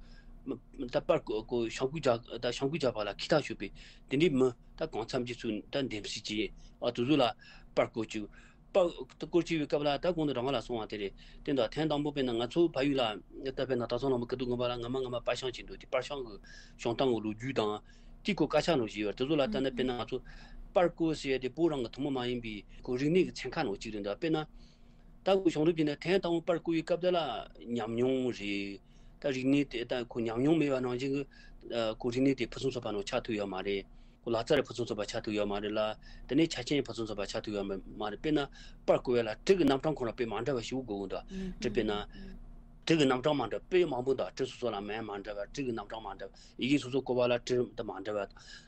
ད་པར་བརྐོ་བརྐོ་བྱང་བརྐོས་རྒྱག་ད་བྱང་བརྐོས་རྒྱག་པ་ལ་ཁེ་ཐག་ཆོད་པའི་དེ་འདྲའི་མི་ད་གང་འཚམ་ཅིག་ཚུར་ད་འདེམས་གསེས་བྱས། ཨ་དེ་ཚོ་ལ་པར་བརྐོ་བཅུག་པར་བརྐོ་བཅུག་པའི་སྐབས་ལ་ད་གོང་དུ་དྲང་ག་ལ་གསུངས་པ་དེ་རེད། དེ་འདྲ་ཐེངས་དང་པོ་དཔེར་ན་ང་ཚོ་ཕ་ཡུལ་ལ་ད་དཔེར་ན་དྭགས་གཙང་ལྷ་མོ་སྐུ་དུས་ངོ་མ་ལ་ངོ་མ་ངོ་མ་པར་བྱང་བྱེད་འདུག་དེ་པར་བྱང་གི་བྱུང་སྟངས་ཀྱི་ལོ་རྒྱུས་དང་། དེ་སྐོར་དཀར་ཆག་ནང་བཞིན་ཡོད་རེད། དེ་ཚོ་ལ་ལྟ་ན་དཔེར་ན་ང་ཚོ་པར་བརྐོ་ཟེར་ཡ་དེ་བོད་རང་གི་ཐུན་མོང་མ་ཡིན་པའི་ཁོ་རིག་གནས་ཀྱི་ཚན་ཁག་ནང་གཅིག་རེད་འདུག་དཔེར་ན། ད་ཁོ་བྱུང་རབས་ཀྱི་ནས་ཐེངས་དང་པོ་པར་བརྐོ་བའི་སྐབས་དེ་ལ་ཉམས་མྱོང་རེད། ད་རིག་གནས་དེ་ད་ཁོ་ཉམས་མྱོང་མེད་པ་ནང་བཞིན་གྱི་ཁོ་རིག་གནས་དེ་ཕུན་སུམ་ཚོགས་པ་ནང་ཆགས་ཐུབ་ཡོད་མ་རེད། ཁོ་ལག་རྩལ་རེ་ཕུན་སུམ་ཚོགས་པ་ཆགས་ཐུབ་ཡོད་མ་རེད་ལ། དེ་ནས་ཆ་རྐྱེན་ཕུན་སུམ་ཚོགས་པ་ཆགས་ཐུབ་ཡོད་མ་མ་རེད། དཔེར་ན་པར་བརྐོ་བ་ལ་དྲི་གི་རྣམ་གྲངས་ཁོ་རང་དཔེ་མ་འདྲ་བ་ཞིག་དགོས་ཀྱི་འདུག་དྲི་དཔེར་ན། དྲི་གི་རྣམ་གྲངས་མ་འདྲ་དཔེ་མང་པོ་འདུག་དྲི་སོ་སོ་ལ་མིང་མ་འདྲ་བ། དྲི་གི་རྣམ་གྲངས་མ་འདྲ་བ། ཡི་གེ་སོ་སོ་བཀོད་པ་ལ་དྲི་དེ་མ་འདྲ་བ།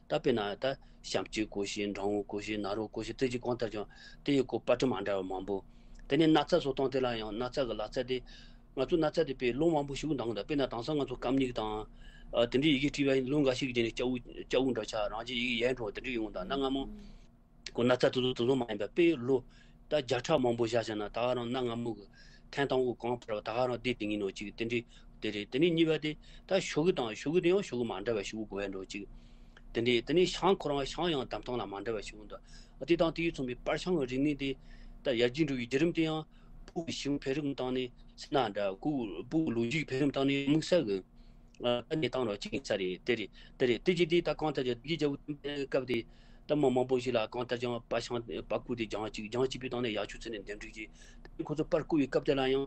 ད་དཔེར་ན་ད་ཤམ་སྐྱེས་གོ་ཤེས། འབྲང་བུ་གོ་ཤེས། ནཱ་རོ་གོ་ཤེས། དེ་ཅིག་གང་ལྟར་ཀྱང་དེ་ཡི་གོ་པར་དྲི་མ་འདྲ་བ་མང་པོ། དེ་ནས་སྣག་ཚ་བཟོ་སྟངས་དེ་ལ་ཡང་སྣག་ཚ་གི་ལག་ཚ་དེ། ང་ཚོ་སྣག་ཚ་དེ་དཔེ་ལུང་མང་པོ་ཞིག་འདང་གི་འདུག་དཔེར་ན་དེང་སང་ང་ཚོ་སྐམ་སྙིགས་དང་། ཨ་དེ་འདྲའི་ཡི་གེ་བྲིས་པ་ཡིན། ལུང་འགའ་ཞིག་བརྒྱུད་ནས་སྐྱ་བོ་སྐྱ་བོ་འདྲ་ཆགས། རང་གི་ཡི་གེ་ཡལ་འགྲོ་བ་དེ་འདྲ་ཡོང་གི་འདུག་གནའ་སྔ་མོ། ཁོ་སྣག་ཚ་དེ་ཚོ་དེ་ཚོ་མ་ཡིན་པ་དཔེ་ལོ་ད་བརྒྱ་ཕྲག་མང་པོ་བཞག་བཞག་ན་ད་ག་རང་སྣ་སྔ་མོ་གི་ཐན་དང་པོ་གང་འཕར་བ་ད་ག་རང་སྡེ་དེ་ཡིན་ནོ་གཅིག་དེ་འདྲའི་དེ་རེད། དེ་ནས་གཉིས་པ་དེ་ད་ཤོག་གུ་དང་། ཤོག་གུ་དེ་ཡང་ཤོག་གུ་མ་འདྲ་བ་ཞིག་དགོས་ཡ་འགྲོ་གཅིག་དེ་འདྲའི། དེ་ནས་ཤང་ཁོ་རང་ཤང་ཡང་གདམ་སྟངས་ལ་མ་འདྲ་བ་ཞིག་འདུག་དེ་དང་དེ་ཡིས་མཚོན་པའི་པར་བྱང་གི་རིག་གནས་དེ་ད་ཡར་རྒྱས་འགྲོ་བའི་བརྒྱུད་རིམ་དེ་ཡང་བོད་ཀྱི་ཤེས་ཡོན་འཕེལ་རིམ་སྟེང་ནས་ཟེར་ན་འདྲ། བོད་བོད་ཀྱི་ལོ་རྒྱུས་འཕེལ་རིམ་སྟེང་ནས་དམིགས་བསལ་གྱི་ཨ་གནས་སྟངས་རང་གཅིག་ཡིན་ས་རེད། དེ་རེད། དེ་རེད། དེ་རྗེས་དེ་ད་གང་ལྟར་ཀྱང་དགེ་རྒྱལ་པོ་བསྟན་པའི་སྐབས་དེ་ད་མི་མང་པོ་ཞིག་ལ་གང་ལྟར་ཀྱང་པར་བྱང་པར་བརྐོས་ཏེ་སྦྱངས་ཅིག་སྦྱངས་ཅིག་པའི་སྟེང་ནས་ཡག་ཤོས་ཚུལ་ནས་འདེམས་སྒྲིག་བྱས། དེ་ཁོ་ཚོ་པར་བརྐོས་པའི་སྐབས་དེ་ལ་ཡང་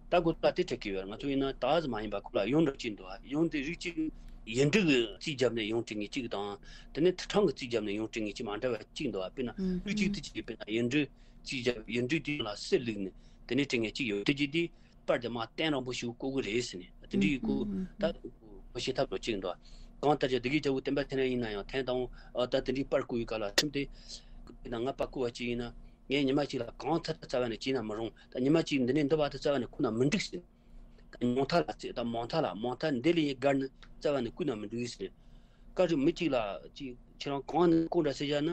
ད་ཁོ་ཚོ་ལ་དེ་སྤྲད་ཀྱི་ཡོད་རེད། ང་ཚོ་ཡིན་ན་ད་གཟོད་མ་ཡིན་པ་ཁོ་ལ་ཡང་འདྲ་གཅིག་འདུག་ཡང་དེ་རིགས་གཅིག་ཡིག་འབྲུ་གི་རྩིས་བརྒྱབ་ནས་ཡང་བྲིས་མཁན་གཅིག་དང་། དེ་ནས་ཐུབ་ཕྲེང་གི་རྩིས་བརྒྱབ་ནས་ཡང་བྲིས་མཁན་གཅིག་མ་འདྲ་བ་གཅིག་འདུག་དཔེར་ན་ཨུ་གཅིག་དེ་གཅིག་དཔེར་ན་ཡིག་འབྲུ་རྩིས་བརྒྱབ། ཡིག་འབྲུ་དེ་ལ་གསེར་བླུགས་ནས་དེ་ནས་བྲིས་མཁན་གཅིག་ཡོད། དེ་གཅིག་དེ། པར་དེ་མ་བརྟན་རང་པོ་ཞིག་བརྐོ་གི་རེད་ཟེར་ནས་དེ་འདྲའི་ཨུ་ཨུ་ཁོ་ཨུ་ད་ཨུ་ཁོ་ཤེས་ཐབས་ལོ་གཅིག་འདུག་གང་ལྟར་ཀྱང་དགེ་རྒྱལ་པོ་བསྟན་པ་ཚེ་རིང་ཡིན་ན་ཡང་ཐན་དང་ཨ་ད་དེ་འདྲའི་པར་བརྐོ་བའི་སྐབས་ལ་ཁྲིམས་དེ་ན་ང་པར་བརྐོ་བ་གཅིག་ཡིན་ན་ངས་ཉི་མ་གཅིག་ལ་གང་ཚར་ད་རྩ་བ་ནས་བྱས་ན་མི་རུང་། ད་ཉི་མ་གཅིག་འདི་ནས་འདི་བར་དུ་རྩ་བ་ནས་བརྐོ་ན་མི་འགྲིག་ཟེར། ད་ཉུང་མཐའ་ལ་རྩིས། ད་མང་མཐའ་ལ་མང་མཐའ་འདི་ལས་བརྒལ་ནས་རྩ་བ་ནས་བརྐོས་ན་མི་འགྲིག་ཟེར། བཀའ་ཁྲིམས་མི་གཅིག་ལ་གཅིག་ཁྱེད་རང་གང་ནས་བརྐོས་འདྲ་ཟེར་བཞག་ན།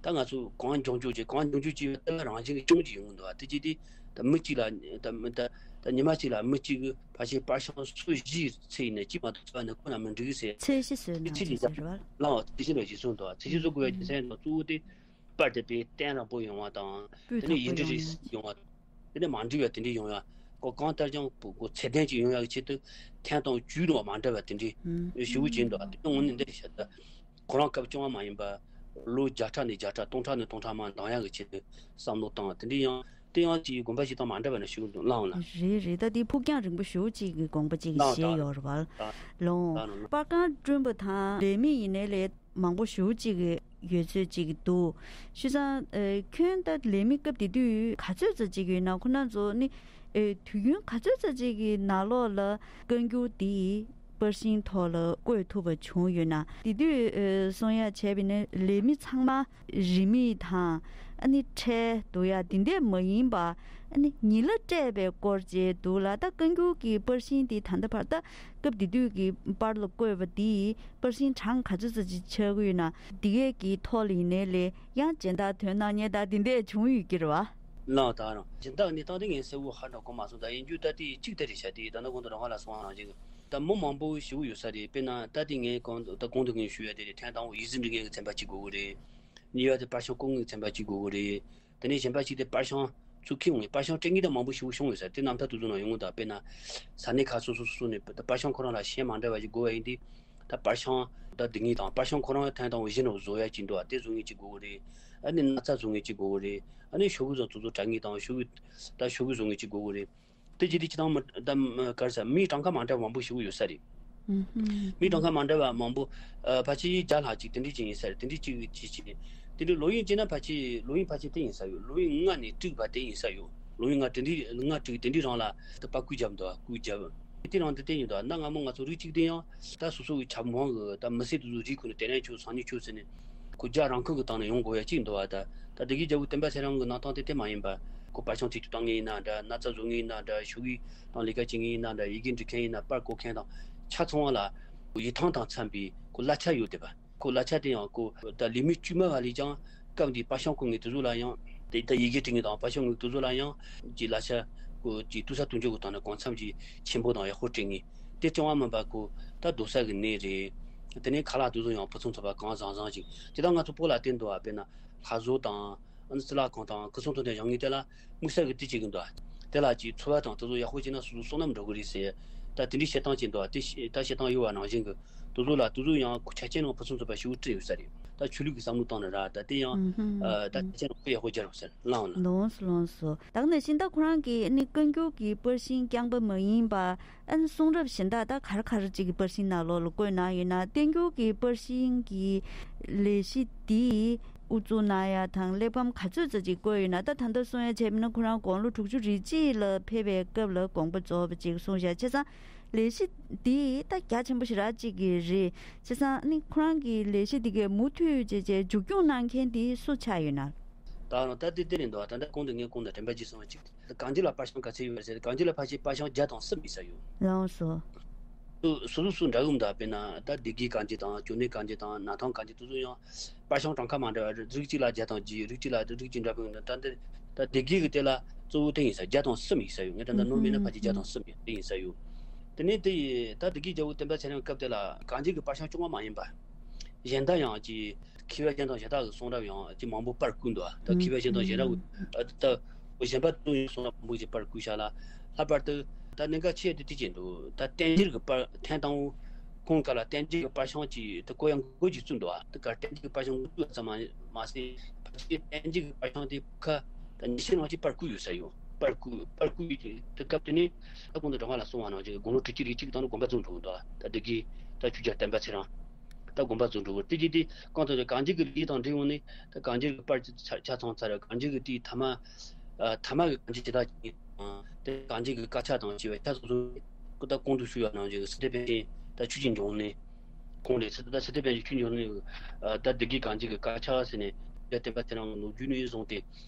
ད་ང་ཚོ་གང་འབྱུང་འགྱུར་གྱི་གང་འབྱུང་འགྱུར་གྱི་ཡོད་ལྟ་བ་རང་བཞིན་གྱི་སྐྱོན་གྱི་ཡོང་གི་འདུག་བ། དེ་གཅིག་དེ་ད་མི་གཅིག་ལ་ད་ད་ད་ཉི་མ་གཅིག་ལ་མི་གཅིག་གིས་ཕལ་ཆེར་པར་བྱང་སུ་བཞིའི་ཚེ་ཡིན་ན་གཅིག་མ་གཏོགས་རྩ་བ་ནས་བརྐོས་ན་མི་འགྲིག་ཟེར། ཚད་གཞི་བཟོས་ན་ཚད་གཞི་ཟེར་བ། ལའོ་ཚད་གཞི་ལ་གཞི་བཟུང་འདུག་བ། ཚད་གཞི་བཟོ་དགོས་པའི་རྒྱུ་མཚན་དང་གཙོ་བོ་དེ། པར་དེ་དཔེ་བརྟན་རབ་པོ་ཡོང་བ་དང་། སྤུས་དེ་ནས་དག་ཡིག་པོ་འབྲུ་ཡོང་རིགས་ཡོང་། ཡོང་བ། དེ་ནས་མ་འགྲིག་པ་དེ་འདྲ་ཡོང་ཡ། ཁོ་གང་ལྟར་ཀྱང་ཁོ་ཚད་ལྡན་ཅིག་ཡོང་ཡ་གི་ཆེད་དུ་ཐན་དང་བཅུད་དང་མ་འདྲ་བ་དེ་འདྲའི་ཞུ་བོ་བྱས་འདུག་དེ་དངོས་གནས་འདི་བཤད་ད་ཁོ་རང་སྐབས་བཅོ་ལྔ་མ་ཡིན་པ་ལོ་བརྒྱ་ཕྲག་ནས་བརྒྱ་ཕྲག་སྟོང་ཕྲག་ནས་སྟོང་ཕྲག་མ་འདང་ཡ་གི་ཆེད་དུ་བསམ་བློ་བཏང་། དེ་འདྲའི་ཡང་དེ་ཡང་ཅིག་དགོངས་པ་བཞེས་སྟངས་མ་འདྲ་བ་ནས་ཞུ་གི་འདུག་ལའང་ལ། རེད་རེད། ད་དེ་ཕུགས་རྒྱང་རིང་པོ་ཞེ་པོ་ཅིག་གི་དགོངས་པ་ཅིག་ལའང་བཞེས་ད་ཡོད་རེད་བ། ལའང་ལོ། ད་ནོ་པར་ཁང་བསྐྲུན་པ་དང་ལས་མི་ཡིན་ནའི་ལས་མང་པོ་ཞེ་པོ་ཅིག་ཡོད་ཚོད་ཅིག་འདུག་བྱས་ཙང་ཁྱོད་ད་ལས་མི་སྐབས་དེ་དུས་ག་ཚོད་ཙམ་ཅིག་ཡོད་ན། ཁོ་རང་ཚོ་ནི་དུས་རྒྱུན་ག་ཚོད་ཙམ་ཅིག་གི་ནང་ལོགས་ལ་བཀའ་འགྱུར་འདི་པར་ཤིང་ཐོག་ལ་བཀོད་ཐུབ་པ་བྱུང་ཡོད་ན། དེ་དུས་གསུང་ཡ་བྱས་པ་ཡིན་ན་ལས་མི་ཚང་མ་རིན་མེད་དང་ཨ་ནི་ཁྲལ་བསྡུ་ཡ་དེ་འདྲས་མ་ཡིན་པ། ཨ་ནི་ཉིན་ལ་སྤྲད་པའི་སྐོར་བྱས་འདུག་ལ། ད་བཀའ་འགྱུར་གྱི་པར་ཤིང་དེ་ད་ལྟ་བར་ད་སྐབས་དེ་དུས་ཀྱི་པར་ལ་བཀོད་པ་དེ་པར་ཤིང་གྲངས་ག་ཚོད་ཙམ་ཅིག་ཆགས་ཀྱི་ཡོད་ན། དེ་གས་ཀྱི་ཐོག་ལ་ཡིན་ནའི་ལས་ཡང་སྦྱིན་བདག་ཐོན་གནང་མཁན་ད་དེ་འདྲས་བྱུང་ཡོད་ཀྱི་རེད་བ། ལའང་ད་རང་སྦྱིན་བདག་གནས་སྟངས་དེ་ངས་གསལ་བོ་ཧ་འདྲ་གོ་མ་སོང་། ད་ཡིན་རྒྱུ་ད་དེ་གཅིག་དེ་རེད་ཤག་དེ་ད་ནི་གོང་དུ་རང་ཧ་ལ་སོང་བ་ནང་བཞིན་གྱི་ད་མི་མང་པོ་ཞེ་པོ་ཡོད་ས་རེད། དཔེར་ན་ད་དེ་ངས་གོང་ད་གོང་དུ་ངས་ཞུ་ཡ་དེ་རེད། ཐེངས་དང་པོ་ཡིག་གཟུགས་འབྲི་མཁན་གྱི་ཚན་པ་གཅིག་དགོས་གི་རེད། གཉིས་པ་དེ་པར་ཤིང་བརྐོ་མཁན་གྱི་ཚན་པ་གཅིག་དགོས་གི་རེད། དེ་ནས་གཞན་པ་གཅིག་དེ་པར་ཤིང་ཚུར་འཁྱེར་འོང་ངེས། པར་ཤིང་སྤྲད་མཁན་ད་མང་པོ་ཞེ་པོ་བྱུང་ཡོད་ས་རེད། དེ་རྣམ་ཐར་དེ་ཚོ་ནང་ཡོང་གི་འདུག་དཔེར་ན་ས་གནས་ཁག་སོ་སོ་སོ་སོ་ནས་ད་པར་ཤིང་ཁོ་རང་ལ་ཤན་མ་འདྲ་བ་ཞིག་དགོས་པ་ཡིན་དུས། ད་པར་ཤིང་ད་འདི་ངེས་དང་པར་ཤིང་ཁོ་རང་ཐེངས་དང་པོ་གཞི་ནས་བཟོ་ཡ་གཅིག་འདུག་བ། དེ་བཟོ་མཁན་གཅིག་དགོས་གི་རེད། ཨ་ནི་སྣག་ཚ་བཟོ་མཁན་གཅིག་དགོས་གི་རེད། ཨ་ནི་ཤོག་གུ་བཟོ་དེ་ཚོ་དྲ་མཁན་དང་ཤོག་གུ་ད་ཤོག་གུ་བཟོ་མཁན་གཅིག་དགོས་གི་རེད། དེ་བྱས་དུས་ཅི་ཐང་མ་ད་ག་རེ་ཟ། མིའི་གྲངས་ཀ་མ་འདྲ་བ་མང་པོ་ཞེ་པོ་ཡོད་ས་རེད། ཨུ་ཧུམ། མིའི་གྲངས་ཀ་མ་འདྲ་བ་མང་པོ། ཨ་ཕལ་ཆེར་བརྒྱ་ལྷག་ཅིག་དེ་འདྲས་ཅིག་ཡིན་ས་རེད། དེ་འདྲས་ཅིག་ཅིག་ཅིག་དེ་འདྲས་ལོ་ཡིན་བྱས་ན་ཕལ་ཆེར་ལོ་ཡིན་ཕལ་ཆེར་དེ་ཡིན་ས་ཡོད། ལོ་ཡིན་ལྔ་ནས་དྲུག་བར་དེ་ཡིན་ས་ཡོད། ལོ་ཡིན་ལྔ་དེ་འདྲས་ལྔ་དྲུག་དེ་འདྲས་རང་ལ་ད་པར་བརྐོས་བརྒྱབ་འདུག་བརྐོས་བརྒྱབ། དེ་རང་དེ་དེ་ཡིན་འདུག་གནའ་སྔ་མོ་ང་ཚོ་རིགས་གཅིག་དེ་ཡང་ད་སོ་སོ་གི་ཁྱབ་མང་གི་ད་མི་སེར་དེ་ཚོ་རིགས་ཁོ་ནས་དེ་ནས་ཆོག་སང་ཉིན་ཆོག་ཟེར་ནས། ཁོ་རྒྱ་རང་ཁུལ་གྱི་སྟེང་ནས་ཡོང་དགོས་ཡ་གཅིག་འདུག་བ། ད་ད་དེ་གའི་རྒྱལ་པོ་བསྟན་པ་ཚེ་རིང་གི་གནང་སྟངས་དེ་དེ་མ་ཡིན་པ། ཁོ་པར་ཤིང་བྲིས་རྒྱུ་བཏང་མཁན་ཡིན་ན་འདྲ། སྣག་ཚ་བཟོ་མཁན་ཡིན་ན་འདྲ། ཤོག་གུ་དང་ལས་ཀ་བྱེད་མཁན་ཡིན་ན་འདྲ། ཡི་གེ་འབྲི་མཁན་ཡིན་ན། པར་བརྐོ་མཁན་དང་ཆ་ཚང་བ་ལ་ཁོ་ཡིག་ཐང་དང་འཚམ་པའི་ཁོ་གླ་ཆ་ཡོད་བསྡད་པ། ཁོ་གླ་ཆ་དེ་ཡང་ཁོ་ད་ལས་མི་དཀྱུས་མ་བ་ལས་ཀྱང་སྐབས་འདིའི་པར་ཤིང་བརྐོ་མཁན་དེ་ཚོ་ལ་ཡང་དེ་ད་ཡི་གེ་འབྲི་མཁན་དང་པར་ཤིང་བརྐོ་མཁན་དེ་ཚོ་ལ་ཡང་གི་གླ་ཆ་ཁོ་གི་ལྟོ་ས་ལྟོ་འཇོག་གི་སྟེང་ནས་གང་འཚམ་གྱི་ཆེན་པོ་དང་ཡག་པོ་སྤྲད་མཁན། དེ་རྐྱང་བ་མིན་པ་ཁོ་ད་སྡོད་ས་གི་གནས་རེད། དེ་ནས་ཁ་ལག་དེ་ཚོ་ཡང་ཕུན་སུམ་ཚོགས་པ་གང་བཟང་བཟང་ཅིག་དེ་དག་ང་ཚོ་བོད་ལ་བསྟན་འདུག་བ། དཔེར་ན་ལྷ་བཟོ་དང་ཨ་ནི་སྲི་ལག་ཁང་དང་སྐུ་ཚོང་ཐོག་ནས་བཞེངས་མཁན་དེ་ལ་དམིགས་བསལ་གྱི་དེ་བྱེད་ཀྱི་འདུག་དེ་ལ་ཅིག་འཚོ་བ་དང་དེ་ཚོ་ཡག་པོ་བྱས་ན་སོ་སོ་བསོད་ནམས་འགྲོ་གི་རེད་ཟེར། ད་དེ་འདྲའི་བཤད་སྟངས་ཅིག་འདུག་དེ་ད་བཤད་སྟངས་ཡོད་པ་ནང་བཞིན་གྱི་དེ་ཚོ་ལ་དེ་ཚོ་ཡང་ཁོ་ཆ་རྐྱེན་རང་ཕུན་སུམ་ཚོགས་པ་ཞིག་སྤྲད་ཡོད་ས་རེད། ད་ཆོས་ལུགས་ཀྱི་བསམ་བློ་བཏང་ནས་ར། ད་དེ་ཡང་ཨུ་ཧུམ། ད་ཆ་རྐྱེན་རང་དཔེ་ཡག་པོ་རྒྱལ་བ་ཟེར་ལངས་ལ། ལོངས་སོ་ལོངས་སོ། ད་ག་ནང་བཞིན་ད་ཁོ་རང་གིས་ནི་བཀའ་འགྱུར་གྱི་པར་ཤིང་རྐྱང་པ་མ་ཡིན་པ། ཨ་ནི་གསུང་རབ་གཞན་དག་ད་ག་རེ་ག་རེ་ཅིག་གི་པར་ཤིང་ནང་ལོགས་ལ་བཀོད་གནང་ཡོད་ན། བསྟན་འགྱུར་གྱི་པར་ཤིང་གི་ལས་གཞི་འདི་ དབུ་འཛུགས་གནང་ཡ་དང་གླེགས་བམ་ག་ཚོད་ཙམ་ཅིག་བཀོད་ཡོད་ན། ད་ད་ལྟ་གསུང་ཡ་བྱས་པ་ཡིན་ན་ཁོ་རང་དགུང་ལོ་དྲུག་ཅུ་རེ་གཅིག་ལ་ཕེབས་པའི་སྐབས་ལ་དགོངས་པ་རྫོགས་པ་ཅིག་གསུངས་བཞག་བྱས་ཙང་ལས་གཞི་འདི་ད་རྒྱ་ཆེན་པོ་ཞེ་དྲག་ཅིག་གི་རེད། བྱས་ཙང་ནི་ཁོ་རང་གི་ལས་གཞི་འདི་གའི་མུ་མཐུད་བྱས་བྱས་མཇུག་སྐྱོང་གནང་མཁན་འདི་སུ་ཆགས་ཡོད་ན། ད་རང་ད་ལྟའི་དེ་རིང་འདུག་ད་ལྟ་གོང་དུ་ངས་གོང་དུ་དྲན་པ་ཅིག་གསུངས་པ་ཅིག་གངས་ཅན་ལ་པར་བྱང་ག་ཚད་ཡོད་རེད་ཟེར། གངས་ཅན་ལ་ཕལ་ཆེར་པར་བྱང་བརྒྱ་དང་གསུམ་ཡིན་ས་ཡོད། ལགས་སོ། སོ་སོ་སོ་འདྲ་གི་མི་འདུག་དཔེར་ན་ད་སྡེ་དགེ་གངས་ཅན་དང་ཅོ་ནེ་གངས་ཅན་དང་ན་ཐང་གངས་ཅན་དེ་ཚོ་ཡང་པར་བྱང་གྲངས་ཀ་མ་འདྲ་བ་རིགས་གཅིག་ལ་བརྒྱ་དང་བརྒྱད། རིགས་གཅིག་ལ་རིགས་གཅིག་འདྲ་པོ་ཡོད་ན། ད་འདི་ད་སྡེ་དགེ་གི་དེ་ལ་གཙོ་བོ་དེ་ཡིན་ས། བརྒྱ་དང་གསུམ་ཡིན་ས་ཡོད། ངས་ད་ལྟ་ནོར་མེད་ན་ཕལ་ཆེར་བརྒྱ་དང་གསུམ་ཡིན་དེ་ཡིན་ས་ཡོད། དེ་ནས་དེ་ཡི་ད་སྡེ་དགེ་རྒྱལ་པོ་བསྟན་པ་ཚེ་རིང་གི་སྐབས་དེ་ལ་གངས་ཅན་གྱི་པར་བྱང་བཅོ་ལྔ་མ་ཡིན་པ། གཞན་དག་ཡང་ཅིག་མཁས་པ་གཞན་དང་གཞན་དག་གི་གསུང་རབ་ཡང་ཅིག་མང་པོ་པར་བརྐོས་འདུག་ད་མཁས་པ་གཞན་དང་གཞན་དག་གི་ཨ་ད་གཞན་པ་དུ་ཡང་གསུང་རབ་མང་པོ་ཅིག་པར་བརྐོས་བཞག་ལ། ལྷག་པར་དུ་ད་གནད་འགག་ཆེ་དེ་དེ་ཅིག་འདུག་ད་བསྟན་འགྱུར་གྱི་པར་ཐེངས་དང་པོ་ཁོང་ག་ལ་བསྟན་འགྱུར་གྱི་པར་བྱང་ཅིག་ད་བརྐོ་ཡ་འགོ་ཅིག་བཙུགས་འདུག་ད་ག་བསྟན་འགྱུར་གྱི་པར་བྱང་འགོ་བཙུགས་ཙམ་མ་མ་ཟད། ཕལ་ཆེར་བསྟན་འགྱུར་གྱི་པར་བྱང་དེ་ཁ་ད་ཉི་ཤུ་ནང་ཅིག་པར་བརྐོས་ཡོད་ས་ཡོད། པར་བརྐོས་པར་བརྐོས་ཡོད་དེ་སྐབས་དེ་ནས་ད་གོང་དུ་དྲང་ག་ལ་གསུང་བ་ནང་བཞིན་དགུང་ལོ་དྲུག་ཅུ་རེ་གཅིག་དང་ནི་དགོན་པ་རྫོགས་འགྲོ་འདུག་ད་སྡེ་དགེ་ད་ཆོས་རྒྱལ་བསྟན་པ་ཚེ་རིང་། ད་དགོན་པ་རྫོགས་འགྲོ་བར་དེ་རྗེས་དེ་གང་ལྟར་གངས་ཅན་གྱི་ལས་དང་འབྲེལ་ཡོང་ནས་ད་གངས་ཅན་གྱི་པར་ཆ་ཆ་ཚང་ཚར། གངས་ཅན་གྱི་དེའི་ཐ་མ་ཨ་ཐ་མ་གི་གངས་ཅན་ཇི་ལྟར་ཡིན་དང་དེ་གངས་ཅན་གྱི་དཀར་ཆག་དང་བཅས་པའི་ཆ་ཚང་ཚོ་ད་གོང་དུ་ཞུས་པ་ནང་བཞིན་སི་ཏེ་པཎ་ཆེན་ད་ཆོས་ཀྱི་འབྱུང་གནས་ཁོང་རེད། ད་སི་ཏེ་པཎ་ཆེན་ཆོས་འབྱུང་གནས་ད་སྡེ་དགེ་གངས་ཅན་གྱི་དཀར་ཆག་ཟེར་ནས་ཡ་བསྟན་པ་དེ་རང་གི་ལོ་རྒྱུས་ནས་བཟུང་སྟེ་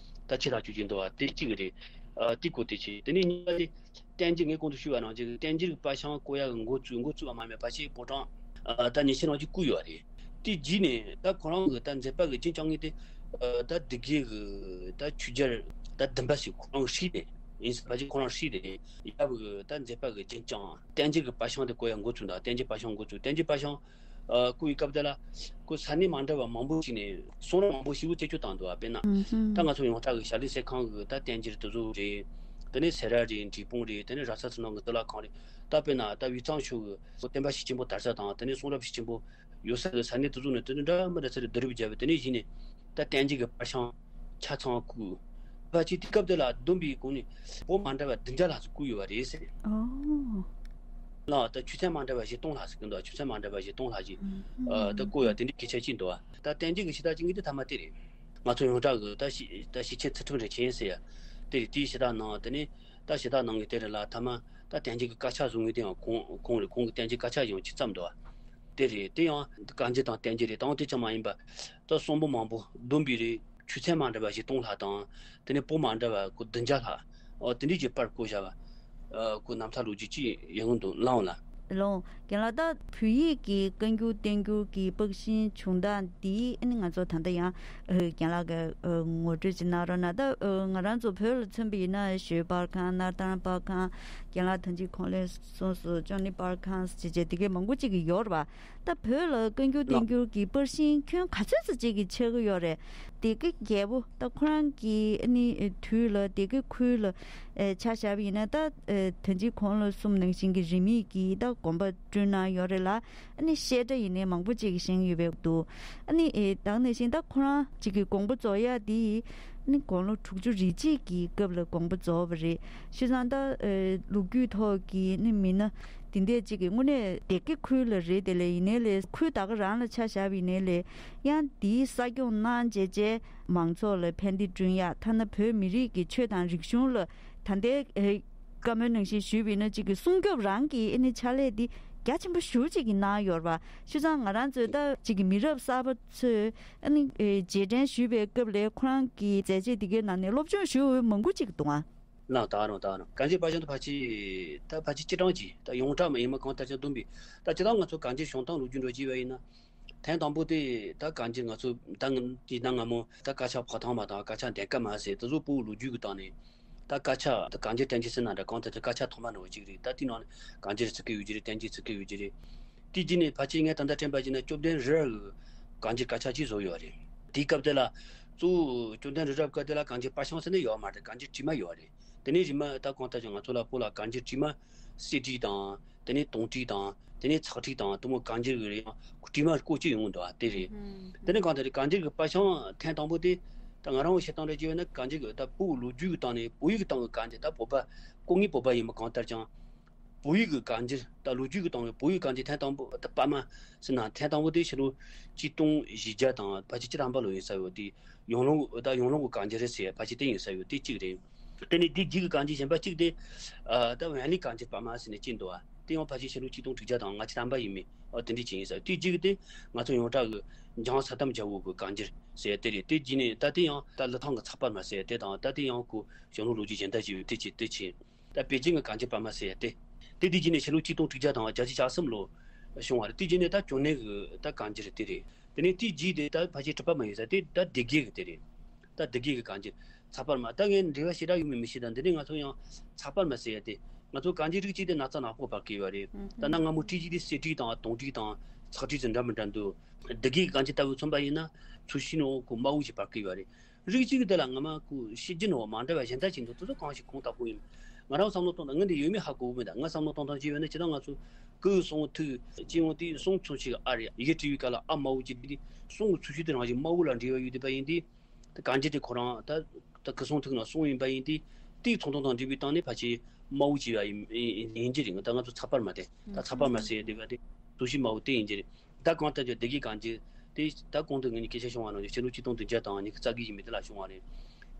ད་ཆེ་ཐག་ཆོད་ཀྱི་འདུག་བ། དེ་གཅིག་རེད། ཨ་དེ་གོ་དེ་ཆེ། དེ་ནས་གཉིས་པ་དེ། བསྟན་འགྱུར་ངས་གོང་དུ་ཞུས་པ་ནང་བཞིན་བསྟན་འགྱུར་གྱི་པར་བྱང་བརྐོ་ཡག་གི་འགོ་བཙུགས་འགོ་བཙུགས་པ་མ་ཡིན་པ་ཕལ་ཆེར་ཕོ་བྲང་ཨ་ད་ཉི་ཤུ་ནང་བཞིན་བརྐོས་ཡོད་རེད། དེ་རྗེས་ནས་ད་ཁོ་རང་གི་ད་མཛད་པ་གི་རྒྱུན་བསྐྱངས་མཁན་དེ་ཨ་ད་སྡེ་དགེ་གི་ད་ཆོས་རྒྱལ་ད་བདུན་པ་ཞིག་ཁོ་རང་གི་སྲས་དེ་ཡིན། ཕལ་ཆེར་ཁོ་རང་སྲས་དེ་ཡབ་གི་ད་མཛད་པ་གི་རྒྱུན་བསྐྱངས་བསྟན་འགྱུར་གྱི་པར་བྱང་དེ་བརྐོ་ཡག་འགོ་བཙུགས་འདུག་བསྟན་འགྱུར་པར་བྱང་འགོ་བཙུགས། བསྟན་འགྱུར་པར་བྱང་ཨ་བརྐོས་པའི་སྐབས་དེ་ལ་ཁོས་ས་གནས་མ་འདྲ་བ་མང་པོ་ཞིག་ནས་གསུང་རབ་མང་པོ་ཞིག་བེད་སྤྱོད་བཏང་འདུག་བ། དཔེར་ན་ཨུ་ཧུམ། ད་ང་ཚོ་ཡོངས་གྲགས་ཀྱི་བྱ་གླིང་སྲས་ཁང་གི་ད་བསྟན་འགྱུར་དེ་ཚོ་རེད། དེ་ནས་སེ་ར་རེད། འབྲས་སྤུངས་རེད། དེ་ནས་ར་ས་ཚུར་ནང་གི་གཙུག་ལག་ཁང་རེད། ད་དཔེར་ན་ད་དབུས་གཙང་ཆོས་ཀྱི་བསྟན་པ་ཤེར་ཕྱིན་པོ་དར་ས་དང་དེ་ནས་གསུང་རབ་ཤེར་ཕྱིན་པོ་ཡོད་ས་གི་ས་གནས་དེ་ཚོ་ནས་དེ་ཚོ་འདྲ་མི་འདྲ་ཚུར་བསྡུ་རུབ་བརྒྱབ་པ། དེ་ནས་གཞི་ནས་ད་བསྟན་འགྱུར་གྱི་པར་བྱང་ཆ་ཚང་བརྐོས། ཕལ་ཆེར་དུས་སྐབས་དེ་ལ་བསྡོམས་པའི་སྒོ་ནས་པོ་མ་འདྲ་བ་བདུན་བརྒྱ་ལྷག་ཙམ་བརྐོས་ཡོད་པ་རེད་ཟེར། ཨོ། ལ་ད་ཆོས་ཚན་མ་འདྲ་བ་བཞི་སྟོང་ལྷག་ཙམ་གི་འདུག་ཆོས་ཚན་མ་འདྲ་བ་བཞི་སྟོང་ལྷག་ཅིག་ཨ་ད་བརྐོས་ཡོད་དེ་འདྲའི་སྐད་ཆ་ཅིག་འདུག་ད་བསྟན་འགྱུར་གྱི་ཕྱི་ཐག་གཅིག་གི་དེ་ཐ་མ་དེ་རེད། ང་ཚོ་ཡོངས་གྲགས་ཀྱི་ད་ཞི་ད་ཞི་ཆེན་ཚུལ་ཁྲིམས་རིན་ཆེན་ཟེར་ཡ་དེ་རེད། དེའི་ཕྱི་ཐག་ནང་དེ་ནས་ད་ཕྱི་ཐག་ནང་གི་དེ་རེད་ལ། ཐ་མ་ད་བསྟན་འགྱུར་གྱི་དཀར་ཆག་བཟོ་མཁན་དེ་ཡང་ཁོང་ཁོང་རེད། ཁོང་གི་བསྟན་འགྱུར་དཀར་ཆག་ཡང་ཅིག་བརྩམས་འདུག་དེ་རེད། དེ་ཡང་གངས་ཅན་དང་བསྟན་འགྱུར་རེད། དང་དེ་ཙམ་མ་ཡིན་པ་ད་གསུང་འབུམ་མང་པོ་བསྡོམས་པས་རེད། ཆོས་ཚན་མ་འདྲ་བ་བཞི་སྟོང་ལྷག་དང་། དེ་ནས་པོ་མ་འདྲ་བ་ཁོ་བདུན་བརྒྱ་ལྷག་ཨོ་དེ་འདྲས་ཀྱི་པར་བརྐོས་བཞག་པ་ཨ་ཁོ་རྣམ་ཐར་ལོ་རྒྱུས་ཅིག་ཡིན་འདུག་ལགས་འོང་ལ། ལགས་འོང་། རྒན་ལགས། ད་བོད་ཡིག་གི་བཀའ་འགྱུར་བསྟན་འགྱུར་གྱི་པར་ཤིང་བྱུང་སྟངས་འདི་ཨ་ནི་ང་ཚོ་ད་ལྟ་ཡང་ཨ་རྒན་ལགས་ཀྱིས་ཨ་ངོ་སྤྲོད་ཅིག་གནང་རོགས་གནང་། ད་ཨ་ང་རང་ཚོ་བོད་ལ་མཚོན་པ་ཡིན་ན་ཞོལ་པར་ཁང་། སྣར་ཐང་པར་ཁང་། རྒན་ལགས་ད་ཅི་གོང་ལ་གསུངས་སོང་། ཅོ་ནེ་པར་ཁང་ཞེས་བྱས་དེ་གའི་མང་པོ་ཅིག་གི་ཡོད་རེད་པ། ད་བོད་ལ་བཀའ་འགྱུར་བསྟན་འགྱུར་གྱི་པར་ཤིང་ཁྱོན་ག་ཚོད་ཙམ་ཅིག་གི་ཆགས་ཀྱི་ཡོད་རེད། སྡེ་དགེ་རྒྱལ་པོ་ད་ཁོ་རང་གི་ཨ་ནི་དུས་ལ་སྡེ་དགེ་ཁུལ་ལ་ཨེ་ཆ་བཞག་པ་ཡིན་ན། ད་ཨེ་ད་ཅི་གོང་ལ་གསུངས་ནང་བཞིན་གྱི་རིས་མེད་ཀྱི་ད་དགོན་པ་བསྐྲུན་གནང་ཡོད་རེད་ལ། ཨ་ནི་བཤད་གྲྭ་ཡིན་ནའི་མང་པོ་ཅིག་གིས་བཞེངས་ཡོད་པའི་འདུག་ཨ་ནི་ཨེ་ད་ག་ནང་བཞིན་ད་ཁོ་རང་ཅིག་གི་དགོངས་པ་རྫོགས་ཡ་དེ་ཨ་ནི་དགུང་ལོ་དྲུག་ཅུ་རེ་གཅིག་གི་སྐབས་ལ་དགོངས་པ་རྫོགས་པ་རེད། བྱས་ཙང་ད་ཨེ་ལོ་རྒྱུས་ཐོག་གི་ཨ་ནི་མི་སྣ་དེ་འདྲས་ཅིག་གིས་དངོས་གནས་སྡེ་དགེ་ཁུལ་ལ་རེད་དེ་ལས་ཡིན་ནའི་ལས་ཁུལ་ད་ག་རང་ལ་ཆ་བཞག་པ་ཡིན་ནའི་ལས་ཡང་དེའི་ས་སྐྱོང་གནང་བྱས་བྱས་མང་ཚོགས་ལ་ཕན་བདེ་བསྐྲུན་ཡ། ཐ་ན་བོད་མི་རིགས་ཀྱི་ཆོས་དང་རིག་གཞུང་ལ་ད་ལྟའི་ཨེ་བཀའ་མོལ་ནང་བཞིན་ཞུས་པ་ཡིན་ན་ཅིག་གི་སྲུང་སྐྱོབ་རང་གི་ཨ་ནི་ཕྱག་ལས་འདི་རྒྱ་ཆེན་པོ་ཞེ་པོ་ཅིག་གིས་གནང་ཡོད་རེད་པ། བྱས་ཙང་ང་རང་ཚོའི་ད་ཅིག་གི་མི་རབས་གསར་པ་ཚོས་ཨ་ནི་ཨེ་རྗེས་དྲན་ཞུས་པའི་སྐབས་ལ་ཁོ་རང་གི་མཛད་རྗེས་འདི་གའི་ནང་ནས་སློབ་སྦྱོང་ཞུ་འོས་མང་པོ་ཅིག་འདུག་ཨ། ལགས་ད་རུང་ད་རུང་གངས་ཅན་པར་བྱང་དུ་ཕལ་ཆེར་ད་ཕལ་ཆེར་སྤྱི་བཏང་གི་ད་ཡོངས་གྲགས་མ་ཡིན་པ་གང་ལྟར་ཀྱང་བསྡོམས་པས་ད་སྤྱི་བཏང་ང་ཚོ་གངས་ཅན་བྱང་ཐང་ལོ་རྒྱུས་འགྲོ་བྱས་པ་ཡིན་ན། ཐེངས་དང་པོ་དེ་ད་གངས་ཅན་ང་ཚོ་ད་ཡིན་ན་སྔ་མོ་ད་དཀར་ཆག་ཕོ་ཐང་མ་དང་དཀར་ཆག་འདན་དཀར་མ་ཟེར་དེ་ཚོ་བོད་ལོ་རྒྱུས་ཀྱི་སྟེང་ནས་ད་དཀར་ཆག་ད་གངས་ཅན་བསྟན་འཛིན་ཟེར་ན་འདྲ། གང་ལྟར་ད་དཀར་ཆག་ཐོག་མ་འདྲ་བོ་ཅིག་རེད། ད་དེའི་ནང་ནས་གངས་ཅན་ཟེར་གི་ཡོད་ཀྱི་རེད། བསྟན་འཛིན་ཟེར་གི་ཡོད་ཀྱི་རེད། དེའི་རྗེས་ནས་ཕལ་ཆེར་ངས་ད་ལྟ་དྲན་པ་བྱས་ན་བཅོམ་ལྡན་རི་རབ་ཀྱིས་གངས་ཅན་དཀར་ཆག་ཅིག་བཟོས་ཡོད་རེད། དེའི་སྐབས་དེ་ལ་གཙོ་བོ་བཅོམ་ལྡན་རི་རབ་སྐབས་དེ་ལ་གངས་ཅན་པར་བྱང་ཟེར་ནས་ཡོད་མ་རེད། གངས་ཅན་བྲིས་མ་ཡོད་རེད། དེ་ནས་རྗེས་མ་ད་གང་ལྟར་ཀྱང་ང་ཚོ་ལ་བོད་ལ་གངས་ཅན་བྲིས་མ་གསེར་བྲིས་དང་དེ་ནས་དུང་བྲིས་དང་དེ་ནས་ཚག་བྲིས་དང་དེ་མོ་གངས་ཅན་གྱི་རེད། ཡང་བྲིས་མ་བརྐོས་ཀྱི་ཡོང་འདུག་ཨ། དེ་རེད། དེ་ནས་གང་ལྟར་གངས་ཅན་གྱི་པར་བྱང་ཐེངས་དང་པོ་དེ་ད་ང་རང་བཤད་སྟངས་རེ་བྱས་ན་གངས་ཅན་གྱི་ད་བོད་ལོ་རྒྱུས་ཀྱི་སྟེང་ནས་བོད་ཡིག་སྟེང་གི་གངས་ཅན་ད་བོད་པ་སྐུ་ངོའི་བོད་པ་ཡིན་པ་གང་ལྟར་ཀྱང་། བོད་ཡིག་གི་གང་ཅིར་ད་ལོ་རྒྱུས་ཀྱི་སྟེང་ནས་བོད་ཡིག་གང་ཅིར་ཐེངས་དང་པོ་ད་པར་མ་ཟེར་ན་ཐེངས་དང་པོ་དེ་ཕྱི་ལོ་གཅིག་སྟོང་བཞི་བརྒྱ་དང་ཕལ་ཆེར་བཅུ་ཐམ་པ་ལོ་ཡིན་ས་ཡོད་དེ། ཡང་ལོང་ད་ཡང་ལོང་གི་གང་ཅིར་རེད་ཟེར་ཕལ་ཆེར་དེ་ཡིན་ས་ཡོད་དེ་གཅིག་རེད། དེ་ནས་དེ་རྗེས་ཀྱི་གང་ཅིར་གཞན་པ་གཅིག་དེ་ཨ་ད་ཝན་ལི་གང་ཅིར་པར་མ་ཟེར་ནས་གཅིག་འདུག་ཨ། དེ་ཡང་ཕལ་ཆེར་ཕྱི་ལོ་གཅིག་སྟོང་དྲུག་བརྒྱ་དང་ལྔ་བཅུ་ཐམ་པ་ཡིན་མིན་ཨ་དེ་འདྲ་ཅིག་ཡིན་ས་ཡོད། དེ་རྗེས་ཀྱི་དེ་ང་ཚོ་ཡོངས་གྲགས་ཀྱི་འཇང་ས་ཐམ་རྒྱལ་པོ་གི་གང་ཅིར་ཟེར་དེ་རེད། དེ་རྗེས་ནས་ད་དེ་ཡང་ད་ལི་ཐང་གི་ཚགས་པར་མ་ཟེར་དེ་དང་ད་དེ་ཡང་ཁོ་ཞང་ལུ་ལོ་རྒྱུས་གཞན་དག་ཅིག་ཡོད་དེ་ཅིག་དེ་ཆེ། ད་པེ་ཅིང་གི་གངས་ཅན་པདྨ་ཟེར་ཡ་དེ། དེ་དེ་རྗེས་ནས་ཕྱི་ལོ་ཆིག་སྟོང་དྲུག་བརྒྱ་དང་བརྒྱད་ཅུ་གྱ་གསུམ་ལོ་བྱུང་བ་རེད། དེ་རྗེས་ནས་ད་ཅོ་ནེ་གི་ད་གངས་ཅན་རེད་དེ་རེད། དེ་ནས་དེའི་རྗེས་དེ་ད་ཕལ་ཆེར་གྲུབ་པ་མ་ཡིན་ས་དེ་ད་སྡེ་དགེ་གི་དེ་རེད། ད་སྡེ་དགེ་གི་གངས་ཅན་ཚགས་པར་མ། ད་ངས་འབྲེལ་བ་ཞེ་དྲག་ཡོད་མེད་མི་ཤེས། ད་འདི་ནས་ང་ཚོ་ཡང་ཚགས་པར་མ་ཟེར་ཡ་དེ། ང་ཚོ་གངས་ཅན་རིགས་གཅིག་དེ་ན་ཚ་ནག་པོ་བར་བརྐོས་པ་རེད། ད་ན་སྔ་མོ་བྲིས་རྗེས་དེ་གསེར་བྲིས་དང་དུང་བྲིས་དང་ཚགས་བྲིས་ཚོ་འདྲ་མི་འདྲ་འདུག་སྡེ་དགེ་གི་གངས་ཅན་ལྟ་བུ་མཚོན་པ་ཡིན་ན་ཚོས་གཞི་ནང་གི་དམར་པོ་ཞིག་བར་བརྐོས་པ་རེད། རིགས་གཅིག་གི་དེ་ལ་ང་མ་ཁུ་ཤེས་རྒྱུ་ནོ་མ་འདྲ་བ་གཞན་དག་ཅིག་འདུག་དེ་ཚོ་གང་ཞིག་ཁུངས་དག་པོ་ཡིན། ང་རང་བསམ་བློ་གཏོང་དང་ངས་འདི་ཡོད་མེད་ཧ་གོ་གི་མེད། ད་ང་བསམ་བློ་གཏོང་སྟངས་ཅིག་ཡོད་ན་ཅི་ད་ང་ཚོ་ཀུ་སོང་ཐུག་ཅི་ཡོང་དེ་སོང་ཚོ་ཞིག་ཨ་རེད་ཡི་གེ་བྲི་བའི་སྐབས་ལ་ཨ་དམར་པོ་ཅིག་དེ་སོང་གི་ཚུལ་ཤུལ་དེ་རང་བཞིན་དམར་པོ་ལ་འབྲེལ་བ་ཡོད་དེ་པ་ཡིན་དེ། ད་གང་ཅི་དེ་ཁོ་རང་ད་ད་ཀུ་སོང་ཐུག་ན་སོང་ཡིན་པ་ཡིན་དེ། དེའི་ཚོང་དོན་དང་འབྲེལ་བའི་སྟེང་ནས་ཕལ་ཆེར་དམར་པོ་ཅིག་ཡ་ཡིན་ཡིན་གྱི་རེད། ད་ང་ཚོ་ཚགས་པར་མ་དེ་ད་ཚགས་པར་མ་ཟེར་ཡ་དེ་བ་དེ་ཚོས་གཞི་དམར་པོ་དེ་ཡིན་གྱི་རེད། ད་གང་ལྟར་ཀྱང་སྡེ་དགེ་གངས་ཅན་དེ་ད་གོང་དུ་ངས་ནི་སྐད་ཆ་བྱུང་བ་ནང་བཞིན་ཕྱི་ལོ་ཆིག་སྟོང་བདུན་བརྒྱ་དང་ཉི་ཤུ་རྩ་བརྒྱད་ཡིན་མིན་དེ་ལ་བྱུང་བ་རེད།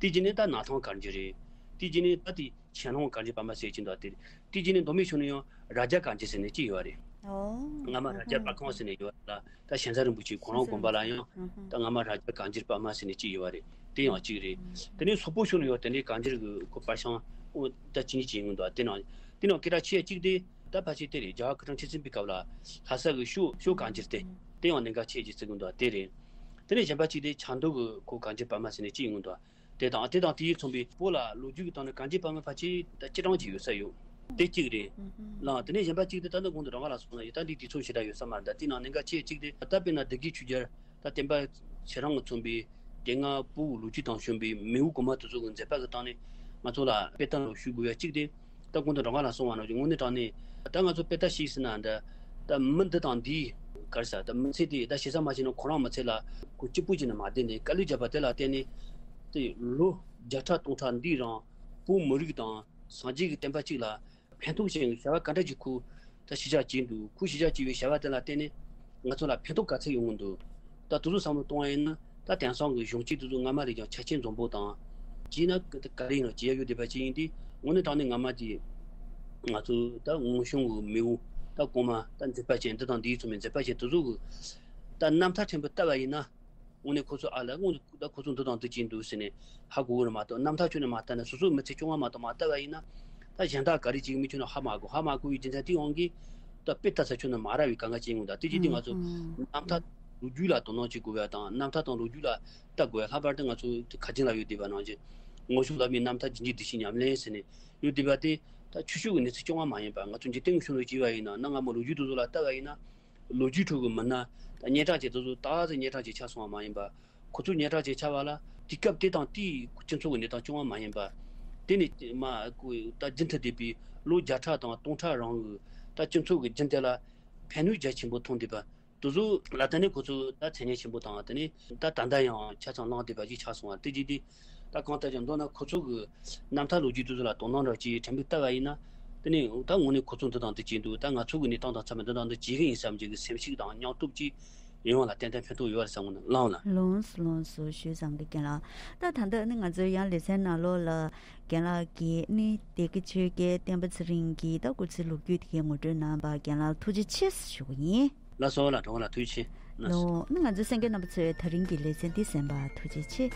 དེ་རྗེས་ནས་ད་ན་ཐང་གངས་ཅན་རེད། དེ་རྗེས་ནས་ད་དེ་ཆན་ལྷུང་གངས་ཅན་པདྨ་ཟེར་གྱིན་འདུག་དེ་དེ་རྗེས་ནས་མདོ་སྨད་ཕྱོགས་ནས་ཡང་རྭ་རྒྱ་གངས་ཅན་ཟེར་ནས་གཅིག་ཡོད་རེད། ཨོ། སྔ་མ་རྭ་རྒྱ་པ་ཁང་ཟེར་ནས་ཡོད་ལ་ད་ཞན་ས་རིན་པོ་ཆེ་ཁོ་རང་དགོན་པ་ལ་ཡང་ད་སྔ་མ་རྭ་རྒྱ་གངས་ཅན་པདྨ་ཟེར་ནས་གཅིག་ཡོད་རེད། དེ་ཡང་གཅིག་རེད། དེ་ནས་སོག་པོ་ཕྱོགས་ནས་ཡང་དེ་འདྲའི་གངས་ཅན་གྱི་ཁོ་པར་ཤང་ཨོ་ད་ཅི་ཉིད་ཅིག་ཡིན་འདུག་དེ་ནང་དེ་ནང་སྐད་གྲགས་ཆེ་གཅིག་དེ། ད་ཕལ་ཆེར་དེ་རེད། རྒྱ་གར་ཁུ་ཁྲང་ཆེ་ཚིམ་པའི་སྐབས་ལ་ལྷ་ས་གི་ཤོ་ཤོ་གངས་ཅན་དེ་དེ་ཡང་གནད་འགག་ཆེ་ཅིག་བརྩི་གི་འདུག་དེ་རེད། དེ་ནས་གཞན་པ་གཅིག་དེ་ཆབ་མདོ་གི་ཁོ་གངས་ཅན་པདྨ་ཟེར་ནས་གཅིག་ཡོང་གི་འདུག་དེ་དང་དེ་དང་དེ་ཡིས་མཚོན་པའི་བོད་ལ་ལོ་རྒྱུས་ཀྱི་སྟེང་ནས་གངས་ཅན་པདྨ་ཕལ་ཆེར་ད་སྤྱི་གྲངས་ཅིག་ཡོད་ས་ཡོད། དེ་གཅིག་རེད། ལ་དེ་ནས་གཞན་པ་གཅིག་དེ་ད་ནི་གོང་དུ་རང་ག་ལ་སོང་ན་ཡོད། ད་འདི་དུས་ཚོད་ཞེ་དྲག་ཡོད་ས་མ་རེད། ད་དེ་ནང་གནད་འགག་ཆེ་གཅིག་དེ་ད་དཔེར་ན་སྡེ་དགེ་ཆོས་རྒྱལ། ད་བསྟན་པ་ཁྱེད་རང་གིས་མཚོན་པའི་དེ་སྔ་བོད་ལོ་རྒྱུས་དང་བྱོན་པའི་མེས་པོ་གོང་མ་དེ་ཚོ་གི་མཛད་པ་གི་སྟེང་ནས་ང་ཚོ་ལ་དཔེ་ལྟ་རོགས་ཞུ་དགོས་ཡ་གཅིག་དེ། ད་གོང་དུ་རང་ག་ལ་གསུངས་པ་ནང་བཞིན་དངོས་གནས་དྲང་གནས་ད་ང་ཚོ་དཔེ་ལྟ་ཞིག་ཟེར་ན་འདྲ། ད་མི་འདི་དང་འདིའི་ག་རེ་ཟ་ད་མི་ཚེ་དེ་ད་ཞེ་ས་མ་བྱས་ན་ཁོ་རང་མི་ཚེ་ལ་ཁོ་གཅིག་པུ་ཅིག་ནས་མ་བསྡད་ནས་དཀའ་ལས་བརྒྱབ་པ་དེ་ལ་བརྟེན་ནས་དེ་ལོ་བརྒྱ་ཕྲག་སྟོང་ཕྲག་འདིའི་རིང་བོད་མི་རིགས་དང་སངས་རྒྱས་ཀྱི་བསྟན་པ་གཅིག་ལ། ཕན་ཐོགས་ཅན་གྱི་བྱ་བ་ག་འདྲ་ཅིག་ཁུ་ད་ཤི་ཆགས་བྱས་འདུག་ཁུ་ཤི་ཆགས་བྱས་པའི་བྱ་བ་དེ་ལ་བརྟེན་ནས་ང་ཚོ་ལ་ཕན་ཐོགས་ག་ཚད་ཡོང་གི་འདུག་ད་དེ་ཚོ་བསམ་བློ་གཏོང་བ་ཡིན་ན་ད་དེང་སང་གི་གཞུང་གཅིག་དེ་ཚོ་སྔ་མ་ལས་ཀྱང་ཆ་རྐྱེན་འཛོམས་པོ་དང་། བྱས་ན་ག་རེ་ཡིན་ན་བྱེད་ཡ་ཡོད་བསྡད་པ་ཅིག་ཡིན་དུས་དངོས་གནས་དྲང་གནས་སྔ་མ་དེ་ང་ཚོ་ད་སྔོན་བྱུང་གི་མེས་པོ་ད་གོང་མ་ད་མཛད་པ་ཅན་འདི་དང་འདིའི་ཚོ་མའི་མཛད་པ་ཅན་དེ་ཚོ་གི་ད་རྣམ་ཐར་ཕྲན་བུ་བལྟ་བ་ཡིན་ན། དངོས་གནས་ཁོ་ཚོ་ཨ་ལ་དངོས་གནས་ད་ཁོ་ཚོ་འདི་དང་འདི་བྱས་འདུག་ཟེར་ནས་ཧ་གོ་གི་རེད་མ་གཏོགས་རྣམ་ཐར་ཁྱོན་ནས་མ་བལྟས་ན་སོ་སོའི་མི་ཚེ་སྐྱོང་བ་མ་གཏོགས་མ་བལྟས་པ་ཡིན་ན། ད་གཞན་དག་ག་རེ་བྱེད་ཀྱི་མིན་ཁྱོན་ནས་ཧ་མ་གོ་ཧ་མ་གོ་བའི་རྒྱུ་མཚན་དེའི་དབང་གིས་ད་དཔེ་ལྟ་ས་ཁྱོན་ནས་མ་རག་པའི་དཀའ་ངལ་ཅན་ཡོང་ད་དེ་རྗེས་དེ་ང་ཚོ་རྣམ་ཐར་ལོ་རྒྱུས་ལ་དོ་སྣང་བྱེད་དགོས་པ་དང་རྣམ་ཐར་དང་ལོ་རྒྱུས་ལ་ལྟ་དགོས་པ་ལྷག་པར་དུ་ང་ཚོ་ཁ་ཆེམས་ལ་ཡོད་བསྡད་པ་ནང་བཞིན་སྔོན་བྱུང་བླ་མའི་རྣམ་ཐར་རྗེས་འཇུག་བདེ་གཤེགས་ཉམས་ལེན་ཟེར་ནས་ཡོད་བསྡད་པ་དེ་ད་ཆོས་ཕྱོགས་ཀྱི་གནས་ཚུལ་སྐྱོང་བ་མ་ཡིན་པ་ང་ཚོ་འཇིག་རྟེན་གྱི་ཕྱོགས་ནས་བྱས་པ་ཡིན་ན་གནའ་སྔ་མོ་ལོ་རྒྱུས་དེ་ཚོ་ལ་ལྟ་བ་ཡིན་ན། ལོ་རྒྱུས་ཁྲོད་ཀྱི་མི་སྣ་དང་སྙན་གྲགས་ཅན་དེ་ཚོ་ད་གཟོད་སྙན་གྲགས་ཅན་ཆགས་སོང་བ་མ་ཡིན་པ། ཁོ་ཚོ་སྙན་གྲགས་ཅན་ཆགས་པ་ལ་དུས་སྐབས་དེ་དང་དེའི་སྤྱི་ཚོགས་ཀྱི་གནས་སྟངས་སྐྱོང་བ་མ་ཡིན་པ། དེ་ནས་མ་ད་རྒྱུན་མཐུད་བསྡད་པའི་ལོ་བརྒྱ་ཕྲག་དང་སྟོང་ཕྲག་རིང་གི་ད་སྤྱི་ཚོགས་ཀྱི་རྒྱུན་དེ་ལ་ཕན་ནུས་རྒྱ་ཆེན་པོ་ཐོན་བསྡད་པ། དེ་ཚོ་ལ་ད་ནི་ཁོ་ཚོ་ད་མཚན་སྙན་ཆེན་པོ་དང་དེ་ནས་ད་ད་ལྟ་ཡང་ཆ་ཚང་བླངས་བསྡད་པ་ཞིག་ཆགས་སོང་བ་དེ་རྗེས་དེ། ད་གང་ལྟར་ཀྱང་མདོར་ན་ཁོ་ཚོ་གི་རྣམ་ཐར་ལོ་རྒྱུས་དེ་ཚོ་ལ་དོ་སྣང་འདྲ་ཅིག་ཕྲན་བུ་བལྟ་བ་ཡིན་ན། དེ་ནས་ད་དངོས་གནས་ཁོ་ཚོ་འདི་དང་འདི་བྱས་འདུག་ད་ང་ཚོ་གི་གནས་སྟངས་དང་འཚམ་པའི་འདི་དང་འདི་བྱེད་གི་ཡིན་བསམ་གྱི་གི་སེམས་ཤུགས་དང་སྙིང་སྟོབས་ཅིག་ཡོང་བ་ལ་ཏན་ཏན་ཕན་ཐོགས་ཡོད་པ་རེད་བསམ་གི་འདུག་ལགས་ལ། ལོངས་སུ་ལོངས་སུ་ཞུས་ཙང་གི་རྒན་ལགས། ད་ད་ལྟ་ནི་ང་ཚོའི་ཡང་ལེ་ཚན་ནང་ལོགས་ལ་རྒན་ལགས་ཀྱིས་ནི་སྡེ་དགེ་ཆོས་རྒྱལ་བསྟན་པ་ཚེ་རིང་གི་ད་སྐུ་ཚེ་ལོ་རྒྱུས་དེ་གའི་ངོ་སྤྲོད་གནང་བར་རྒན་ལགས་ཐུགས་རྗེ་ཆེ་ཞུ་གི་ཡིན། ལགས་སོ་ལགས་གྲོགས་ལགས་ཐུགས་རྗེ་ཆེ། ལགས་སོ། ལོ། ནི་ང་ཚོའི་གསན་མཁན་རྣམ་པ་ཚོས་ད་རིང་གི་ལེ་ཚན་འདི་གསན་པར་ཐུགས་རྗེ་ཆེ།